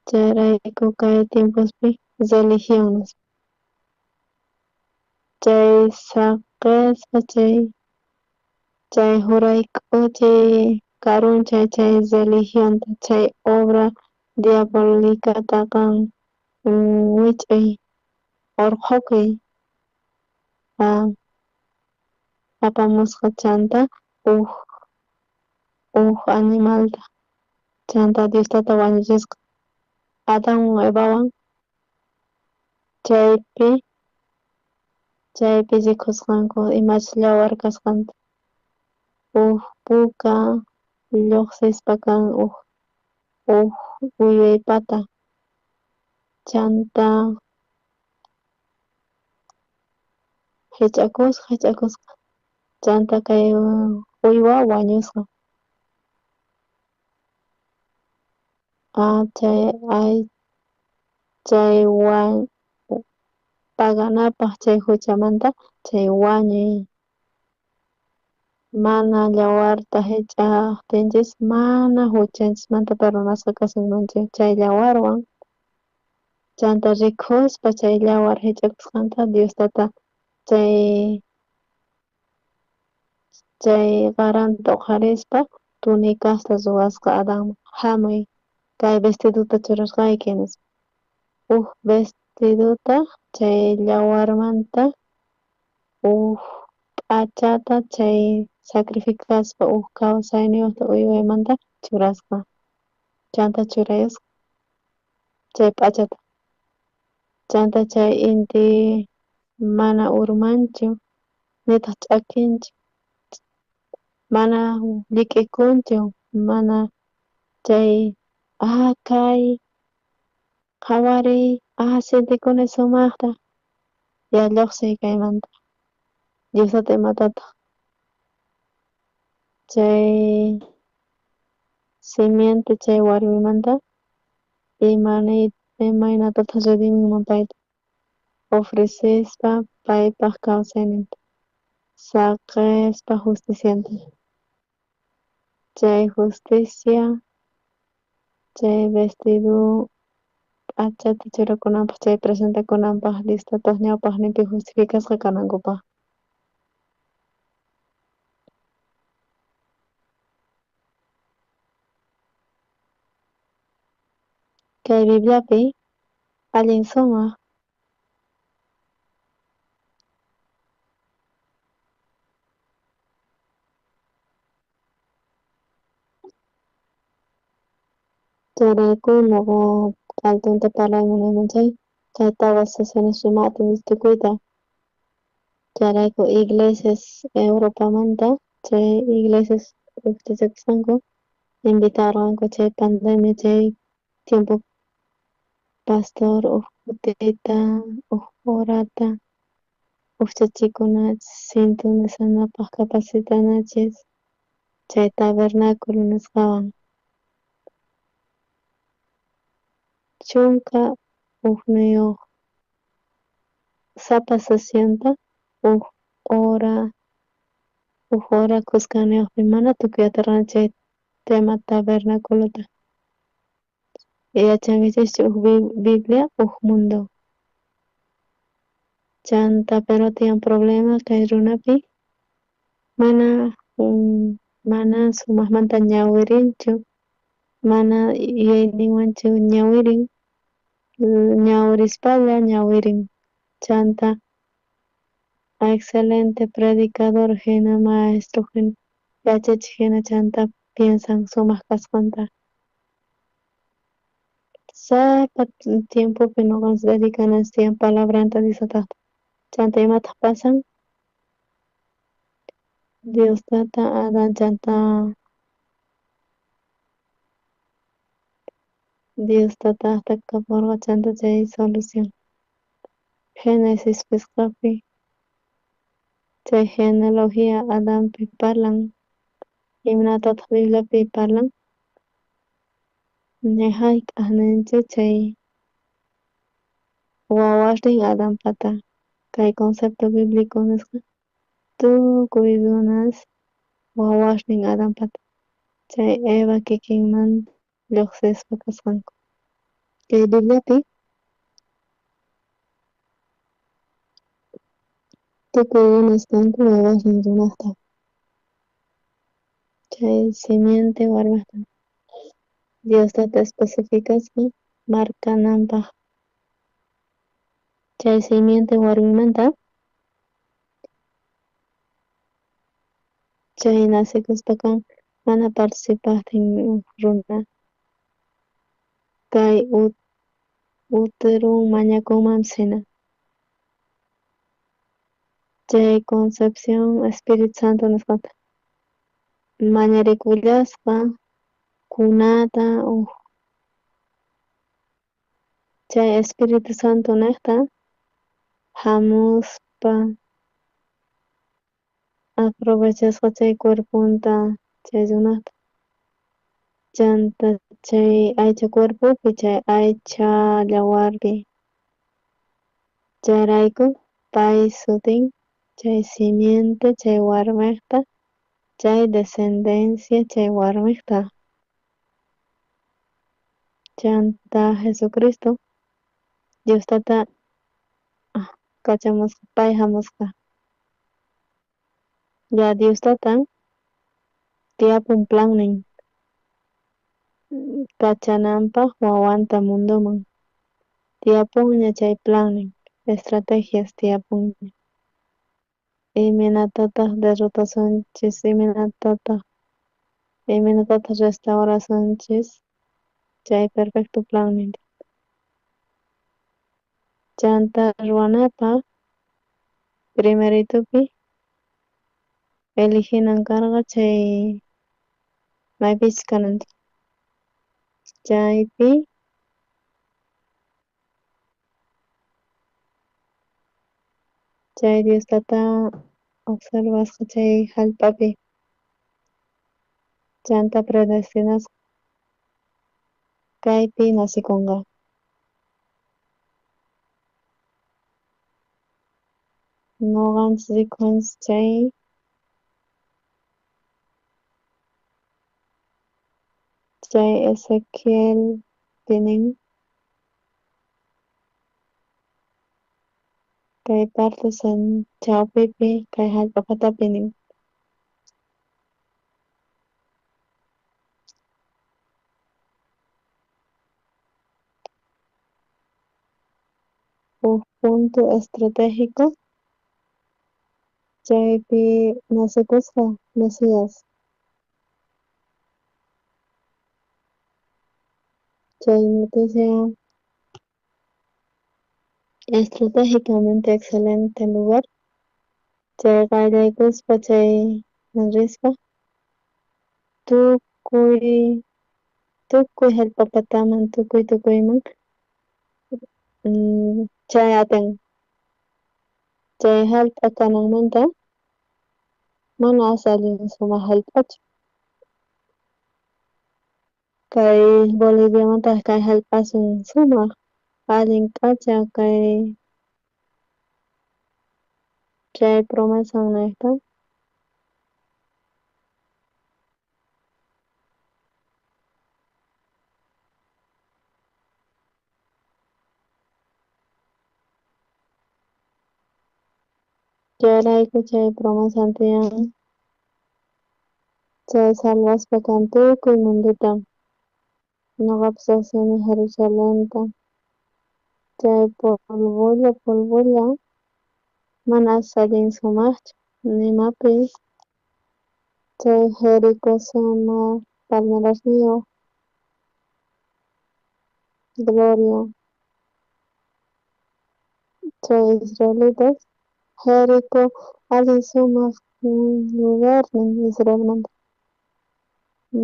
Chayrayku kay tiempospi religión nispa. Chay saqespa chay chay jurayk'uchi karunchay chay religionta chay obra diabólicata qan wich'uy orqhokuy apamusqa chanta uj uj animalta chanta Dios tata wañuchisqa Adanwan Evawan chaypi chaypi rikusqanku imachus yawar kasqanta uj puka llojsispa kan uj uj uywaypata chanta jich'akusqa jich'akusqa chanta kay uywa wañusqa chay ay chay paganapaj chay juchamanta chay wañuy mana yawarta jich'ajtinchis mana juchanchismanta perdonasqa kasunmanchu chay yawarwan chanta rikuspa chay yawar jich'akusqanta Dios tata chay chay qaranta uqharispa tunicasta ruwasqa Adanman jamuy kay vestidota churasqayki nispa uj vestidota chay yawarmanta uj p'achata chay sacrificaspa uj kawsayniyojta uywaymanta churasqa chanta churayusqa chay p'achata chanta chay inti mana urmanchu nitaq ch'akinchu mana llik'ikunchu mana chay kay qhawariy sientikuni sumajta ya lluqsiy kaymanta Dios tata imatataq chay simiente chay warmimanta imaynatataq rediminman payta ofrecespa paypaj kawsayninta saqespa justicianta chay justicia chay vestido p'achata churakunanpaj chay presentakunanpaj Dios tataq ñawpaqninpi justificasqa kanankupaj. Kay Bibliapi allin sumaj chayrayku nuqa altunta parlay munayman chay kay tawa sesiones rimata tukuyta chayrayku iglesias Europamanta chay iglesias ujchachakusqanku invitarqanku chay pandemia chay tiempo pastor uj kutita uj horata ujchachikunachis sintonizanapaj capacitanachis chay tabernáculo nisqawan 11 sapa sesionta uj hora khuskaniyojpi mana tukuy atirqani chay tema tabernáculota yachankichischu uj Biblia uj mundo chanta pero tiyan problema kay runapi mana mana sumajmanta ñawirinchu mana yuyayninwanchu ñawirin ñawirispalla ñawirin chanta excelente predicador hina maestro hina yachachej hina chanta piensan sumaj kasqanta sapa tiempopi noqanchis dedicananchis tiyan palabranta Dios tatajta chanta imataq pasan Dios tata Adán chanta Dios tatajta kaporqa chanta chay solución Génesis pisqapi chay genealogía Adanpi parlan imatataq Bibliapi parlan ni jayk'aj ninchu chay wawasnin Adanpata kay concepto bíblico nisqa tukuy runas wawasnin Adanpata chay Eva kikinman lluqsispa kasqanku. Kay Bibliapi tukuy runas kanku wawasnin runajta. Chay simiente warmajta. Dios tata especificasqa markananpaj. Chay simiente warmimanta chay nacekuspa kan mana participajtin uj runa kay útero mañakunmanpis jina. Chay concepción Espíritu Santo nisqata mañarikullasqa kunata uj chay Espíritu Santo nejta jamuspa aprovechasqa chay cuerponta chay runajta chanta chay aycha cuerpopi chay aycha yawarpi chayrayku pay sutin chay simiente chay warmejta chay descendencia chay warmejta chanta Jesucristo Dios tata kachamusqa pay jamusqa ya Dios tatan tiyapun plannin kachananpaj wawanta mundoman tiyapunña chay plannin estrategias tiyapunña imaynatataj derrotasunchis imaynatataj restaurasunchis chay perfecto plannin chanta ruwanapaj primeritupi eliginan karqa chay maypichus kananta chaypi chay Dios tata observasqa chay jallp'api chanta predestinasqa kaypi nacikunqa. Noqanchis rikunchis chay Ezequiel nin kay partes chawpipi kay jallp'a patapi nin. Uj punto estratégico chaypi nacekusqa Mesías. Chay noticia estratégicamente excelente lugar chay qallaykuspa chay rispa tukuy jallp'a pataman tukuy tukuyman chay atin chay jallp'a kananmanta mana as allin sumaq jallp'achu kay Boliviamanta kay jallp'asun sumaq allin k'acha kay chay promesa nejta chayrayku chay promesa tiyan chay salvaspa kan tukuy mundota noqapis rejsini Jerusalenta chay polvolla mana as allin sumajchu nimapis chay Jerico sumaq palmerasniyoj gloria chay israelitas Jerico allin sumaq lugarnin Israelmanta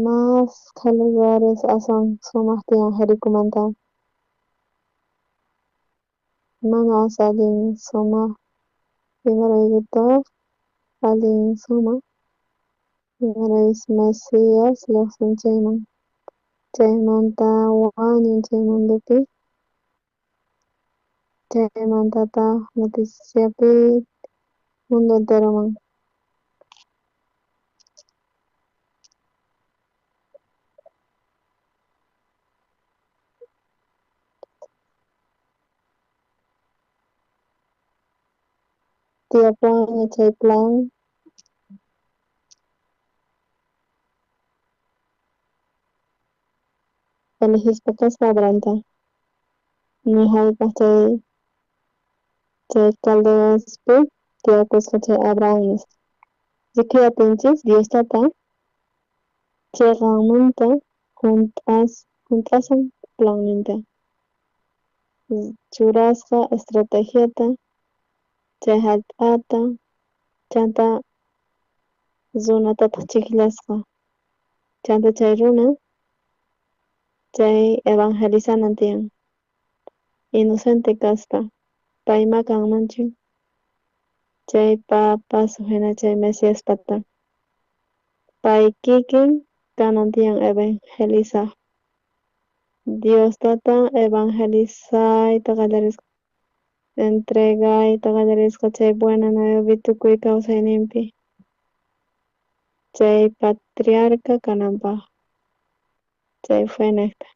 más lugares aswan sumaq tiyan Jericomanta mana as allin sumaq imaraykutaj allin sumaq imaraykus Mesías llojsin chayman chaymanta wañun chay mundopi chaymantataj noticiapi mundo enteroman. Tiyapuwanña chay plan. Elegishpa kasqa Abrahamta. Ni hayk'aq chay Caldeaspi tiyakusqa chay Abraham nisqa. Rikuyatinchis Dios tata cheqanmanta junt'asan planninta. Churasqa estrategiata chay hallp'ata chanta runatataq chijllasqa. Chanta chay runa chay evangelizanan tiyan. Inocente kaspa payma kanmanchu chay papasu hina chay Mesiaspata. Pay kikin kanan tiyan evangelizaj. Dios tata evangelizayta qallarisqa entregayta qallarisqa chay buena nuevapi tukuy kawsayninpi chay patriarca kananpaj chay fe nejta.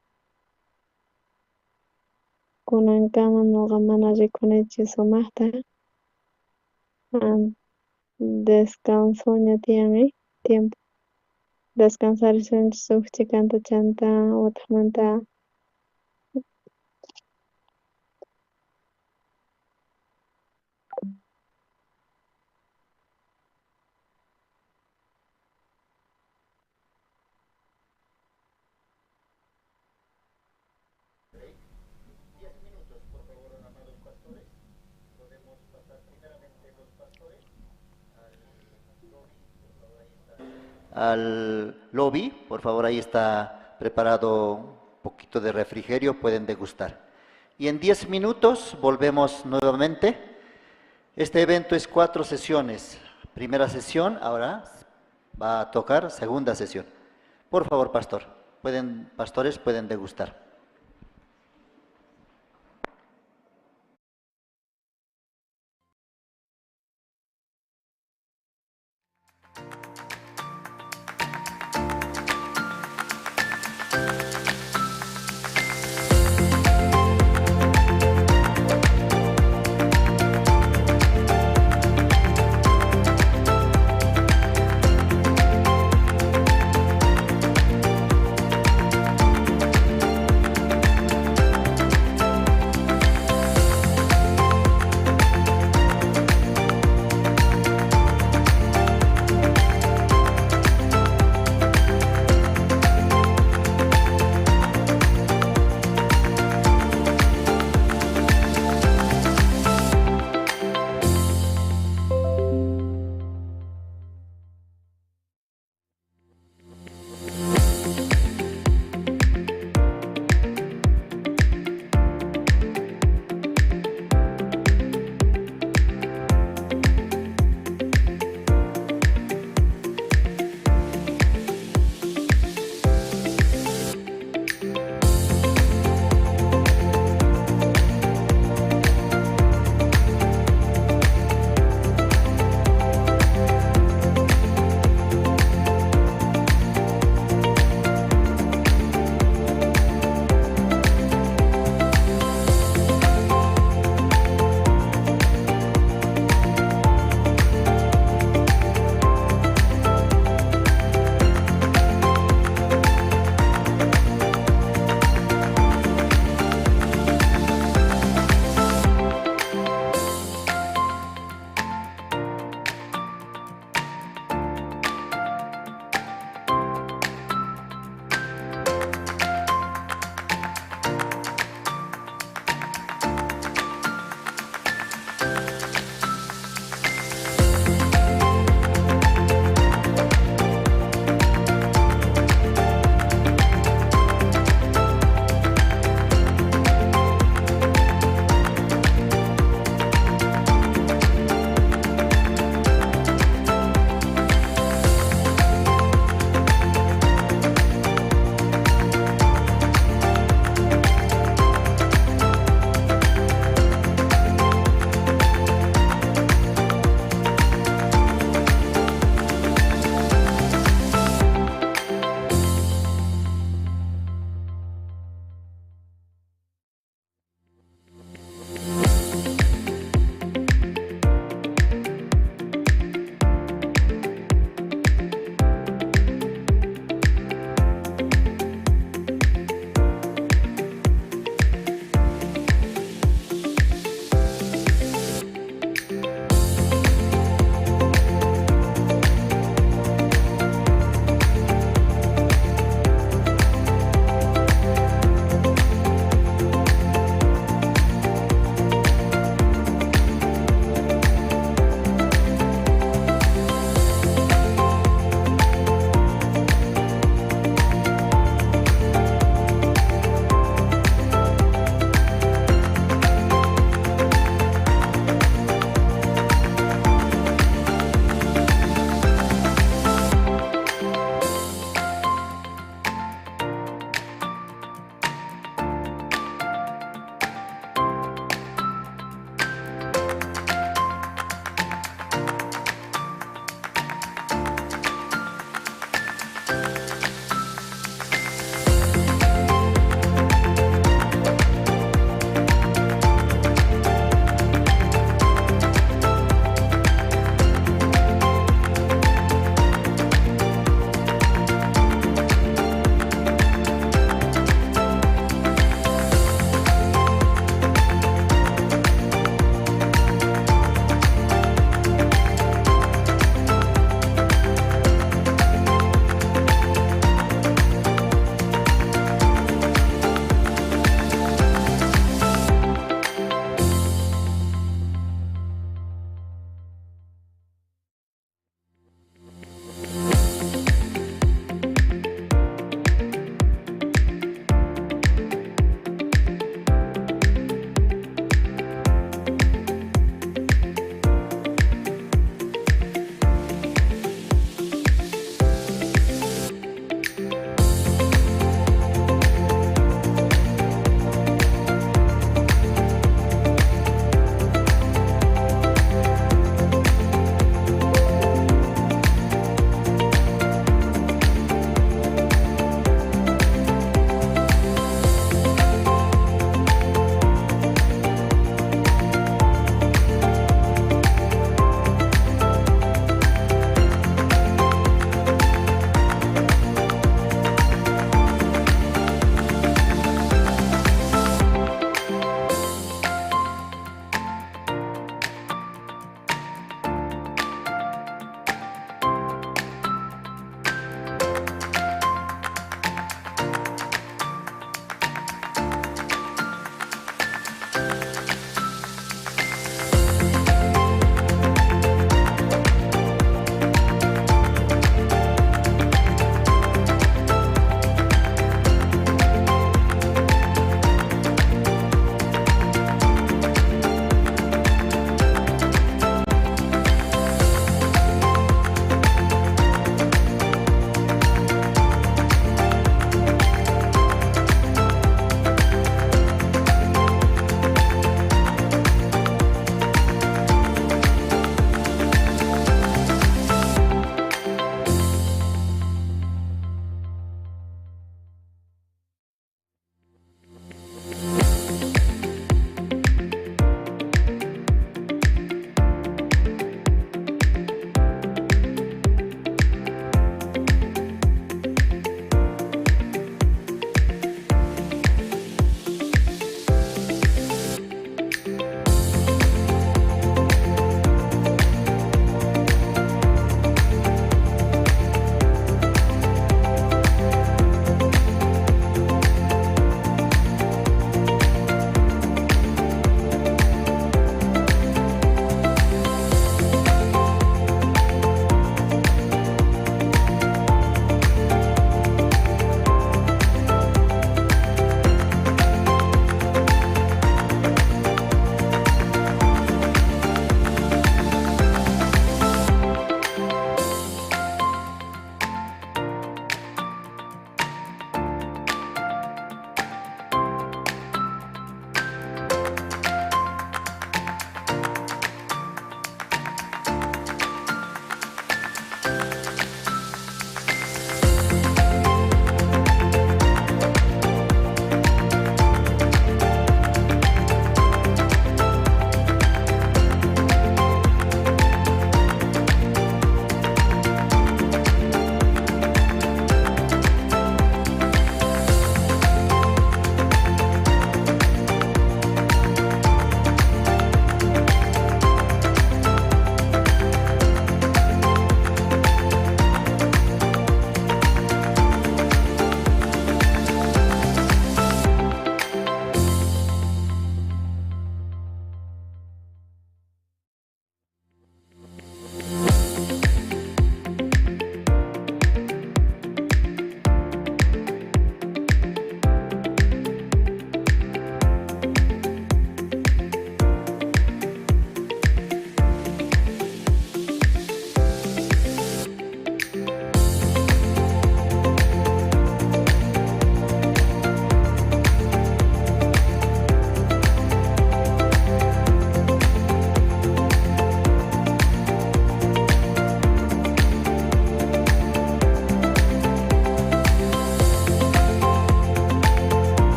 Kunankama noqa mana rikunichu sumajta descansoña tiyan tiempo descansarisunchis uj chhikanta chanta watejmanta. Al lobby, por favor, ahí está preparado un poquito de refrigerio, pueden degustar. Y en 10 minutos volvemos nuevamente. Este evento es 4 sesiones. Primera sesión, ahora va a tocar segunda sesión. Por favor, pastor, pastores pueden degustar.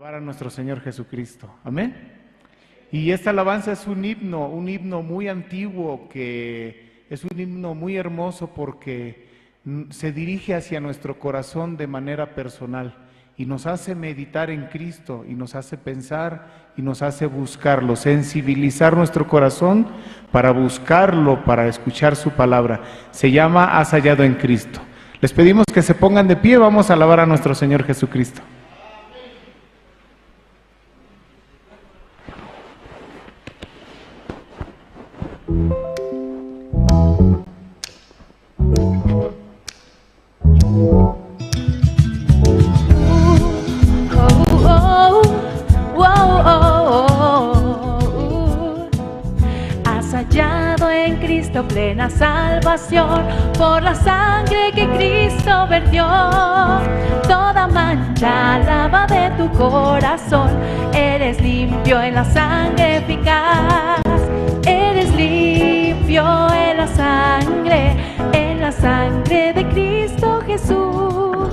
Alabar a nuestro Señor Jesucristo. Amén. Y esta alabanza es un himno muy antiguo, que es un himno muy hermoso porque se dirige hacia nuestro corazón de manera personal y nos hace meditar en Cristo y nos hace pensar y nos hace buscarlo, sensibilizar nuestro corazón para buscarlo, para escuchar su palabra. Se llama Has hallado en Cristo. Les pedimos que se pongan de pie, vamos a alabar a nuestro Señor Jesucristo. Has hallado en Cristo plena salvación por la sangre que Cristo vertió. Toda mancha lava de tu corazón, eres limpio en la sangre eficaz. Eres limpio en la sangre de Cristo Jesús.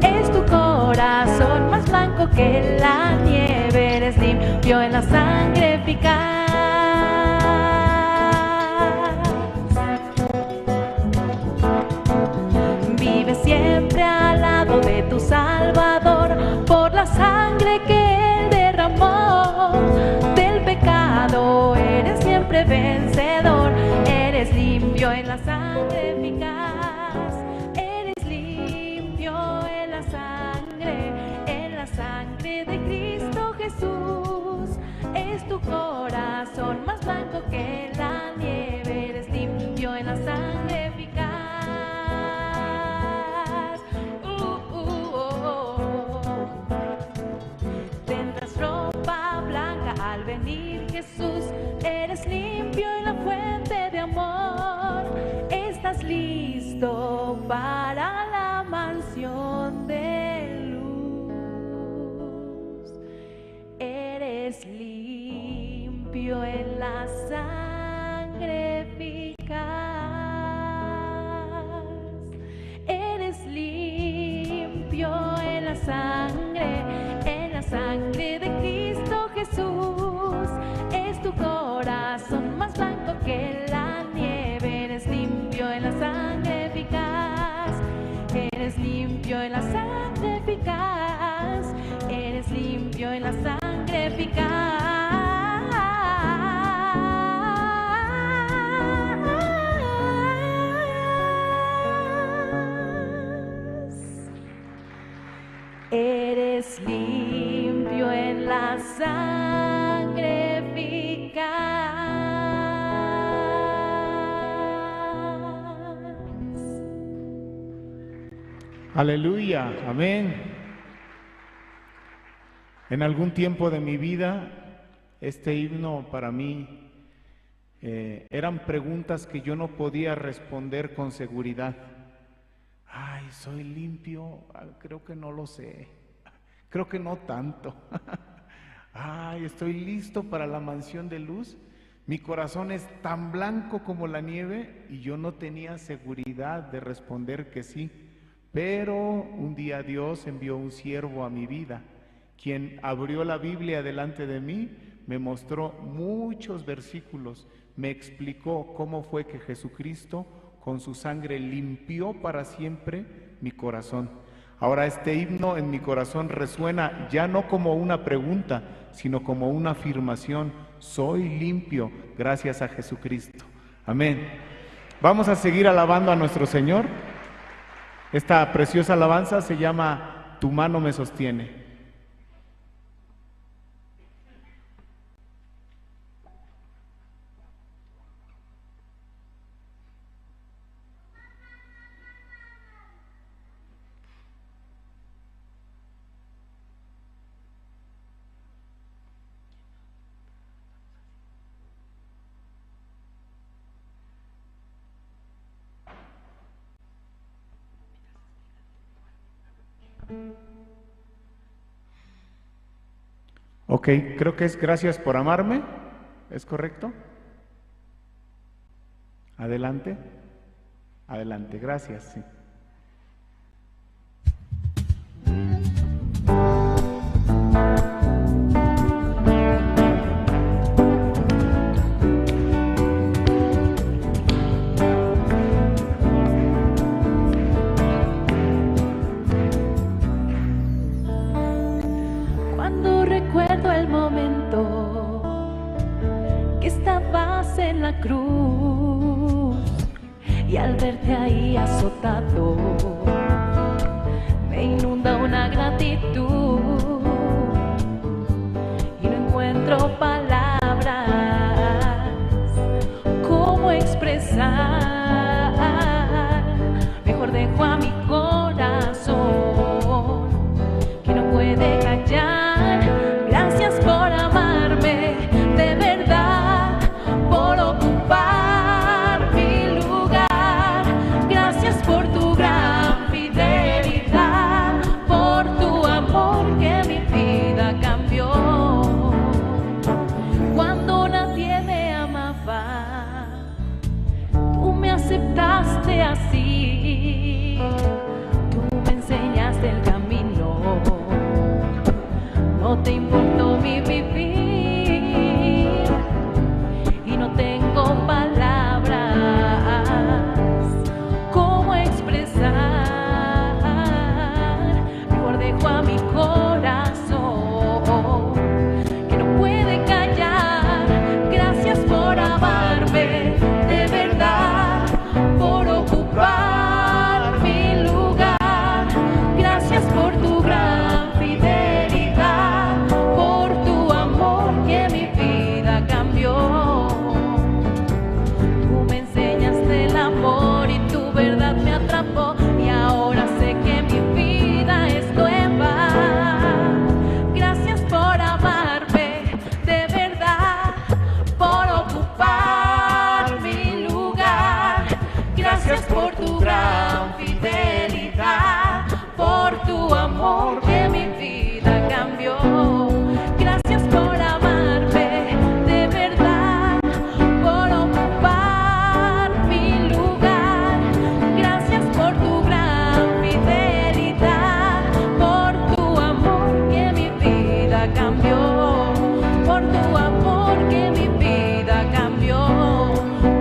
Es tu corazón más blanco que la nieve, eres limpio en la sangre eficaz. Vive siempre al lado de tu Salvador por la sangre que Él derramó. Del pecado eres siempre vencedor, eres limpio en la sangre eficaz. Eres limpio en la sangre de Cristo Jesús. Es tu corazón más blanco que la nieve, eres limpio en la sangre eficaz. Tendrás ropa blanca al venir Jesús, eres limpio en la fuente de amor. Estás listo para la mansión de luz. Eres limpio en la sangre eficaz. Eres limpio en la sangre de Cristo Jesús. Es tu corazón más blanco que la nieve, eres limpio en la sangre eficaz. Eres limpio en la sangre eficaz. Eres limpio en la sangre eficaz. Eres limpio en la sangre eficaz. Aleluya, amén. En algún tiempo de mi vida, este himno para mí eran preguntas que yo no podía responder con seguridad. Ay, soy limpio, creo que no lo sé, creo que no tanto. Ay, estoy listo para la mansión de luz. Mi corazón es tan blanco como la nieve y yo no tenía seguridad de responder que sí. Pero un día Dios envió un siervo a mi vida, quien abrió la Biblia delante de mí, me mostró muchos versículos, me explicó cómo fue que Jesucristo con su sangre limpió para siempre mi corazón. Ahora este himno en mi corazón resuena ya no como una pregunta, sino como una afirmación. Soy limpio gracias a Jesucristo. Amén. Vamos a seguir alabando a nuestro Señor. Esta preciosa alabanza se llama Tu mano me sostiene. Ok, creo que es gracias por amarme, ¿es correcto? Adelante, adelante, gracias, sí. cruz y al verte ahí azotado me inunda una gratitud y no encuentro palabras cómo expresar. Mejor dejo a mi corazón que no puede callar. Gracias por amarme de verdad, por ocupar mi lugar. Gracias por tu gran fidelidad, por tu amor que mi vida cambió. Cuando nadie me amaba, tú me aceptaste así. Tú me enseñaste el camino, no te importó mi vivir y no tengo palabras cómo expresar. Mejor dejo a mi corazón que no puede callar. Gracias por amarme de verdad, por ocupar mi lugar. Gracias por tu gran fidelidad, por tu amor que mi vida cambió. Tú me enseñaste el amor y tu verdad me atrapó, y ahora sé que mi vida es nueva. Gracias por amarme de verdad, por ocupar mi lugar. Gracias por tu gran fidelidad, por tu amor que mi vida cambió. Gracias por amarme de verdad, por ocupar mi lugar. Gracias por tu gran fidelidad, por tu amor que mi vida cambió, por tu amor que mi vida cambió,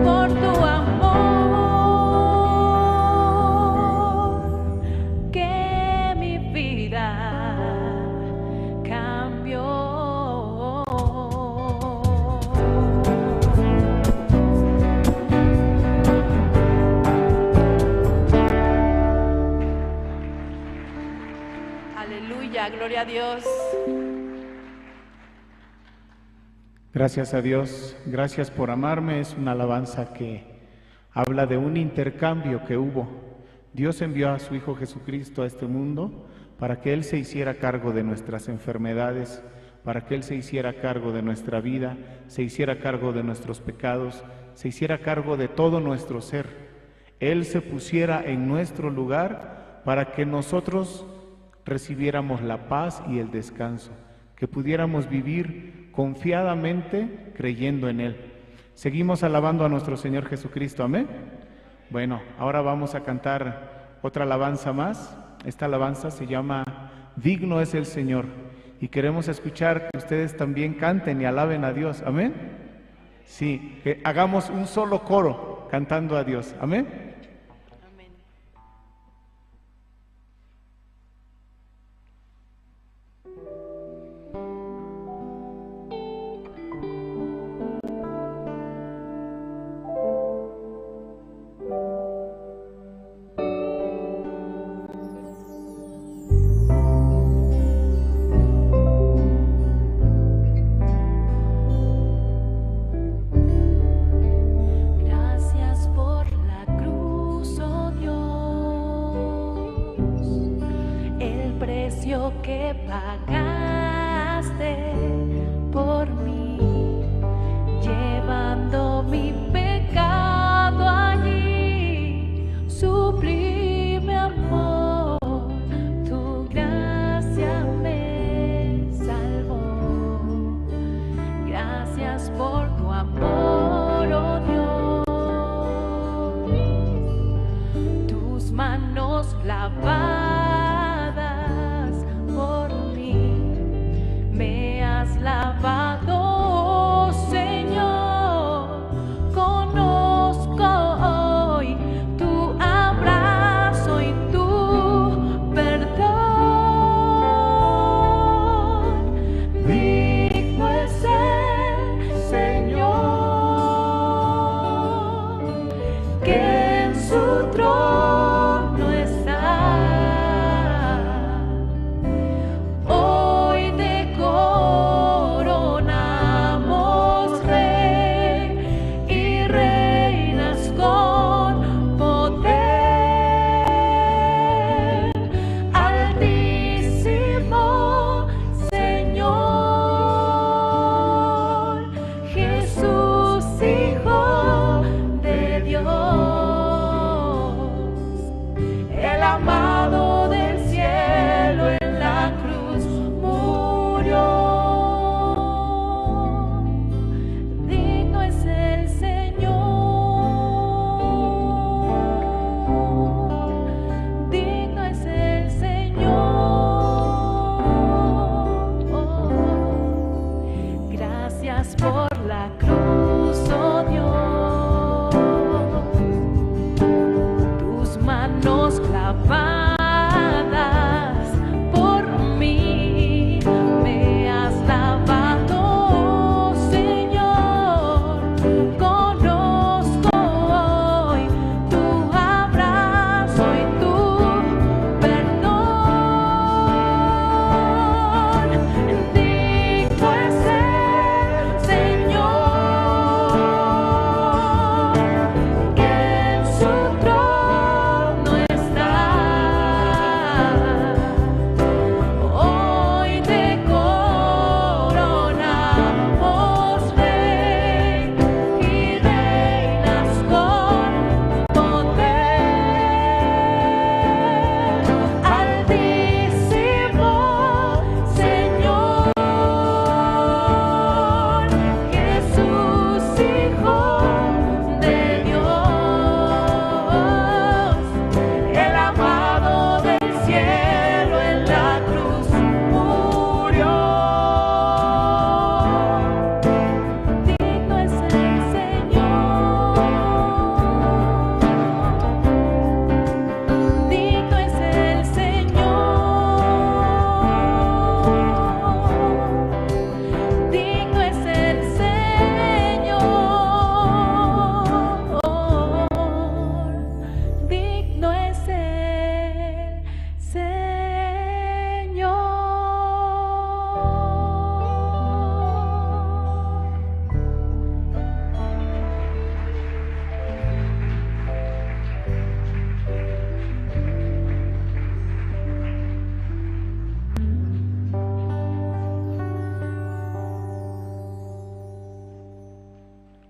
por tu amor que mi vida cambió. Aleluya, gloria a Dios. Gracias a Dios, gracias por amarme. Es una alabanza que habla de un intercambio que hubo. Dios envió a su Hijo Jesucristo a este mundo para que Él se hiciera cargo de nuestras enfermedades, para que Él se hiciera cargo de nuestra vida, se hiciera cargo de nuestros pecados, se hiciera cargo de todo nuestro ser. Él se pusiera en nuestro lugar para que nosotros recibiéramos la paz y el descanso, que pudiéramos vivir confiadamente creyendo en Él. Seguimos alabando a nuestro Señor Jesucristo, amén. Bueno, ahora vamos a cantar otra alabanza más. Esta alabanza se llama Digno es el Señor, y queremos escuchar que ustedes también canten y alaben a Dios, amén. Sí, que hagamos un solo coro cantando a Dios, amén. Gracias por la cruz, oh Dios, el precio que pagaste por mí, llevando mi pecado allí. Sublime amor, tu gracia me salvó. Gracias por tu amor, oh Dios, tus manos lavadas por mí, me has lavado.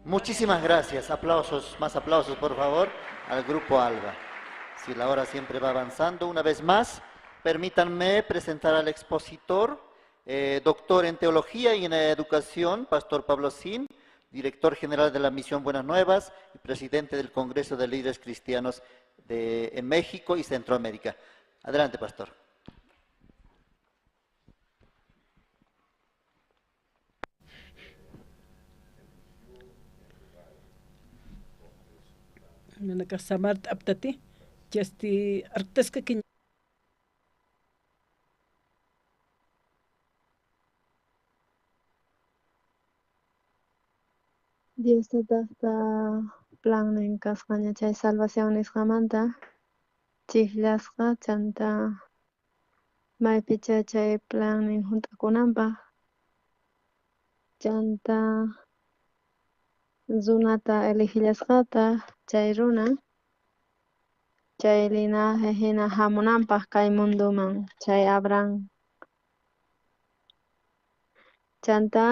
Muchísimas gracias. Aplausos, más aplausos, por favor, al Grupo Alba. Si la hora siempre va avanzando, una vez más, permítanme presentar al expositor, doctor en Teología y en Educación, Pastor Pablo Sin, director general de la Misión Buenas Nuevas y presidente del Congreso de Líderes Cristianos en México y Centroamérica. Adelante, pastor. Dios tataqta plannin kasqaña chay salvación nisqamanta chijllasqa chanta maypicha chay plannin junt'akunanpaq chanta runata elegillasqata chay runa chay linaje hina hamunanpaq kay munduman chay Abraham chanta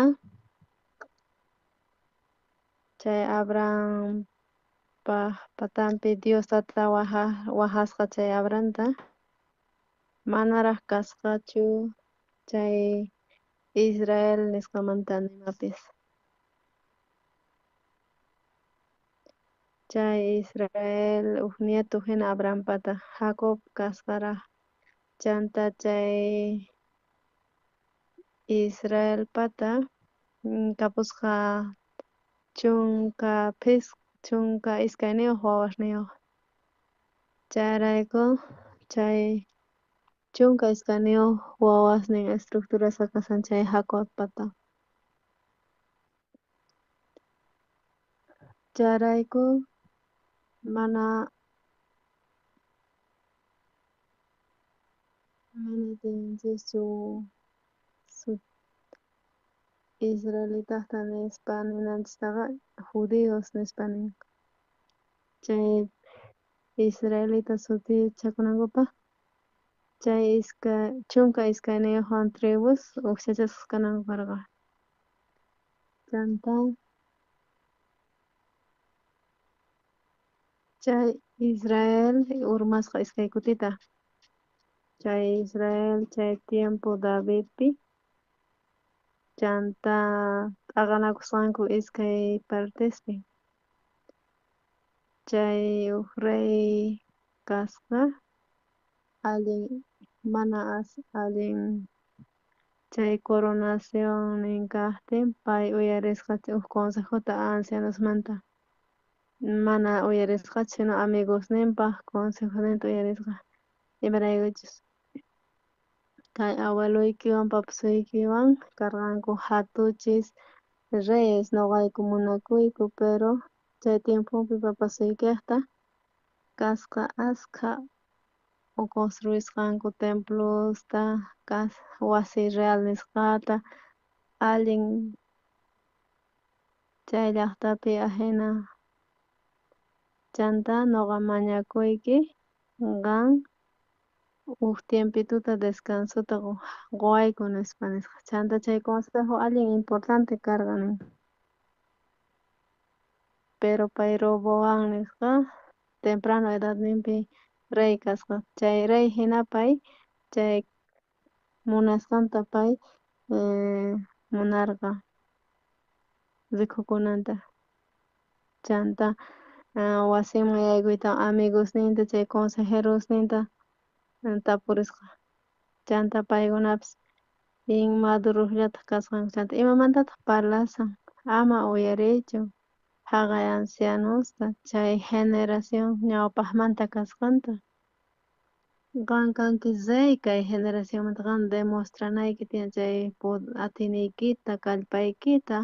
chay Abraham patampi Dios tata wajasqa chay Abrahamta manaraj kasqachu chay Israel nisqamanta nimapis chay Israel uj nieto hina Abrahampata Jacob kasqaraj chanta chay Israelpata kapusqa chunka iskayniyuq wawasniyuq chayrayku chay 12 wawasnin estructurasqa kasan chay Jacobpata chayrayku mana tiyanchischu israelitasta nispa ninanchistaqa judíos nispa ninku chay israelita sutichakunankupaq chay 12 tribus ujchachasqas kananku karqa chanta chay Israel urmasqa iskay kutita chay Israel chay tiempo Davidpi chanta t'aqanakusqanku iskay partespi chay uj rey kasqa allin mana allin chay coronacionnin kaqtin pay uyarisqa uj consejota ancianosmanta mana uyarisqachu sino amigosninpaq consejoninta uyarisqa imaraykuchus kay abueloykiwan papasuykiwan karqanku jatuchis reyes noqayku munakuyku pero chay tiempopi papasuykiqta kasqa askha construisqanku templosta wasi real nisqata allin chay llaqtapi ajina chanta noqa mañakuyki qan uj tiempituta descansota quwayku nispa nisqa chanta chay consejo allin importante karqa nin pero pay Roboam nisqa temprano edadninpi rey kasqa chay rey hina pay chay munasqanta pay munarqa rikukunanta chanta wasiman yaykuyta amigosninta chay consejerosninta tapurisqa chanta paykunapis inmadurojllataq kasqanku chanta imamantataq parlasan ama uyariychu jaqay ancianosta chay generación ñawpaqmanta kasqanta qan kanki rey kay generacionmanta qan demostranayki tiyan chay atiniykita kallpaykita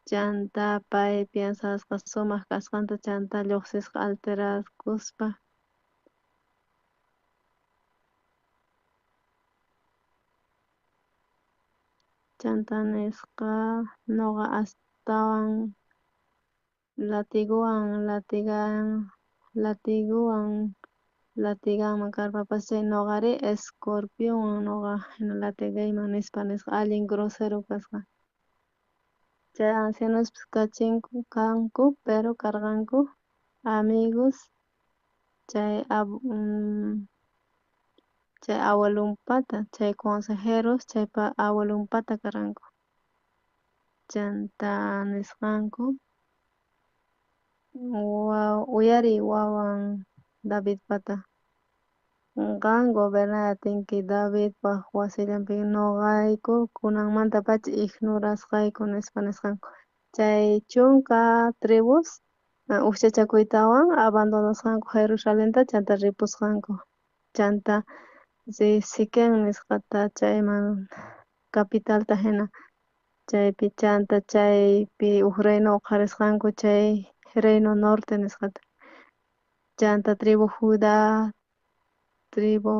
chanta pay piensasqa sumaq kasqanta chanta lluqsisqa alterakuspa chanta nisqa noqa astawan latiguwan latiganman karpapas chay noqari escorpionwan noqa hina latigayman nispa nisqa allin grosero kasqa. Chay ancianospis kachinku kanku, pero karqanku amigos chay chay abuelompata, chay consejeros chaypa abuelompata karqanku. Chanta nisqanku uyariy wawan Davidpata, qan gobernay atinki Davidpaj wasillanpi, noqayku kunanmantapacha ignorasqayku nispa nisqanku. Chay chunka tribus ujchachakuytawan abandonasqanku Jerusalenta chanta ripusqanku. Chanta Siquem nisqata chayman capitalta jina chaypi chanta chaypi uj reino oqharisqanku chay reino norte nisqata. Chanta tribu Judá, tribu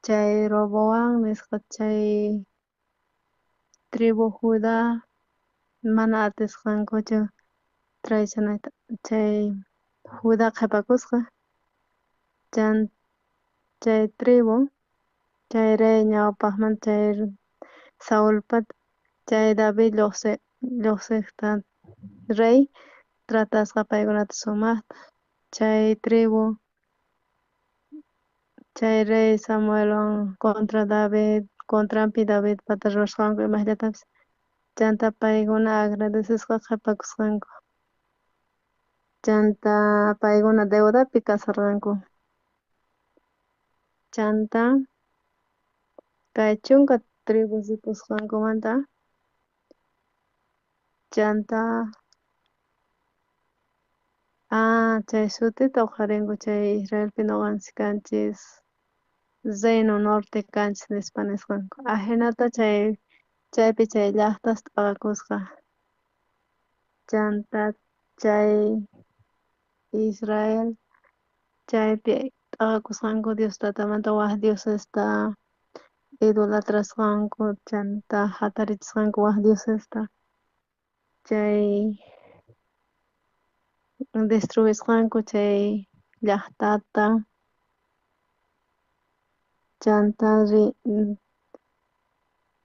chay Roboam nisqa chay tribu Judá mana atisqankuchu traicionayta chay Judá qhepakusqa chay tribu chay rey ñawpajmanta chay Saulpata chay David llojsejta rey tratasqa paykunata sumajta chay tribu chay rey Samuelwan contra David contranpi Davidpata ruwasqanku imasllatapis chanta paykuna agradecesqa qhepakusqanku chanta paykuna deudapi kasharqanku chanta kay chunka tribus ripusqankumanta chanta chay sutita uqharinku chay Israelpi noqanchis kanchis reino norte kanchis nispa nisqanku ajinata chay chaypi chay llajtas t'aqakusqa chanta chay Israel chaypi t'aqakusqanku Dios tatamanta waj diosesta idolatrasqanku chanta jatarichisqanku waj diosesta chay destruisqanku chay llajtata chanta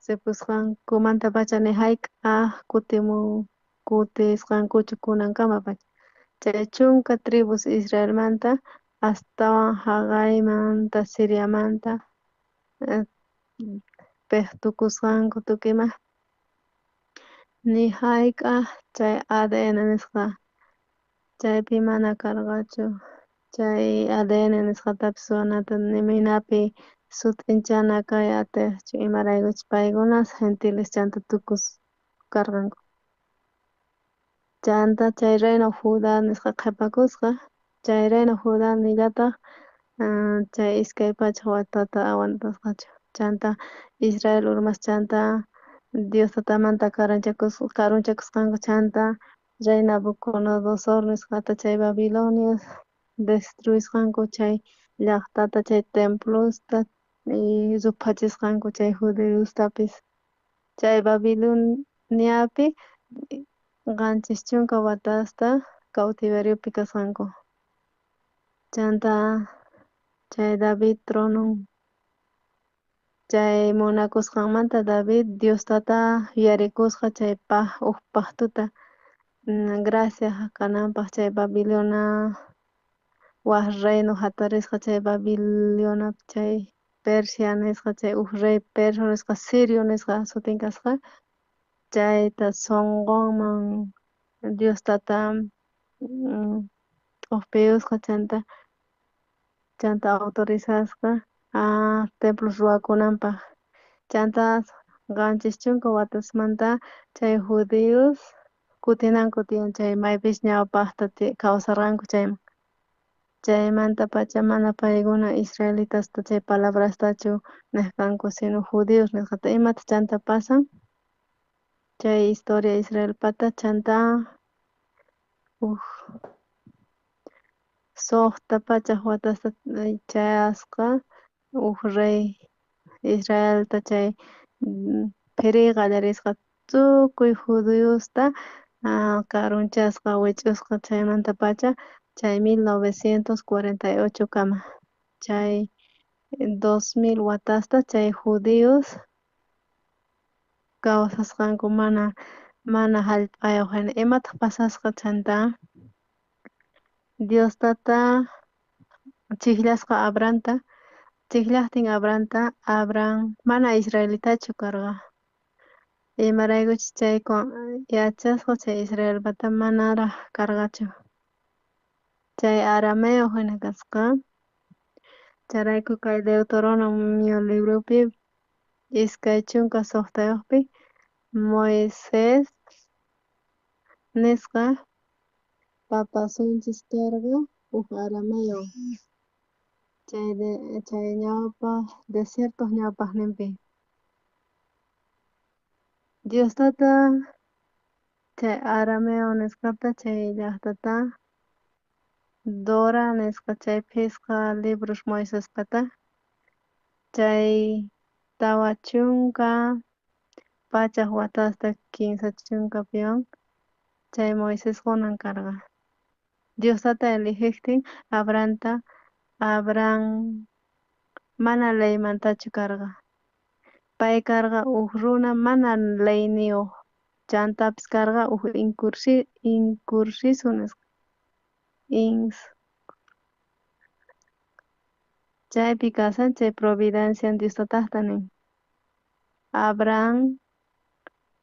ripusqankumantapacha ni jayk'aj kutisqankuchu kunankama pacha chay chunka tribus Israelmanta astawan jaqaymanta Siriamanta pejtukusqanku tukuy ima ni jayk'aj chay ADN nisqa chaypi mana karqachu chay ADN nisqatapis ruwanata nimaynapi sut'inchana kay atejchu imaraykuchus paykunas gentiles chanta tukus karqanku chanta chay reino Judá nisqa qhepakusqa chay reino Judá nillataj chay 200 watata aguantasqachu chanta Israel urmas chanta Dios tatamanta karunchakusqanku chanta rey Nabucodonosor nisqata chay Babilonios destruisqanku chay llajtata chay templosta y ruphachisqanku chay judiostapis chay Babiloniapi 70 watasta cautiveriopi kasqanku chanta chay David tronon chay munakusqanmanta David Dios tata yuyarikusqa chay uj pajtuta gracias kananpaj chay Babilonia waj reino jatarisqa chay Babilonia chay Persia nisqa chay uj rey perso nisqa Sirio nisqa sutin kasqa chayta sonqonman Dios tata t'ojpiyusqa chanta autorizasqa templos ruwakunanpaj chanta 70 watasmanta chay judíos kutinanku tiyan chay maypis ñawpajta kawsarqanku chayman chaymantapacha mana paykuna israelitasta chay palabrastachu nej kanku sino judíos nisqata imata chanta pasan chay historia Israelpata chanta uj 600 watasta chayasqa uj rey Israelta chay phiriy qallarisqa tukuy judiosta karunchasqa wich'usqa chaymantapacha chay 1948 kama chay 2000 watasta chay judíos Kawsasqanku mana mana jallp'ayoj jina. Imataj pasasqa chantá? Dios tata chijllasqa Abrahamta, chijllajtin Abrahamta, Abraham mana israelitachu karqa. Imaraykuchus chay yachasqa chay Israelpata manaraj karqachu. Chay arameo jina kasqa. Chayrayku kay Deuteronomio libropi 26pi Moisés nisqa papasunchis karqa uj arameo chay chay ñawpaj desiertoj ñawpajninpi. Dios tata chay arameo nisqata chay llajtata Dora nisqa chay phisqa libros Moisespata chay 40 pachaj watasta 30piwan chay Moisés qonan karqa. Dios tata elegejtin Abrahamta, Abraham mana leymantachu karqa. Pay karqa uj runa mana leyniyoj, chantapis karqa uj incursiso nisqa. Chaypi kashan chay providencia Dios tatajta nin. Abraham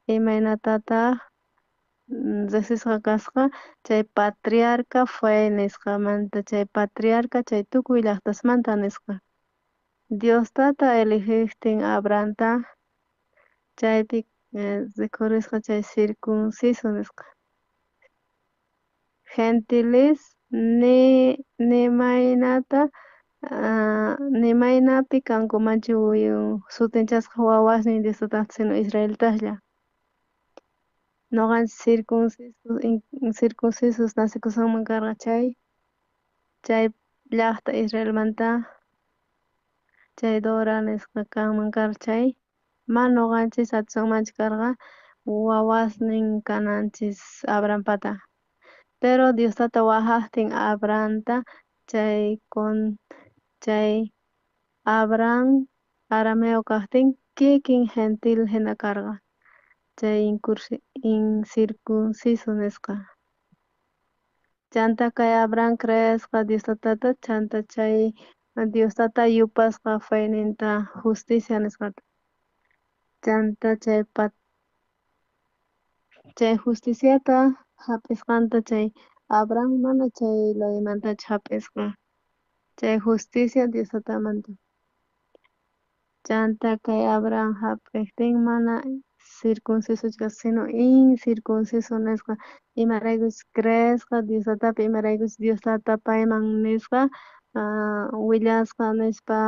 imaynatataj rejsisqa kasqa chay patriarca fue nisqamanta, chay patriarca chay tukuy llajtasmanta nisqa. Dios tata elegejtin Abrahamta chaypi rikhurisqa chay circunciso nisqa. Gentiles ni nimaynata nimaynapi kankumanchu sutinchasqa wawasnin Dios tatajta sino israelitaslla. Noqanchis circuncisos nacekusunman karqa chay chay llajta Israelmanta chay Dora nisqa kanman karqa chay mana noqanchis atisunmanchu karqa wawasnin kananchis Abrahampata. Pero Dios tata wajajtin Abrahamta chay con chay Abraham arameo kajtin kikin gentil jina karqa chay incircunciso nisqa. Chanta kay Abraham creesqa Dios tatata, chanta chay Dios tata yupasqa feyninta justicia nisqata. Chanta chay chay justiciata jap'isqanta chay Abraham mana chay leymantachu jap'isqa. Chay justicia Dios tatamanta. Chanta kay Abraham jap'ejtin mana circunciso kasqa sino incircunciso nisqa. Imaraykuchus creesqa Dios tatapi, imaraykuchus Dios tata payman nisqa willasqa nispa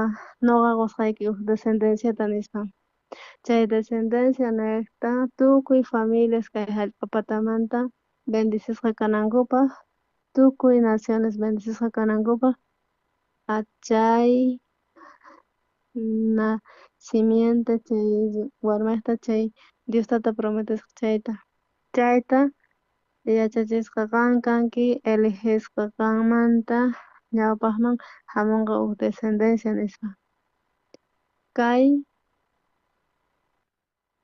noqa qosqayki uj descendenciata nispa. Chay descendencia nejta tukuy familias kay jallp'a patamanta bendecisqa kanankupaj, tukuy naciones bendecisqa kanankupaj, chay simiente chay warmejta chay Dios tata prometesqa chayta. Chayta yachachisqa qan kanki elegisqa qanmanta ñawpajman jamonqa uj descendencia nispa. Kay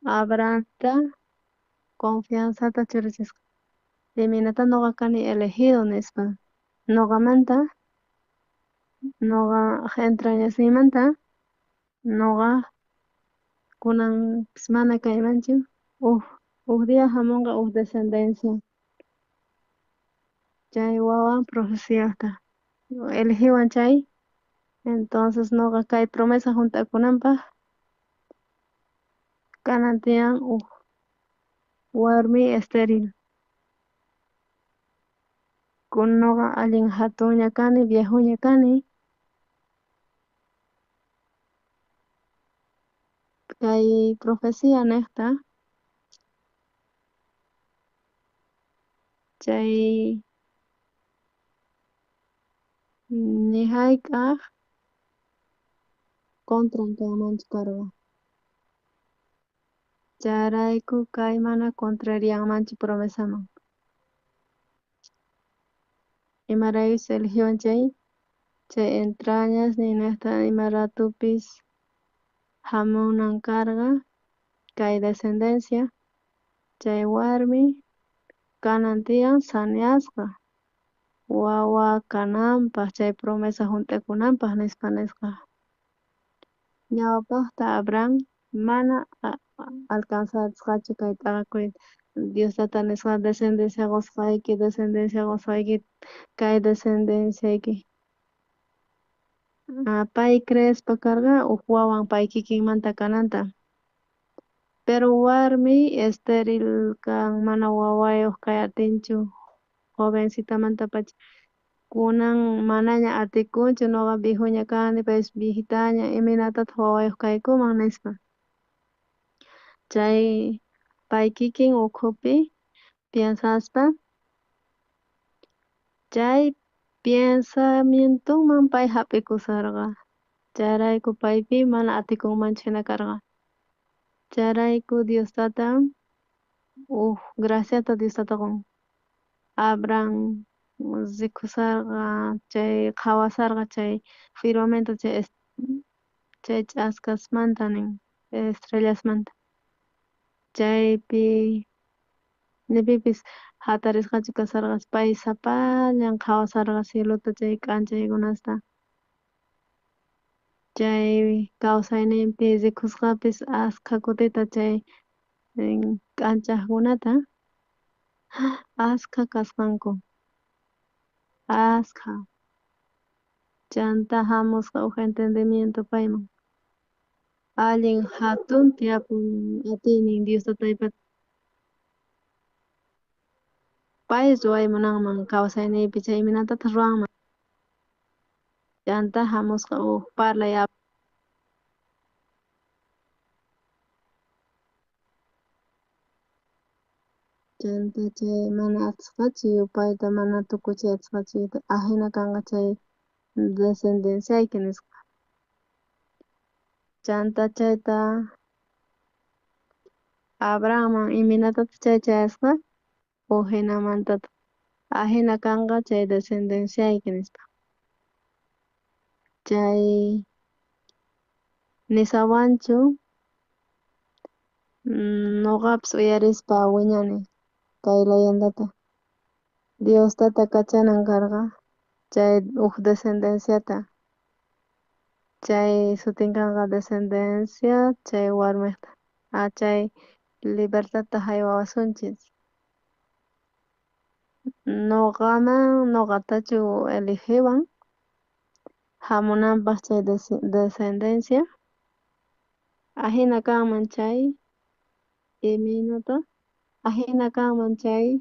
Abrahamta confianzata churachisqa. Imaynata noqa kani elegido nispa. Noqamanta, noqa entrañasniymanta, noqa kunanpis mana kaymanchu uj día jamonqa uj descendencia. Chay wawan profeciata elegiwan chay, entonces noqa kay promesa junt'akunanpaj kanan tiyan uj warmi estéril. Noqa allin jatunña kani, viejoña kani. Kay profecía nejta chay ni jayk'aj contran kanmanchu karqa. Chayrayku kay mana contrarianmanchu promesaman. Imaraykuchus eligiwan chay chay entrañas ninejta ima ratupis jamunan karqa. Kay descendencia chay warmi kanan tiyan saneasqa wawa kananpaj chay promesa junt'akunanpaj nispa nisqa. Ñawpajta Abraham mana alcanzasqachu kay t'aqakuyta. Dios tata nisqa descendencia qosqayki, descendencia qosqayki, kay descendenciayki. Pay creespa karqa uj wawan pay kikinmanta kananta. Pero warmi estéril kan mana wawayoj kay atinchu jovencitamantapacha. Kunan manaña atikunchu noqa viejoña kani paypis viejitaña imaynatataq wawayoj kaykuman nispa. Chay pay kikin ukhupi piensaspa chay pensamientonman pay jap'ikusarqa. Chayrayku paypi mana atikunmanchu jina karqa. Chayrayku Dios tata uj graciata Dios tata qon. Abraham rikusarqa chay qhawasarqa chay firmamento chay ch'askasmanta nin estrellasmanta. Chaypi ni pipis jatarisqachu kasarqa pay sapallan qhawasarqa cielota chay k'anchaykunasta. Chay kawsayninpi rikusqapis askha kutita chay k'anchajkunata askha kasqanku, askha. Chanta jamusqa uj entendimiento payman. Allin jatun tiyapun atiynin Dios tataypata. Pay ruway munanman kawsayniypi chay imaynatataq ruwanman. Chanta jamusqa uj parlay Chanta chay mana atisqachu yupayta mana tukuchiy atisqachu ajina kanqa chay descendenciayki nisqa. Chanta chayta Abrahamman imaynatataq chay chayasqa ujinamantataq ajina kanqa chay descendenciayki nispa. Chay nisawanchu noqapis uyarispa wiñani kay leyendata. Dios tata kachanan karqa chay uj descendenciata. Chay sutin kanqa descendencia chay warmejta. Chay libertadta jaywawasunchis. Noqaman noqatachu eligiwan jamunanpaj chay descendencia. Ajina kanman chay imaynata ajina kanman chay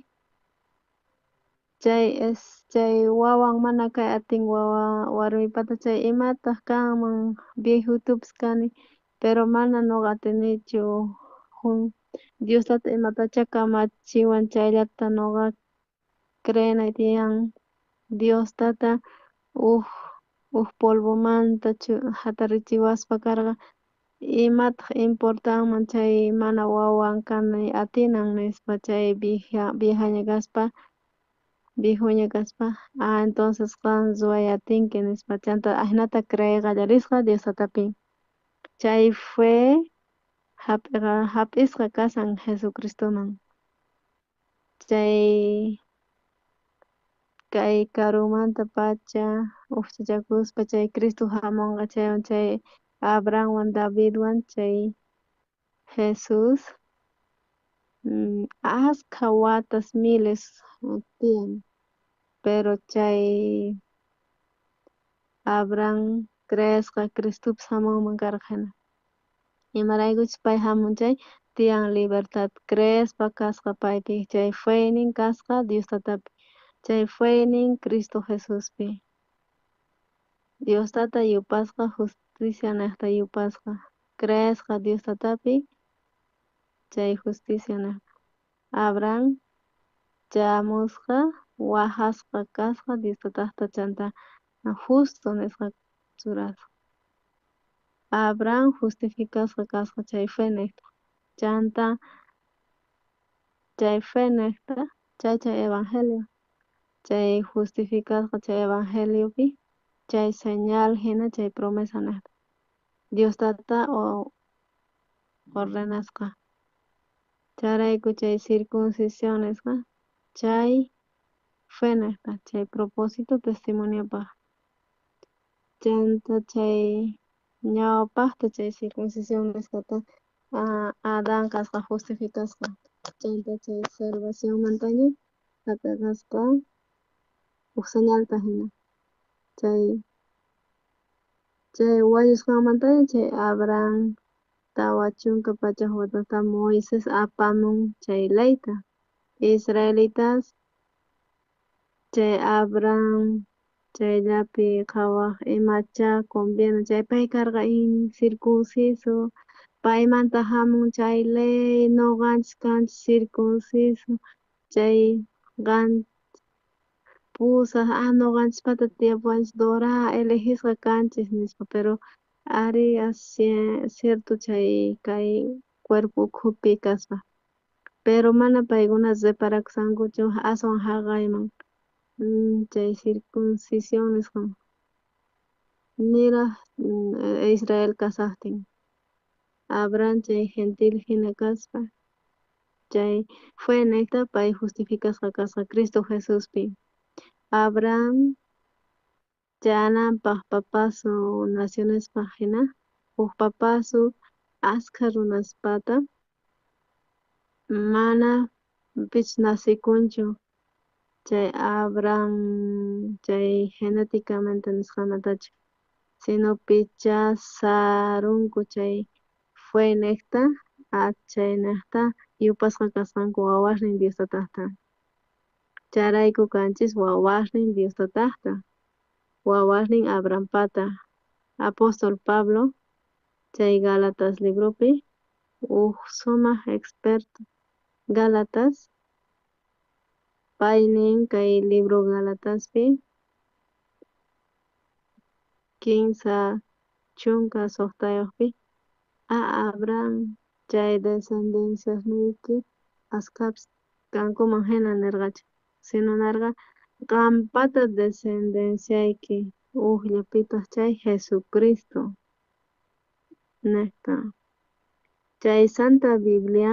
chay es chay wawan mana kay atin wawa warmipata chay imataq kanman viejitupis kani pero mana noqa atinichu Dios tata imatacha kamachiwan chayllata noqa creenay tiyan. Dios tata uj polvomanta jatarichiwaspa karqa imataq importanman chay mana wawan kanay atinan nispa chay viejaña kaspa viejoña kaspa entonces qan ruway atinki nispa chanta ajinata creey qallarisqa Dios tatapi. Chay fe jap'isqa kasan Jesucristoman. Chay kay karumanta pacha ujchachakuspa chay Cristo jamunqa chaywan chay Abrahamwan Davidwan chay Jesús askha watas miles tiyan pero chay Abraham creesqa Cristopis jamunman karqa jina. Imaraykuchus pay jamun chay tiyan libertad creespa kasqa paypi chay feynin kasqa Dios tatapi chay feynin Cristo Jesuspi. Dios tata yupasqa justicia nejta yupasqa creesqa Dios tatapi chay justicia nejta. Abraham chamusqa wajasqa kasqa Dios tatajta chanta justo nisqa churasqa. Abraham justificasqa kasqa chay fe nejta. Chanta chay fe nejta chay chay evangelio chay justificasqa chay evangeliopi chay señal jina chay promesa nejta. Dios tata ordenasqa Chayrayku chay circuncisión nisqa chay fe nejta chay propósito testimoniopaj. Chanta chay ñawpajta chay circuncisión nisqata Adán kasqa justificasqa. Chanta chay salvacionmantaña jap'eqasqa uj señalta jina. Chay chay wañusqanmantaña chay Abraham 400 watasta Moisés apamun chay leyta. Israelitas chay Abraham chayllapi qhawaj imacha conviene chay pay karqa incircunciso paymanta jamun chay ley noqanchis kanchis circunciso chay qan pusaj noqanchispata tiyapuwanchis Dora elegishqa kanchis nispa pero ari cierto chay kay cuerpo ukhupi kaspa pero mana paykuna reparakusqankuchu aswan jaqayman chay circuncisión nisqan niraj Israel kasajtin Abraham chay gentil jina kaspa chay fe nejta pay justificasqa kasqa Cristo Jesuspi. Abraham chayananpaj papasu nacionespaj jina uj papasu askha runaspata mana pichus nacikunchu chay Abraham chay genéticamente nisqamantachu sino pichá sarunku chay fe nejta chaynejta yupasqa kasqanku wawasnin Dios tatajta. Chayrayku kanchis wawasnin Dios tatajta wawasnin Abrahampata. Apóstol Pablo chay Gálatas libropi uj sumaj experto Gálatas pay nin kay libro Galataspi 36pi Abraham chay descendenciasniyki askhapis kankuman jina nerqachu sino nerqa qampata descendenciayki ujllapitaj chay Jesucristo nejta. Chay Santa Biblia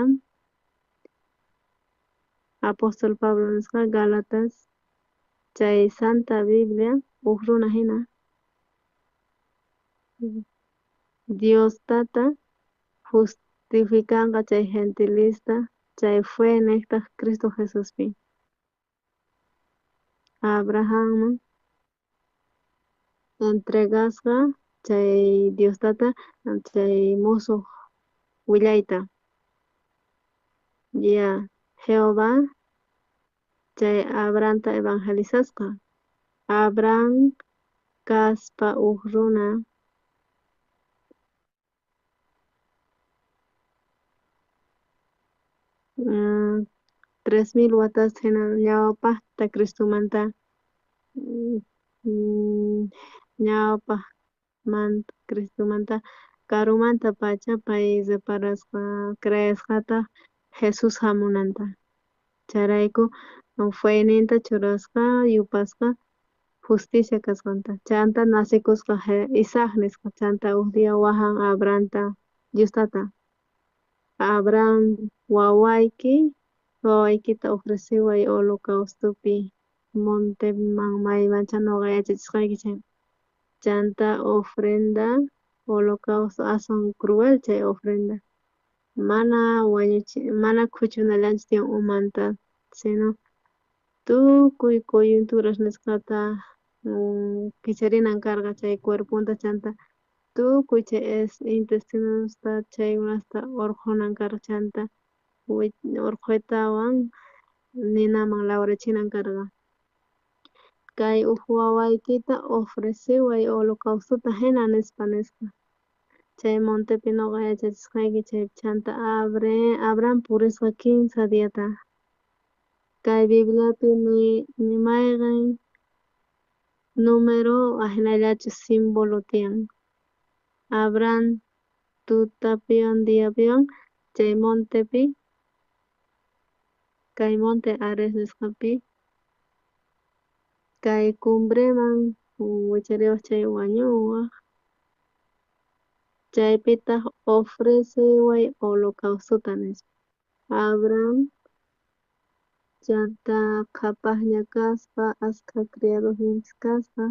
Apóstol Pablo nisqa Gálatas chay Santa Biblia uj runa jina Dios tata justificanqa chay gentilista chay fe nejtaj Cristo Jesuspi. Abrahamman entregasqa chay Dios tata chay mosoj willayta. Ya Jehová chay Abrahamta evangelizasqa. Abraham kaspa uj runa 3000 watas jina ñawpajta Cristomanta ñawpajmanta Cristomanta karumanta pacha pay reparasqa creesqataj Jesús jamunanta. Chayrayku feyninta churasqa yupasqa justicia kasqanta. Chanta nacikusqa Isaac nisqa chanta uj día wajan Abrahamta Dios tata. Abraham wawayki wawaykita ofreciway holocaustopi monteman maymancha noqa yachachisqayki chay. Chanta ofrenda holocausto aswan cruel chay ofrenda. Mana wañuchi mana khuchunallanchu tiyan umanta sino tukuy coyunturas nisqata kicharinan karqa chay cuerponta chanta tukuy chay intestinosta chaykunasta urqhunan karqa chanta urqhuytawan ninaman lawrachinan karqa. Kay uj wawaykita ofreciway holocaustota jina nispa nisqa. Chay montepi noqa yachachisqayki chay chanta Abraham purisqa 15 diata. Kay Bibliapi ni mayqen número ajinallachu símbolo tiyan. Abraham tutapiwan diapiwan chay montepi kay monte Ares nisqapi kay cumbreman wichariwaj chay wañuwaj chaypitaj ofreciway holocaustota nispa. Abraham chanta qhapajña kasqa, askha criadosninpis kasqa.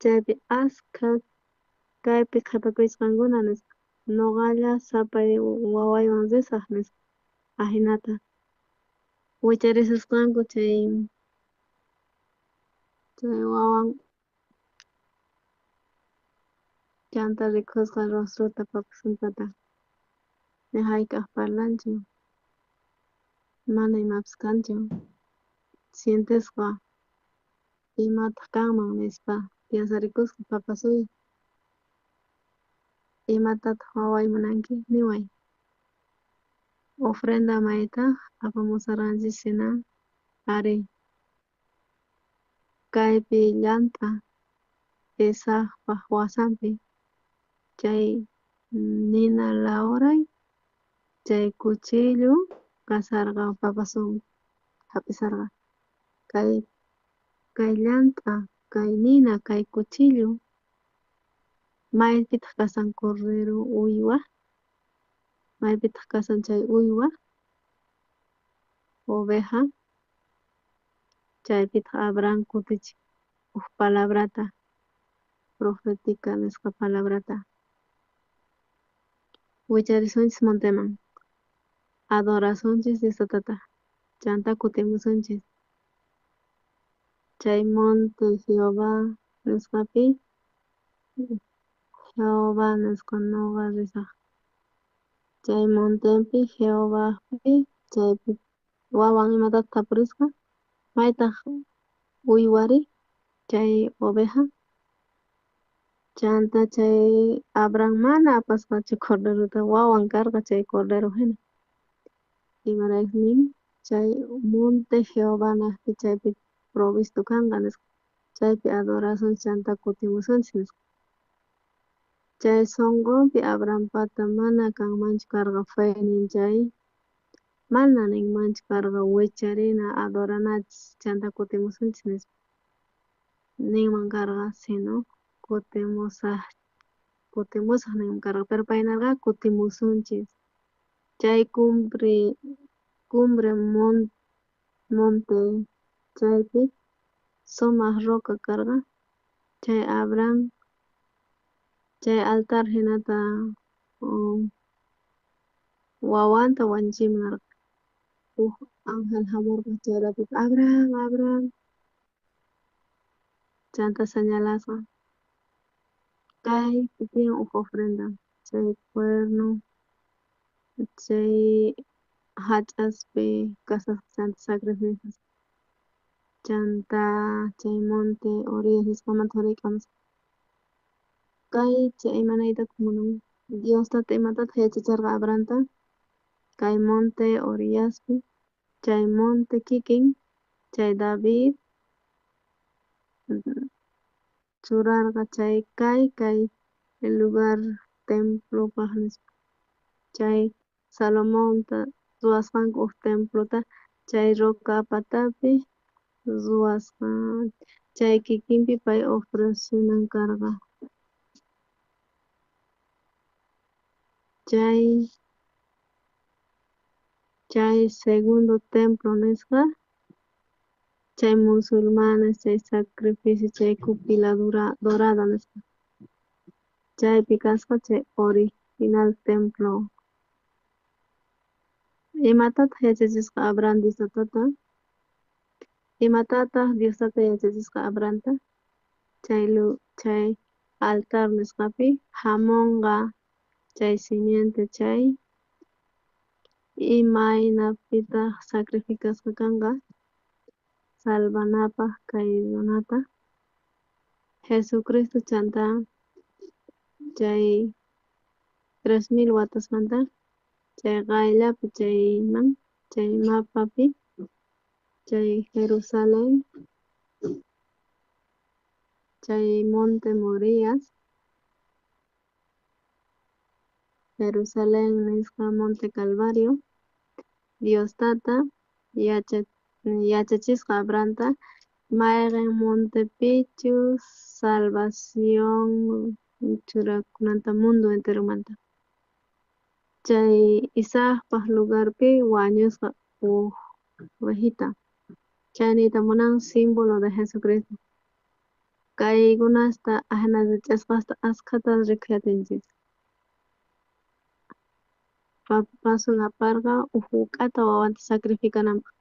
Chaypi askha kaypi qhepakuychqankuna nispa. Noqalla sapay wawaywan risaj nispa. Ajinata wicharisusqanku chay wawan chanta rikusqa rostrota papasuntata. Ni jayk'aj parlanchu, mana imapis kanchu. Sientesqa imataq kanman nispa piensarikusqa papasuy. Imatataq waway munanki niway. Ofrenda mayta apamusarqanchis hina ari kaypi llant'a Isaacpaj wasanpi chay nina lawray chay cuchillo kasarqa papasun hap'isarqa kay kay llant'a kay nina kay cuchillo maypitaq kasan cordero uywa maypitaq kasan chay uywa oveja chaypitaq Abraham kutichin uj palabrata profética nisqa palabrata wicharisunchis monteman adorasunchis Dios Tatata chanta kutimusunchis chay monte Jehová nisqapi Jehová nisqa noqa risaj chay montepi Jehovapi chaypi wawan imatataq tapurisqa maytaq uywari chay oveja chanta chay Abraham mana apasqachu corderota wawan karqa chay cordero hina imarayku nin chay monte Jehová najpi chaypi provisto kanqa nisqa chaypi adorasunchis chanta kutimusunchis nisqa chay sonqonpi Abrahampata mana kanmanchu karqa fenin chay mana ninmanchu karqa wicharina adoranachis chanta kutimusunchis nispa ninman karqa sino kutimusaj kutimusaj ninman karqa pero pay nerqa kutimusunchis chay cumbre cumbre monte chaypi sumaq roca karqa chay Abraham chay altar hinata wawanta wañuchiyman nerqa uj ángel jamurqa chay ratito Abraham Abraham chanta señalasqa kaypi tiyan uj ofrenda chay cuerno chay hach'aspi kasasqa chanta sacrificios chanta chay monte Orías nisqamanta jurayk'amusqa kay chay imanaytataq munan Dios tata imatataq yachacherqa Abrahamta kay monte Oriaspi chay monte kikin chay David churarqa chay kay kay lugar templopaj nispa chay Salomonta ruwasqanku uj templota chay roca patapi ruwasqa chay kikinpi pay ofrecenan karqa chay chay segundo templo nisqa chay musulmanes chay sacrificio chay cúpula dorada nisqa chaypi kasqa chay original templo imatataq yachachisqa Abraham Dios tatata imatataq Dios tata yachachisqa Abrahamta chay chay altar nisqapi jamonqa chay simiente chay imaynapitaq sacrificasqa kanqa salvanapaj kay runata Jesucristo chanta chay 3000 watasmanta chay qayllapi chayman chay mapapi chay Jerusalén chay monte Morías Jerusalén nisqa monte Calvario Dios tata yachachisqa Abrahamta mayqen montepichus salvación churakunanta mundo enteromanta. Chay Isaacpaj lugarpi wañusqa uj ovejita. Chay niyta munan símbolo de Jesucristo. Kaykunasta ajina rich'asqasta askhata rikuy atinchis. Papasun aparqa uj wuk'ata wawanta sacrificananpaj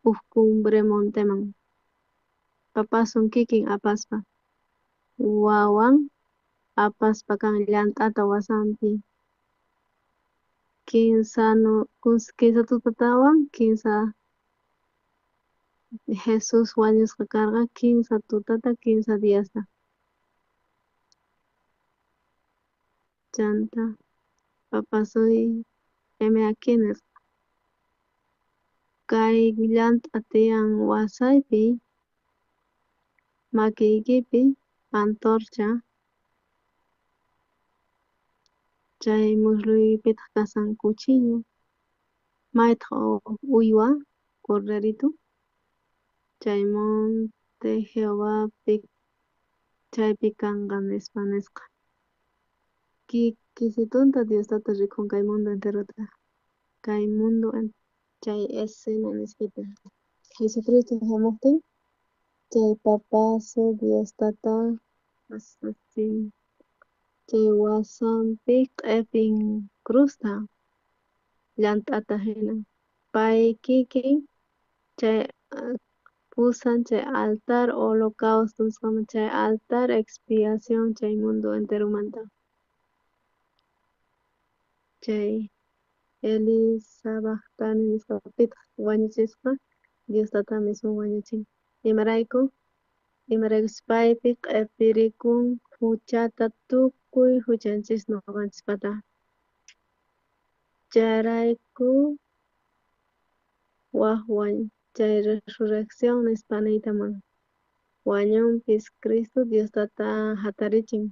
uj cumbre monteman. Papasun kikin apaspa wawan apaspa kan llant'ata wasanpi. Kinsa tutatawan kinsa Jesús wañusqa karqa kinsa tutata kinsa diasta. Chanta papasuy heme aquí nisqa. Kay llant'a tiyan wasaypi makiykipi antorcha chay musluykipitaq kasan cuchillo maytaq uywa corderito chay monte Jehovapi chaypi kanqa nispa nisqa. Kikisitunta Dios tata rikun kay mundo enterota kay mundo chay escena nisqita Jesucristo hamuqtin chay papasu Dios tata chay wasanpi q'epin cruzta llant'ata hina pay kikin chay pusan chay altar holocausto nisqaman chay altar expiación chay mundo enteromanta chay Eli sabaqtani nisqapitaq wañuchisqa Dios tata mismo wañuchin imarayku imaraykus paypi q'epirikun huchata tukuy huchanchis noqanchispata chayrayku waj chay resurrección nispa niyta munan wañunpis Cristo Dios tata hatarichin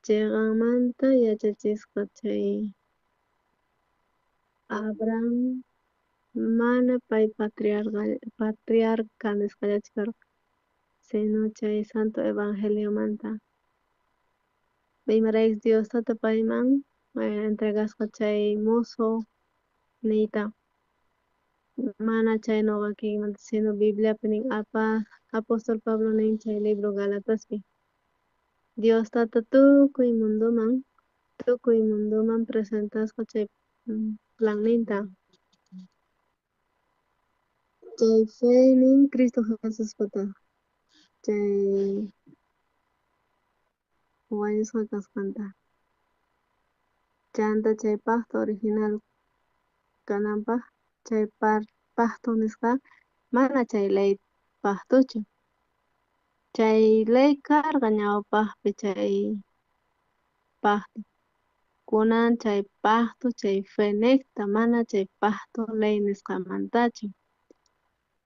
chiqanmanta yachachisqa chay Abraham mana pay patriarca nisqallachu karqa sino chay santo evangeliomanta imaraykus Dios tata payman entregasqa chay mozo niyta mana chay noqa kikinmanta sino Bibliapi nin apóstol Pablo nin chay libro Galataspi Dios tata tukuy mundoman presentasqa chay planninta chay feynin Cristo Jesuspata chay wañusqa kasqanta chanta chay pacto original kananpaj chay pacto nisqa mana chay ley pactochu chay ley karqa ñawpaqpi chay pacto kunan chay pacto chay fe niqta mana chay pacto ley nisqamantachu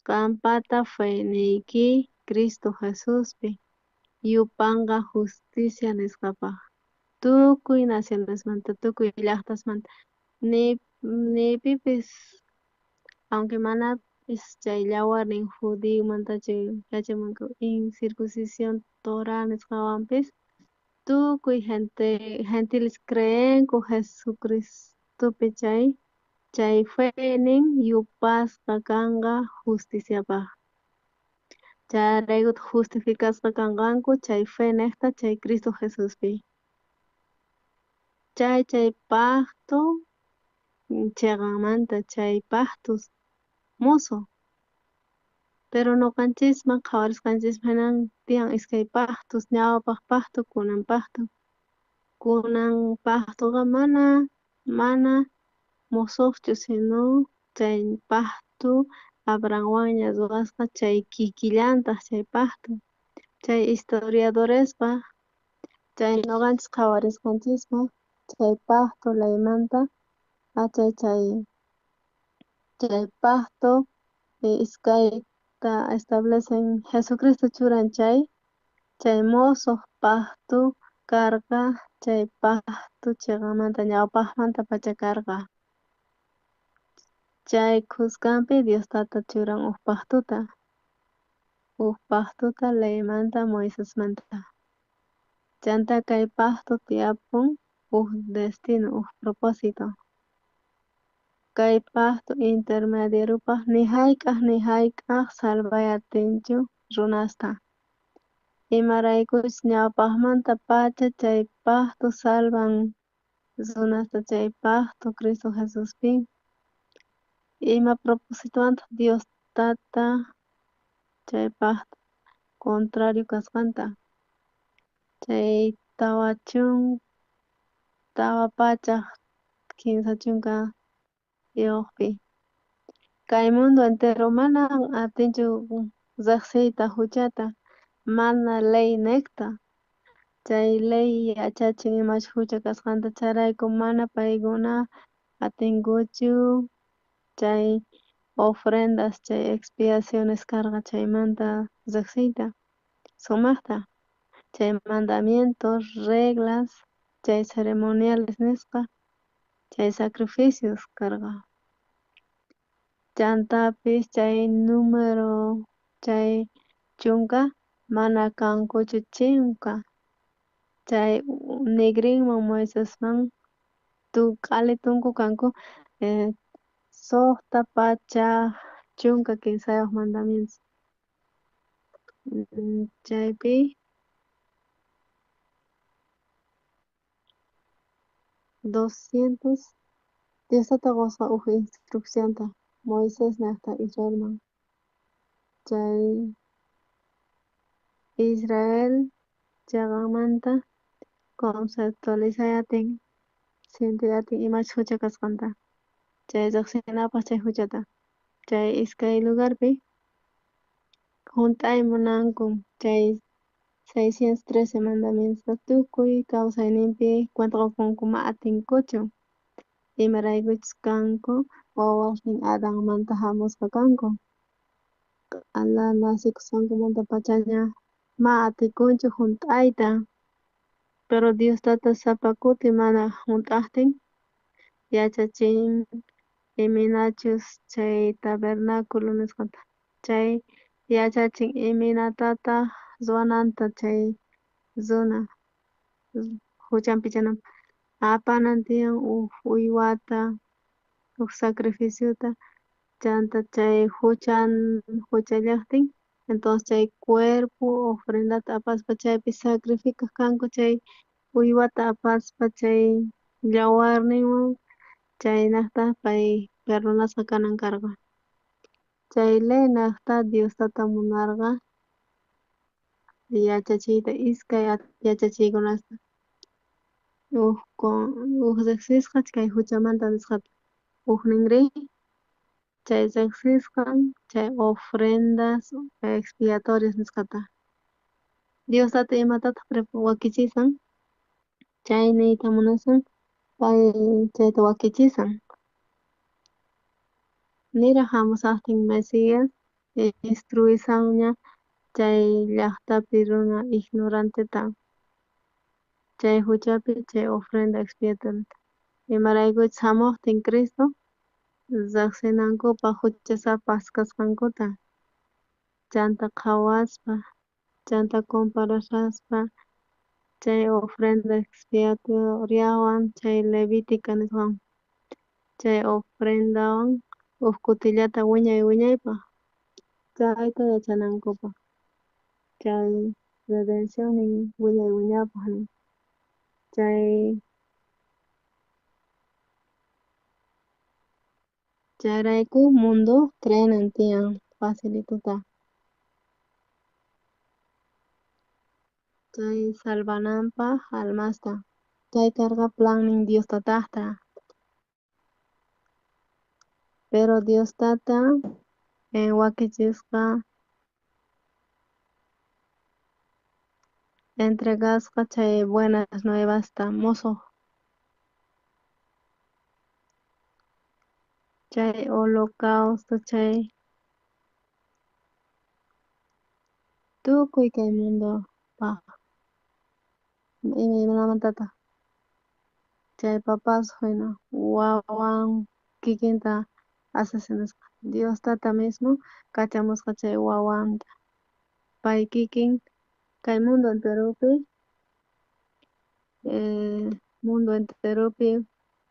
qampata feyniyki Cristo Jesuspi yupanqa justicia nisqapaj tukuy nacionesmanta tukuy llaqtasmanta ni pipis aunque manapis chay llawarnin judiomantachu yachamunku incircuncisión Torah nisqawanpis tukuy gentiles creenku Jesucristopi chay feynin yupasqa kanqa justiciapaj chayraykutaq justificasqa kanqanku chay fe niqta chay Cristo Jesuspi chay pacto chiqanmanta chay pactos mozo pero noqanchisman qhawarisqanchisman hinan tiyan iskay pactos ñawpaq pacto kunan pacto kunan pactoqa mana mosoqchu sino chay pacto Abrahamwanña ruwasqa chay kikillantaq chay pacto chay historiadorespaj chay noqanchis qhawarisqanchisman chay pacto leymanta chay pacto iskayta establecen Jesucristo churan chay mosoq pacto karqa chay pacto chiqanmanta ñawpaqmanta pacha karqa chay khuskanpi Dios tata churan uj pactuta leymanta Moisesmanta chanta kay pacto tiyapun Uj destino, uj propósito. Kay pacto intermediariopaj ni jayk'aj salvay atinchu runasta. Imaraykuchus ñawpajmantapacha chay pacto salvan runasta, chay pacto Cristo Jesuspi. Ima propositowantaj Dios Tata chay pacto contrario kasqanta. Chay 430. Kay mundo entero mana atinchu rejsiyta juchata, mana ley nejta. Chay ley yachachin imachus jucha kasqanta, chayrayku mana paykuna atinkuchu chay ofrendas, chay expiaciones karqa chaymanta rejsiyta sumajta. Chay mandamientos, reglas, chay ceremoniales nisqa, chay sacrificios karqa. Chantapis chay número chay chunka mana kankuchu chinka. Chay nigrinman Moisesman q'alitunku kanku 613 mandamientos. Chaypi 200 Dios tata qosqa uj instruccionta Moisés nejta Israelman. Chay Israel cheqanmanta conceptualizay atin, sientey atin imachus jucha kasqanta. Chay rejsinapaj chay juchata. Chay iskay lugarpi junt'ay munanku chay 613 mandamientos tukuy kawsayninpi cuenta qokunku ma atinkuchu. Imaraykuchus kanku wawasnin Adanmanta jamusqa kanku. Q'ala nacikusqankumantapachaña ma atikunchu junt'ayta. Pero Dios Tata sapa kuti mana junt'ajtin yachachin imaynachus chay tabernáculo nisqata. Chay yachachin imaynatataj ruwananta chay runa juchanpi chananpaj. Apanan tiyan uj uywata, uj sacrificiota, chanta chay juchallajtin, entonces chay cuerpo ofrendata apaspa chaypi sacrificaj kanku chay uywata apaspa chay yawarninwan chaynajta pay perdonasqa kanan karqa. Chay ley nejta Dios Tata munarqa yachachiyta iskay yachachiykunasta. Uj rejsisqa kay juchamanta nisqata. Ujninrí chay rejsisqan chay ofrendas expiatorias nisqata. Dios Tata imatataj wakichisan chay niyta munasan pay chayta wakichisan. Niraj jamusajtin Mesías instruisanña chay llajtapi runa ignoranteta chay juchapi chay ofrenda expiatoriata. Imaraykuchus jamojtin Cristo rejsinankupaj juchasapas kasqankuta chanta qhawaspa chanta comparashaspa chay ofrenda expiatoriawan chay levítica nisqawan chay ofrendawan uj kutillata wiñay wiñaypaj chayta yachanankupaj chay redención nin wiñay wiñaypaj nin chay chayrayku mundo creenan tiyan facilituta chay salvananpaj almasta chay karqa plannin Dios Tatajta. Pero Dios Tata wakichisqa entregasqa chay buenas nuevasta mosoj chay holocausto chay tukuy kay mundopaj imaymanamantata chay papas jina wawan kikinta asesinasqa Dios Tata mismo kachamusqa chay wawanta pay kikin kay mundo enteropi Mundo enteropi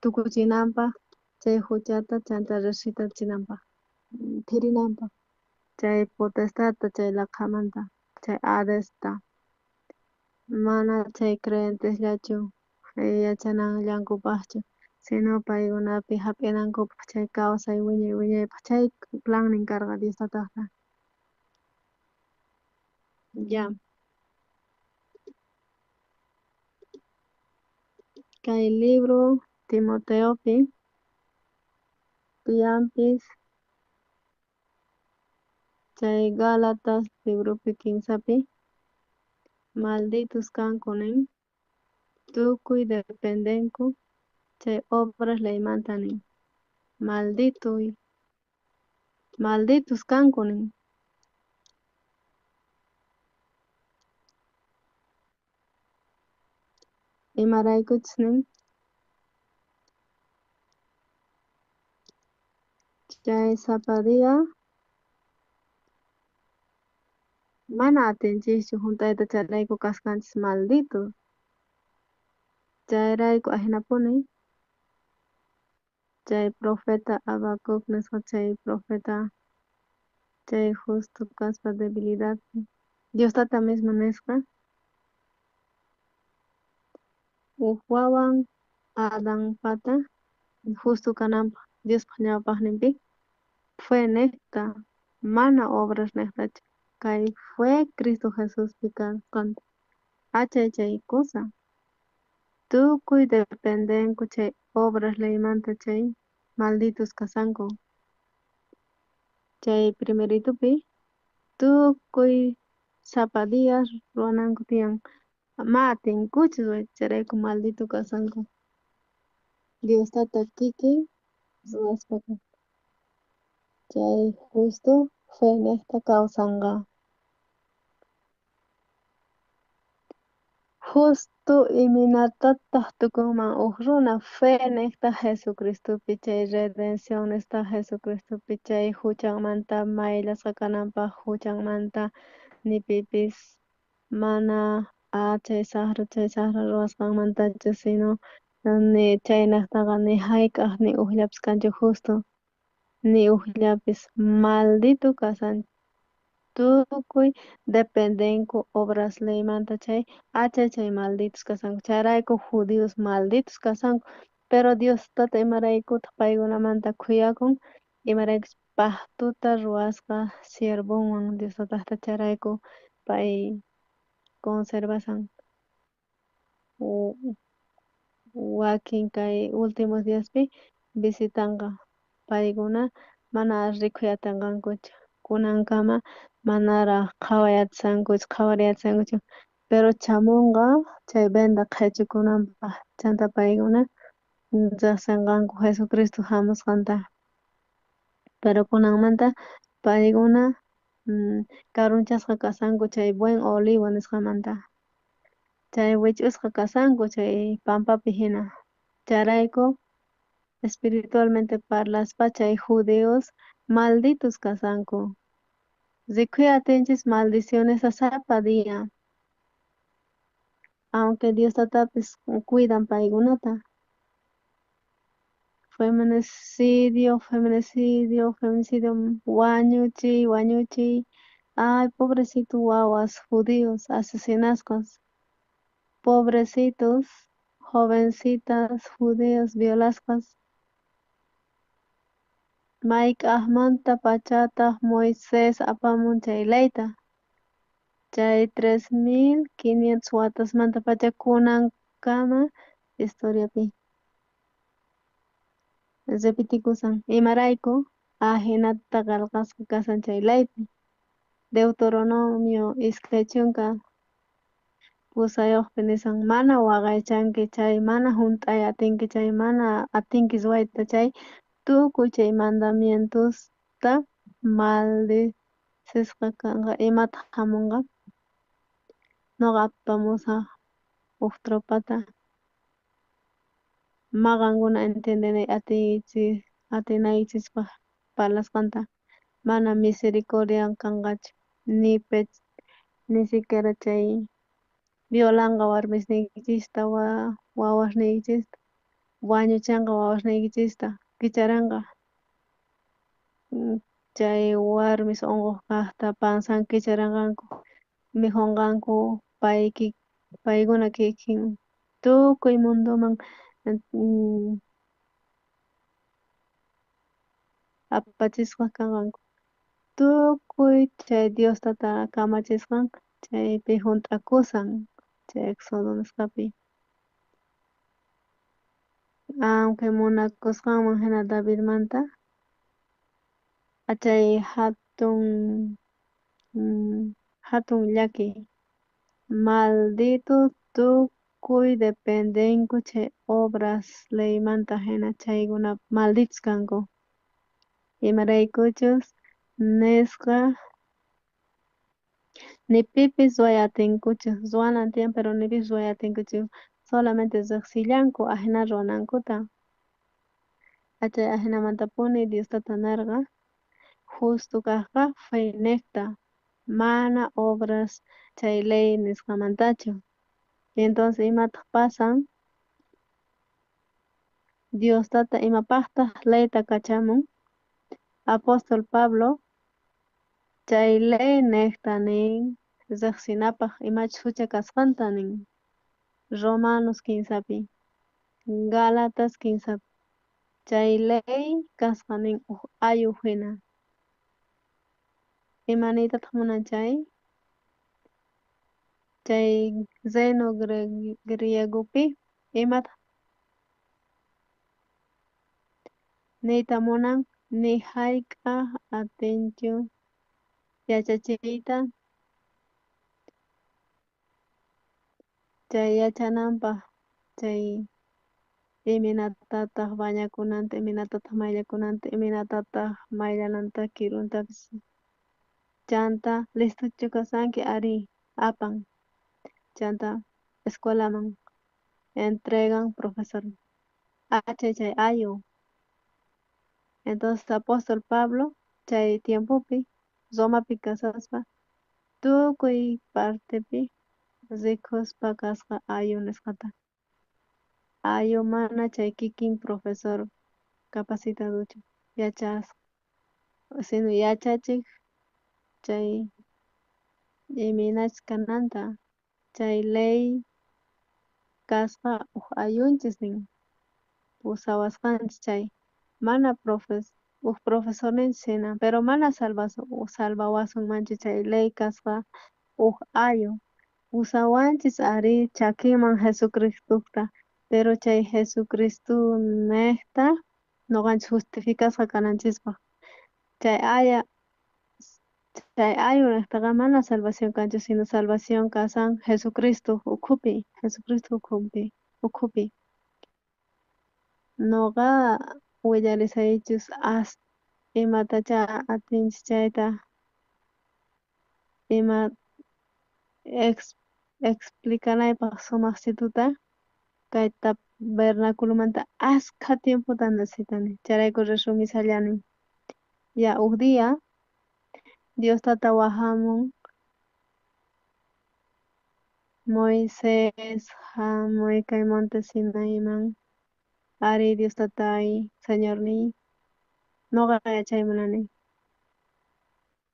tukuchinanpaj chay huchata chanta resucitachinanpaj phirinanpaj chay potestadta chay laqhamanta chay Hadesta mana chay creyentesllachu yachananllankupajchu sino paykunapi jap'inankupaj chay kawsay wiñay wiñaypaj chay plannin karqa Dios tatajta. Ya. Kay libro Timoteopi tiyanpis chay Gálatas libropi kinsapi malditos kanku nin tukuy dependenku chay obras leymanta nin malditoy malditos kanku nin. Imaraykuchus nin chay sapa día mana atinchischu junt'ayta chayrayku kasqanchis maldito chayrayku ajinapuni chay profeta Habacuc nisqa chay profeta chay justo kaspa debilidad Dios tata mismo nisqa uj wawan Adanpata justo kananpaj Diospaj ñawpajninpi fe nejta mana obras nejtachu kay fe Cristo Jesuspi kasqanta achay chay cosa tukuy dependenku chay obras leymanta chay malditos kasanku chay primeritupi tukuy sapa día ruwananku tiyan ma atinkuchu chayrayku maldito kasanku Dios tata kikin ruwaspaqa chay justo fe nejta kawsanqa. Justo imaynatataq tukunman uj runa fe nejta Jesucristopi chay redención nisqa Jesucristopi chay huchanmanta mayllasqa kananpaj huchanmanta ni pipis mana chay saqra ruwasqanmantachu sino ni chaynejtaqa ni hayk'aj ni ujllapis kanchu justo ni ujllapis maldito kasan tukuy dependenku obras leymanta chay achay chay malditos kasanku chayrayku judíos malditos kasanku pero Dios tata imaraykutaq paykunamanta khuyakun imaraykus pajtuta ruwasqa siervonwan Dios tatajta chayrayku pay conservasan wakin kay últimos diaspi visitanqa paykuna mana rikuy atinqankuchu kunankama manaraj qhawayachsankuchu qhawariyachsankuchu pero chamunqa chay venda qhechukunanpaj chanta paykuna riqsinqanku Jesucristo hamusqanta pero kunanmanta paykuna karunchasqa kasanku chay buen olivo nisqamanta chay wich'usqa kasanku chay pampapi hina chayrayku espiritualmente parlaspa chay judíos malditos kasanku rikuy atinchis maldiciones sapa día aunque Dios tatapis cuidan paykunata feminicidio, feminicidio, feminicidio, wañuchiy, wañuchiy, ay, pobrecito wawas, judíos, asesinasqas, pobrecitos, jovencitas, judíos, violasqas, mayk'ajmanta pachataq Moisés apamun chay leyta, chay 3500 watasmanta pacha kunankama historiapi repitikusan imarayku ajinata qelqasqa kasan chay leypi Deuteronomio 28 nisan mana waqaychanki chay mana junt'ay atinki chay mana atinki ruwayta chay tukuy chay mandamientosta maldicisqa kanqa imataq hamunqa noqa apamusaj uj tropata ma qankuna entiendenay atinaykichispaj parlasqanta mana misericordia kanqachu ni siquiera chay Violanqa warmisniykichista, wawasniykichista, wañuchanqa wawasniykichista, kicharanqa chay warmis onqoj kajta panzan kicharanqanku, mikhonqanku paykuna kikin tukuy mundoman apachisqa kanqanku. Tukuy chay Dios tata kamachisqan chaypi junt'akusan chay Éxodo nisqapi. Aunque munakusqanman hina Davidmanta chay hatun hatun llakiy maldito tukuy dependenku chay obras leymanta hina chaykuna malditos kanku. Imaraykuchus nisqa ni pipis ruway atinkuchu, ruwanan tiyan pero ni pipis ruway atinkuchu, solamente riqsillanku ajina ruwanankuta. Chay ajinamantapuni Dios tata nerqa justo kajqa feynejta, mana obras chay ley nisqamantachu. Entonces imataq pasan? Dios tata imapajtaj leyta kachamun? Apóstol Pablo chay ley nejta nin riqsinapaj imachus hucha kasqanta nin. Romanos 15pi, Gálatas 15pi. Chay ley kasqa nin uj ayu hina. Ima niytataq munan chay? Chay reno griegopi imataq niyta munan? Ni hayk'aj atinchu yachachiyta chay yachananpaj chay imaynatataq bañakunanta, imaynatataq mayllakunanta, imaynatataq mayllananta kiruntapis. Chanta listochu kasanki ari apan. Chanta escuelaman entregan profesor. Achay chay ayu. Entonces apóstol Pablo chay tiempopi Romapi kasaspa tukuy partepi rikuspa kasqa ayu nisqata. Ayu mana chay kikin profesor capacitadochu yachasqa, sino yachachej chay imaynachus kananta chay ley kasqa uj ayunchis nin pusawasqanchis chay mana uj profesorninchis hina, pero mana salvawasunmanchu chay ley kasqa uj ayu pusawanchis ari chakinman Jesucristokta, pero chay Jesucristo nejta noqanchis justificasqa kananchispaj. Chay aya chay ayu nejtaqa mana salvación kanchu, sino salvación kasan Jesucristo ukhupi, Jesucristo ukhupi. Noqa willarisaychus as imatacha atinchis chayta ima explicanaypaj sumaqsituta kay tabernaculomanta askha tiempota necesitani, chayrayku resumisallani. Ya uj día Dios tata wajamun Moisés hamuy kay monte Sinaiman ari Dios tatay Señorniy noqa yachay munani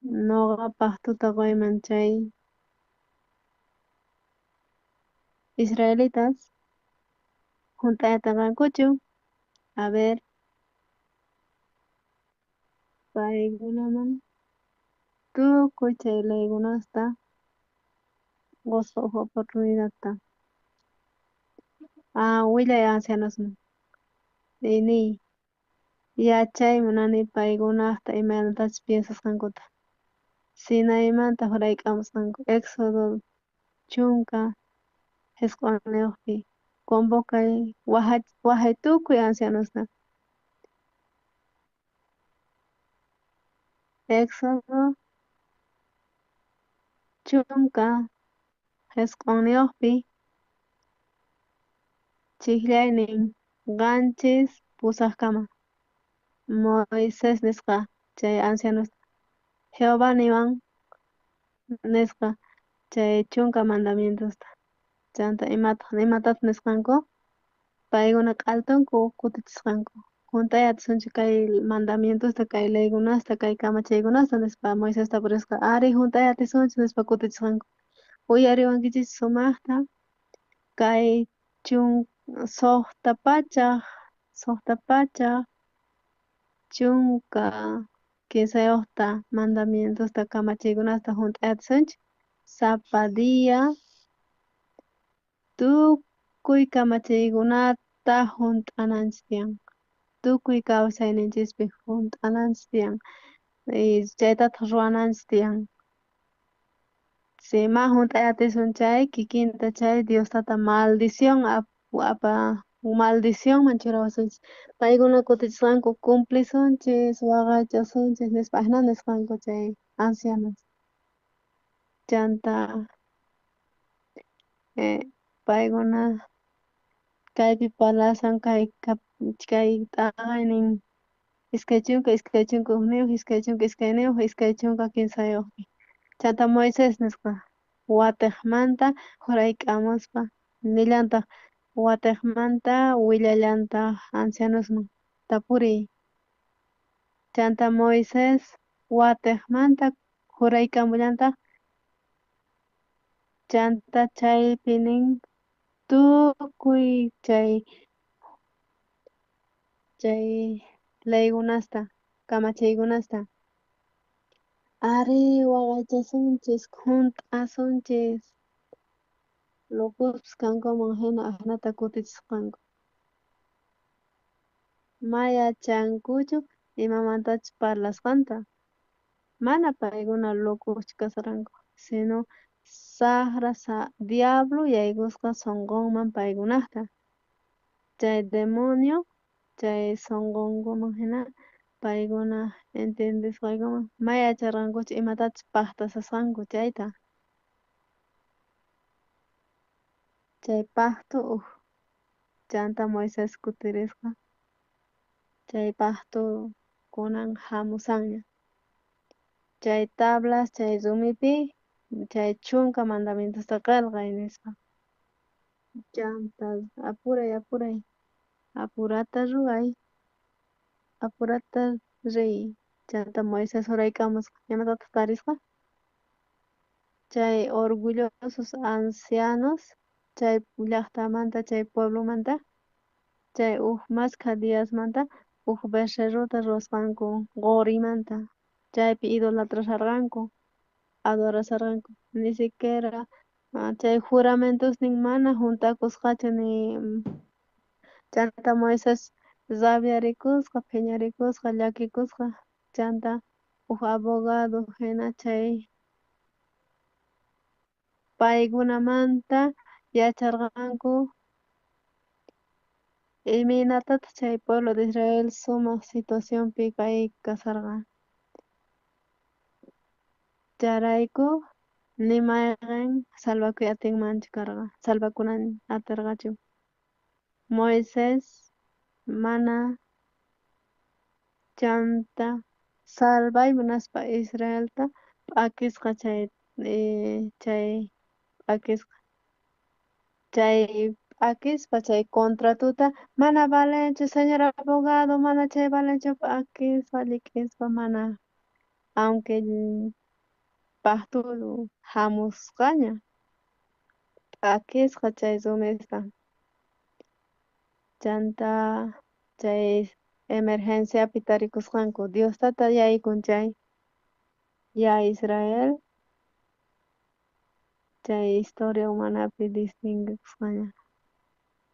noqa pactuta qoyman chay israelitas junt'aytanqankuchu. A ver, paykunaman tukuy chay leykunasta qosqa uj oportunidadta. Ah, willay ancianosman niy yachay munani paykunajta imaynatachus piensasqankuta. Sinaimanta jurayk'amusqanku Éxodo 19pi convocay wajay tukuy ancianosta. Éxodo 19pi chijllaynin 7 8kama Moisés nisqa chay ancianosta Jehová niwan nisqa chay 10 mandamientosta. Chanta imatataq nisqanku? Paykuna q'altunku kutichisqanku. Junt'ay atisunchu kay mandamientosta, kay leykunasta, kay kamachiykunasta nispa Moisés tapurisqa. Ari, junt'ay atisunchis nispa kutichisqanku. Uyariwankichis sumaqta kay 613 mandamientosta kamachiykunasta junt'ay atisunchis sapa día tukuy kamachiykunata junt'ananchis tiyan, tukuy kawsayninchispi junt'ananchis tiyan, chaytataq ruwananchis tiyan. Si ma junt'ay atisun chay kikinta chay Dios tata maldición maldicionman churawasunchis. Paykuna kutichisqanku cumplisunchis, waqaychasunchis nispa ajina nisqanku chay ancianos. Chanta paykuna kaypi parlasan kay t'aqaynin 21, 21, 22, 23. Chanta Moisés nisqa watejmanta jurayk'amuspa nillantaq watejmanta willallantaq ancianosman tapuriy. Chanta Moisés watejmanta juraykamullantaq chanta chaypi nin tukuy chay leykunasta kamachiykunasta. Ari, waqaychasunchis, junt'asunchis. Locospis kankuman hina ajinata kutichisqanku. Ma yachankuchu imamantachus parlasqanta. Mana paykuna locoschu kasharqanku, sino sajra diablo yaykusqa sonqonman paykunajta. Chay demonio chay sonqonkuman hina paykuna entiendesqaykuman ma yacharqankuchu imatachus pajtasasqanku chayta. Chay pajtu uj chanta Moisés kutirisqa chay pajtu kunan jamusanña. Chay tablas chay rumipi chay 10 mandamientosta qelqay nispa. Chanta apuray apuray apurata ruway apurata riy. Chanta Moisés juraykamusqa imatataq tarisqa? Chay orgullosos ancianos chay llaqtamanta chay pueblomanta chay uj mashkha diasmanta uj becerrota ruwasqanku qorimanta chaypi idolatrasharqanku adorasharqanku ni siquiera chay juramentosnin mana junt'akusqachu ni. Chanta Moisés rabiarikusqa phiñarikusqa llakikusqa chanta uj abogado hina chay paykunamanta yacharqanku imaynatataq chay pueblo de Israel sumaq situacionpi kay kasharqa. Chayrayku ni mayqen salvakuy atinmanchu karqa, salvakunan aterqachu. Moisés mana chanta salvay munaspa Israelta p'akisqa chay p'akisqa chay p'akispa chay contratota mana valenchu señor abogado mana chay valenchu p'akispa llik'ispa mana aunque pajtu jamusqaña p'akisqa chay rumista. Chanta chay emergenciapi tarikusqanku Dios tata yaykun chay ya Israel chay historia humanapi distinguikusqaña.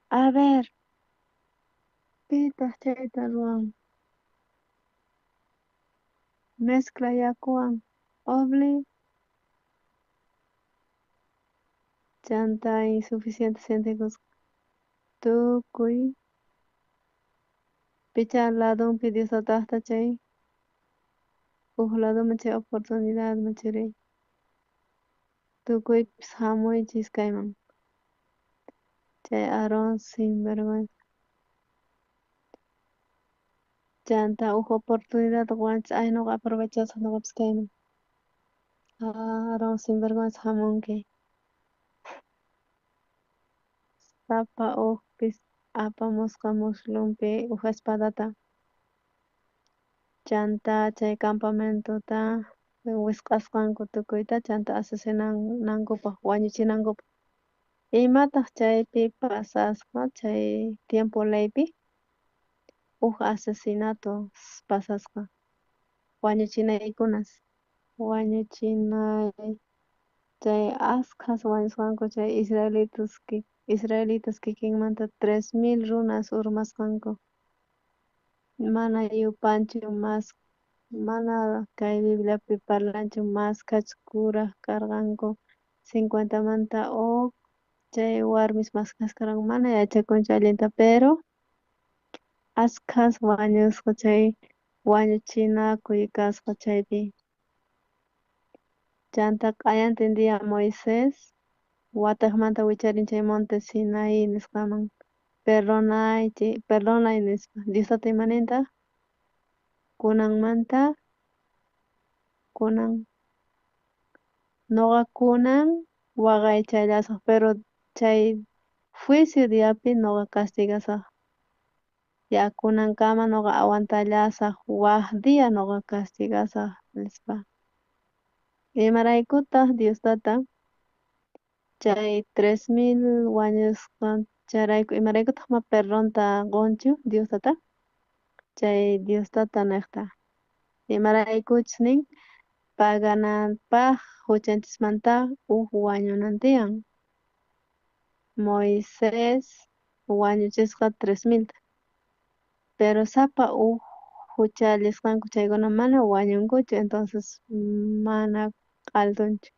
A ver, pitaq chayta ruwan? Mezcla yakuwan obli chanta insuficiente sientekusqa tukuy picha ladonpi Dios tataqta chay uj ladoman chay oportunidadman churiy tukuypis jamuychis kayman chay Aarón sinvergüenza chanta uj oportunidad qowanchis ay noqa aprovechasaq noqapis kayman Aarón sinvergüenza jamunki. Sapa ujpis apamusqa muslumpi uj espadata. Chanta chay campamentota wisq'asqanku tukuyta chanta asesinanankupaj wañuchinankupaj. Imataj chaypi pasasqa chay tiempo leypi? Uj asesinato pasasqa wañuchinaykunas wañuchinay chay askhas wañusqanku chay israelitas kikinmanta 3000 runas urmasqanku. Mana yupanchu mas mana kay Bibliapi parlanchu maskhach kuraj karqanku 50manta o chay warmis maskhas karqanku mana yachakunchu allinta pero askhas wañusqa chay wañuchinakuy kasqa chaypi. Chanta q'ayantin día Moisés watejmanta wicharin chay monte Sinaí nisqaman perdonay nispa Dios tata imanintaj kunanmanta kunan noqa kunan waqaychallasaj pero chay juicio diapi noqa castigasaj ya kunankama noqa aguantallasaj waj día noqa castigasaj nispa. Imaraykutaj Dios tata chay 3000 wañusqa chayrayku imaraykutaj ma perdonta qonchu Dios tata chay Dios tata nejta imaraykuchus nin pagananpaj juchanchismanta uj wañunan tiyan. Moisés wañuchisqa 3000ta pero sapa uj juchallisqanku chaykuna mana wañunkuchu entonces mana q'altunchu.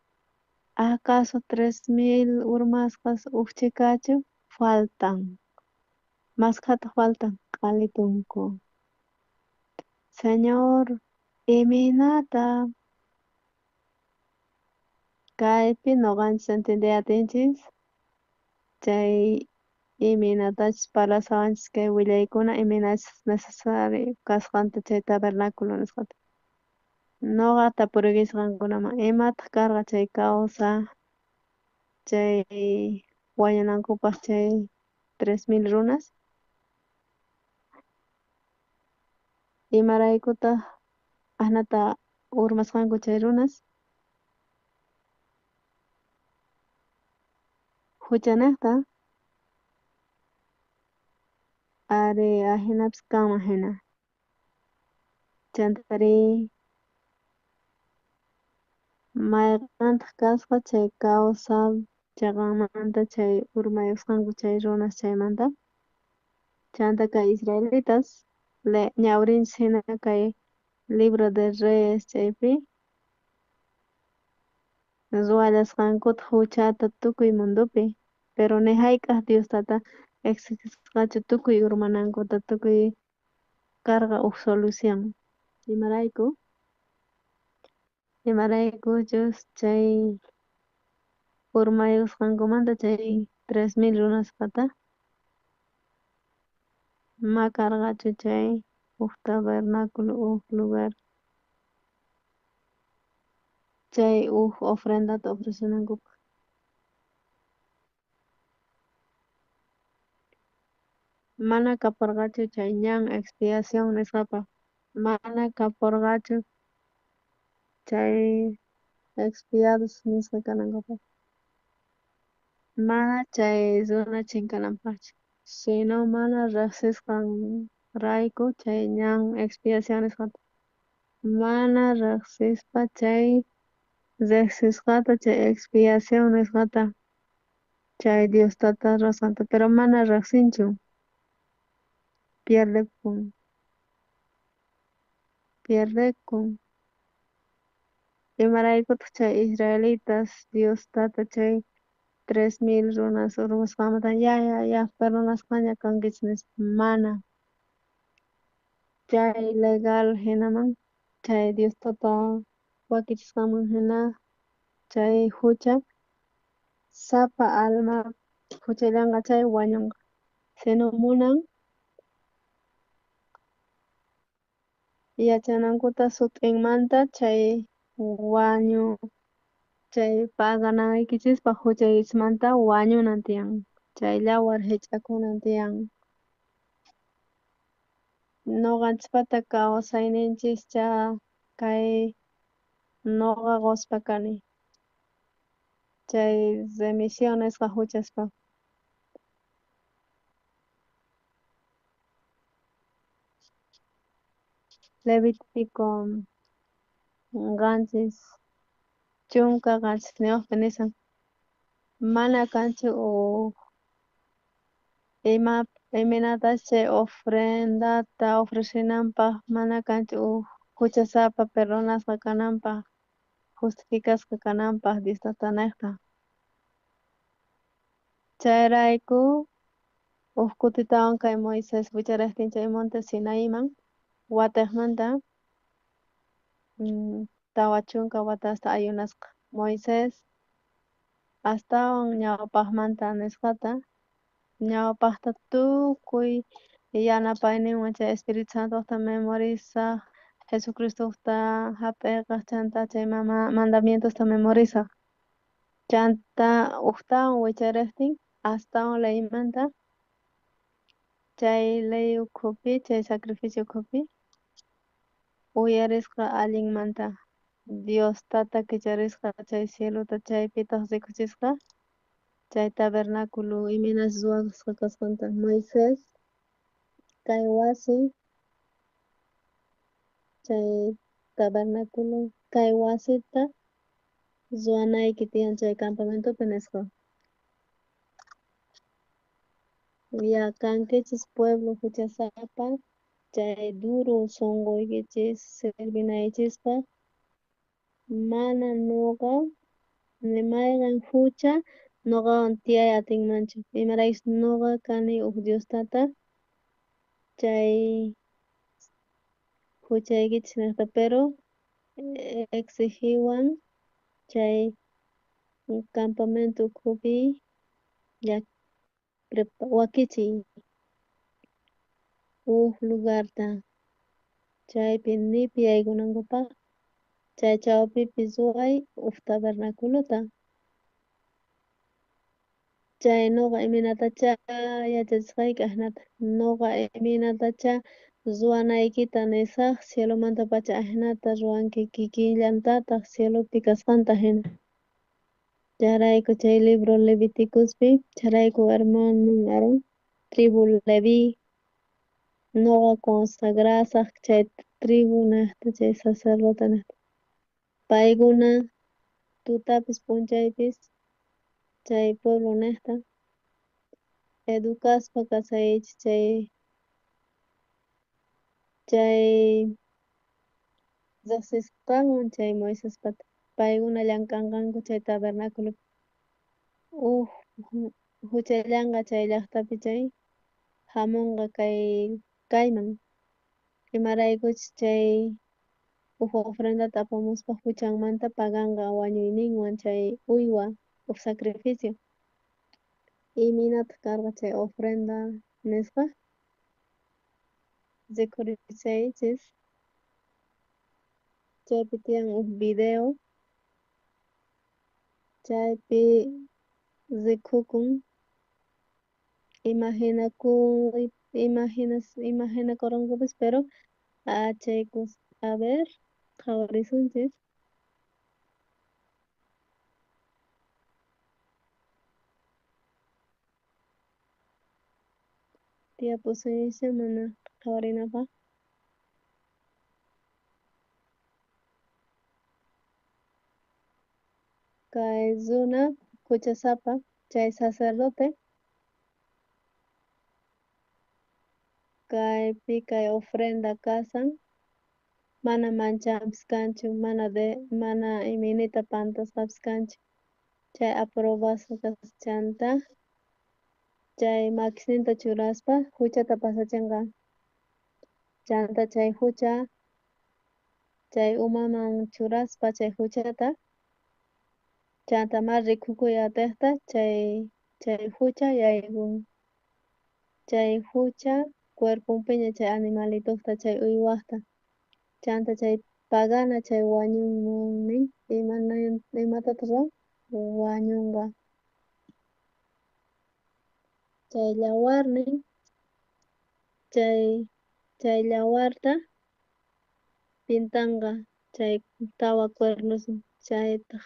¿Acaso 3000 urmasqas uj chhikachu? Faltan. Maskhata faltan q'alitunku. Señor, imaynata kaypi noqanchis entiendey atinchis chay imaynatachus parlasawanchis kay willaykuna imaynachus necesario kasqanta chay tabernáculo nisqata. Noqa tapuriykichis qankunaman imataq karqa chay causa chay wañunankupaj chay 3000 runas? Imaraykutaq ajnata urmasqanku chay runas? Juchanejta ari ajinapis kanman jina. Chantari mayqantaq kasqa chay causa chaqanmanta chay urmayusqanku chay runas chaymanta? Chanta kay israelitas ñawrinchis jina kay libro de Reyes chaypi ruwallasqankuta juchata tukuy mundopi pero ni jayk'aj Dios tata exigisqachu tukuy urmanankuta tukuy karqa uj solución. Imarayku? Imaraykuchus chay urmayusqankumanta chay 3000 runaspata ma karqachu chay uj tabernáculo uj lugar chay uj ofrendata ofrecenankupaj. Mana kaporqachu chay ñan expiación nisqapaj, mana kaporqachu chay expiados nisqa kanankupaj, mana chay runa chinkananpajchu, sino mana riqsisqanrayku chay ñan expiación nisqata, mana riqsispa chay riqsisqata chay expiación nisqata chay Dios tata ruwasqanta, pero mana riqsinchu, pierdekun. Imaraykutaq chay israelitas Dios tata chay 3000 runas urmasqanmanta ya perdonasqaña kankichis nispa? Mana. Chay legal hinaman chay Dios tata wakichisqanman hina chay jucha sapa alma juchallanqa chay wañunqa, sino munan yachanankuta sut'inmanta chay wañu chay paganaykichispaj juchaykichismanta wañunan tiyan. Chay yawar jich'akunan tiyan. Noqanchispata kawsayninchis kay noqa qospa kani. Chay remisión nisqa huchaspa. Levítico 77 nisan. Mana kanchu uj imaynatachus chay ofrendata ofrecenanpaj mana kanchu uj huchasapa perdonasqa kananpaj justificasqa kananpaj Dios tatanejta. Chayrayku uj kutitawan kay Moisés wicharejtin chay monte Sinaiman watejmanta 40 watasta ayunasqa. Moisés astawan ñawpajmanta nisqata ñawpajta tukuy yanapayninwan chay Espíritu Santojta memorizaj Jesucristota jap'eqaj chanta chay mandamientosta memorizaj. Chanta ujtawan wicharejtin astawan leymanta chay ley ukhupi chay sacrificio ukhupi uyarisqa allinmanta Dios tata kicharisqa chay cielota chaypitaj rikuchisqa chay tabernáculo imaynas ruwasqa kasqanta. Moisés kay wasi chay tabernáculo kay wasita ruwanayki tiyan chay campamentopi nisqa. Ya kankichis pueblo huchasapa chay duro sonqoykichis servinaykichispaj mana noqa ni mayqen hucha noqawan tiyay atinmanchu imaraykus noqa kani uj Dios tata chay huchaykichis nejta pero exigiwan chay campamento ukhupi ya wakichiy uj lugarta chaypi nipi yaykunankupaj chay chawpipi ruway uj tabernaculota. Chay noqa imaynatacha yachachisqayki ajinata noqa imaynatacha ruwanaykita nisaj cielomantapacha ajinata ruwanki kikillantataj cielopi kasqanta jina. Chayrayku chay libro Leviticuspi chayrayku hermano Aaron tribu Leví noqa consagrasaj chay tribu nejta chay sacerdote nejta. Paykuna tutapis p'unchaypis chay pueblo nejta educaspa kasaychis chay riqsisqanwan chay Moisespata paykuna llank'anqanku chay tabernáculopi uj huchallanqa chay llaqtapi chay hamunqa kayman imaraykuchus chay uj ofrendata apamuspa huchanmanta paganqa wañuyninwan chay uywa uj sacrificio. Imaynataq karqa chay ofrenda nisqa rikhurichaychis chaypi tiyan uj video chaypi rikhukun imaginakuranqupis pero achaykus a ver qhawarisunchis. Tiyapusunchis mana qhawarinapaj. Kay runa huchasapa chay sacerdote kaypi kay ofrenda kasan mana manchanpis kanchu mana imaynita pantasqapis kanchu chay aprobasqa kasqa chanta chay makisninta churaspa huchata pasachinqa chanta chay hucha chay umaman churaspa chay huchata chanta ma rikukuy atejta chay hucha yaykun chay hucha cuerponpiña chay animalitokta chay uywajta chanta chay pagana chay wañunnin imatataq ruwan wañunqa. Chay llawarnin, chay llawarta pintanqa chay tawa cuernos, chaytaj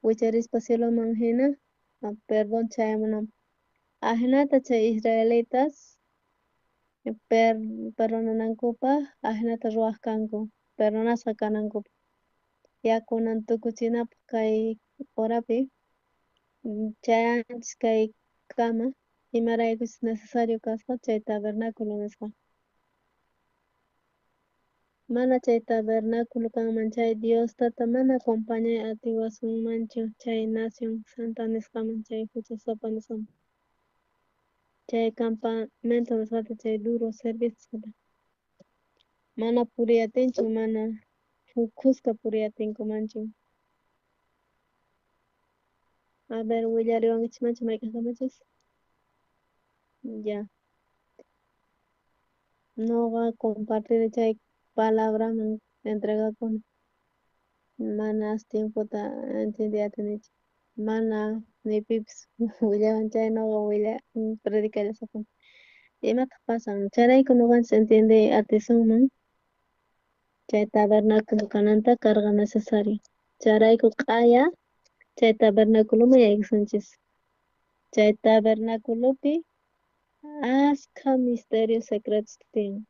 wicharispa cieloman jina perdón chayamunanpaj. Ajinata chay israelitas perdonanankupaj ajinata ruwaj kanku, perdonasqa kanankupaj. Ya kunan tukuchinapaj kay horapi chayanchis kay kama imaraykuchus necesario kasqa chay tabernáculo nisqa. Mana chay tabernáculo kanman chay Dios tata mana acompañay atiwasunmanchu chay nación santa nisqaman, chay juchasapa nisqaman. Chay campamento nisqata, chay duro servicio nisqata. Mana puriy atinchu, mana khuska puriy atinkumanchu. A ver, willariwankichikmanchu mayk'ajkamachus? Ya. Noqa compartir chay palabraman entregakuni. Mana as tiempota entiendey atinichu. Mana ni pipis willawan chay noqa willa predicallasapuni. Imataq pasan? Chayrayku noqanchis entiendey atisunman chay tabernáculo kananta karqa necesario. Chayrayku q'aya chay tabernáculoman yaykusunchis. Chay tabernáculopi askha misterios secretos tiyan.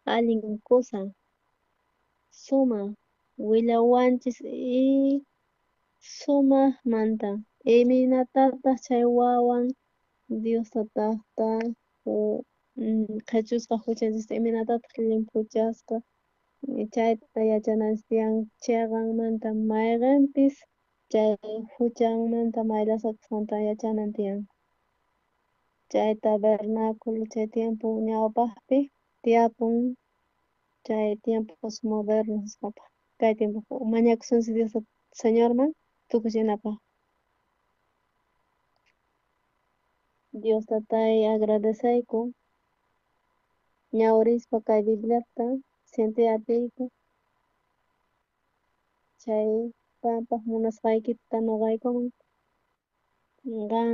Allin kusa, sumaq willawanchis y sumaqmanta imaynatataq chay wawan Dios tataqta qhechusqa juchanchista imaynatataq llimphuchasqa chayta yachananchis tiyan cheqanmanta mayqenpis chay juchanmanta mayllasqa kasqanta yachanan tiyan. Chay tabernáculo chay tiempo ñawpaqpi tiyapun chay tiempos modernos nisqapaj. Kay tiempo mañakusunchis Dios Señorman tukuchinapaj. Dios tatay agradeceyku ñawrispa kay Bibliata siente atiyku chay qampaj munasqaykita noqaykuman qan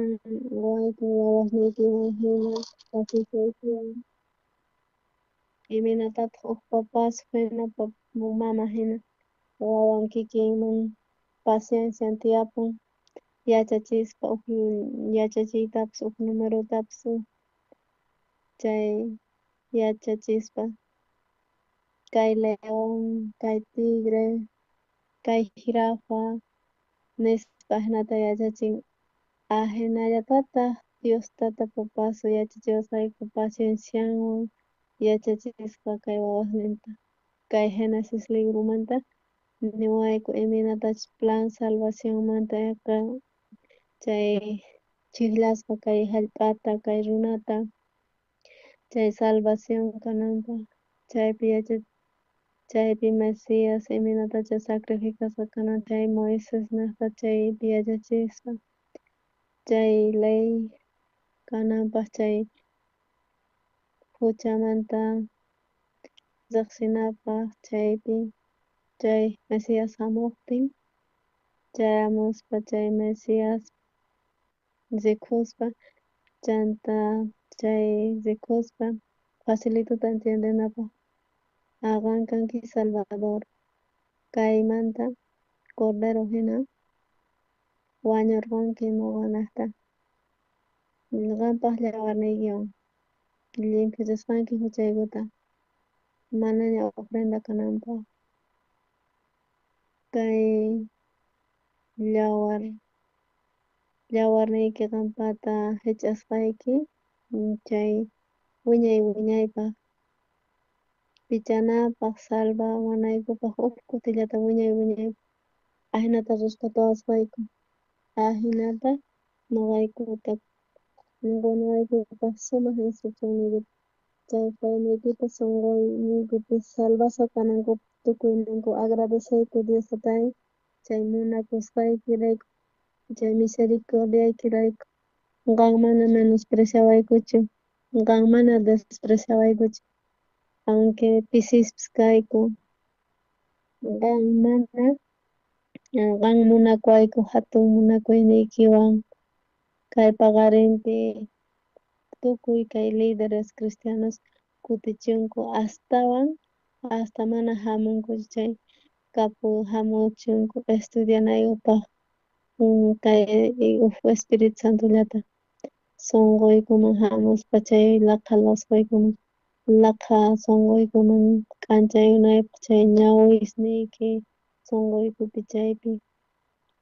wayku wawasniykiwan jina pacienciaykiwan imaynatataq uj papas jina mama jina wawan kikinman paciencian tiyapun yachachispa uj yachachiytapis uj numerotapis chay yachachispa kay león, kay tigre, kay jirafa nispa ajinata yachachin. Ajinallatataq Dios tata papasu yachachiwasqayku paciencianwan yachachisqa kay wawasninta. Kay Génesis libromanta niwayku imaynatachus plan salvacionmanta chay chijllasqa kay jallp'ata, kay runata, chay salvación kananpaj. Chaypi chaypi Mesías imaynatachus sacrificasqa kanan chay Moisés nisqa chaypi yachachispa chay ley kananpaj chay juchamanta riqsinapaj chaypi chay Mesías jamuqtin chayamuspa chay Mesías rikuspa chanta chay rikuspa facilituta entiendenapaj qan kanki Salvador kaymanta Cordero jina wañurqanki noqanajta qanpaj llawarniykiwan llimphuchasqanki juchaykuta manaña ofrenda kananpaj kay llawarniyki qanpata jich'asqayki chay wiñay wiñaypaj pichanapaj salvawanaykupaj uj kutillata wiñay wiñaypaj ajinata rescatawasqayku ajinata noqaykuta qonawaykupaj sumaq instruccionniykita chay feyniykita sonqoyniykupi salvasqa kanankupaj tukuyninku agradeceyku Dios tatay chay munakusqaykirayku chay misericordiaykirayku qan mana menospreciawaykuchu qan mana despreciawaykuchu aunque pisispis kayku qan mana qan munakuwayku hatun munakuyniykiwan kay paqarinpi Tukuy kay líderes cristianos kutichinku astawan hasta mana hamunkuchu chay kapu hamuchunku estudianaykupaq kay uj Espíritu Santollata sonqoykuman hamuspa chay laqha lasqoykuman laqha sonqoykuman k'anchaykunaypaq chay ñawisniyki sonqoykupi chaypi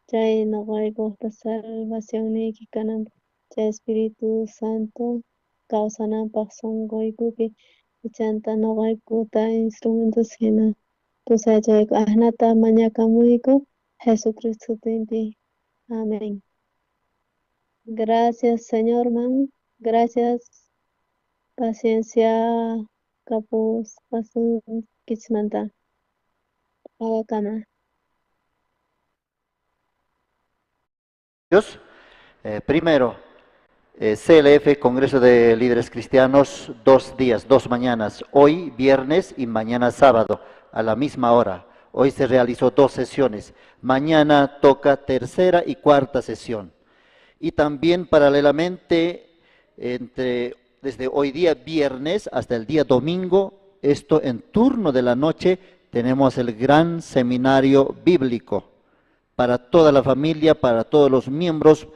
chay noqaykojta salvacionniyki kananpaq chay Espíritu Santo kawsananpaq sonqoykupi chanta noqaykuta instrumentos hina pusachayku ajnata mañakamuyku Jesucristo sutinpi. Amén. Gracias, Señor, man. Gracias, paciencia kapusqasuykichismanta. Awakama. Dios. Primero, CLF, Congreso de Líderes Cristianos, 2 días, 2 mañanas, hoy viernes y mañana sábado, a la misma hora. Hoy se realizó dos sesiones. Mañana toca tercera y cuarta sesión. Y también paralelamente, desde hoy día viernes hasta el día domingo, esto en turno de la noche, tenemos el gran seminario bíblico para toda la familia, para todos los miembros.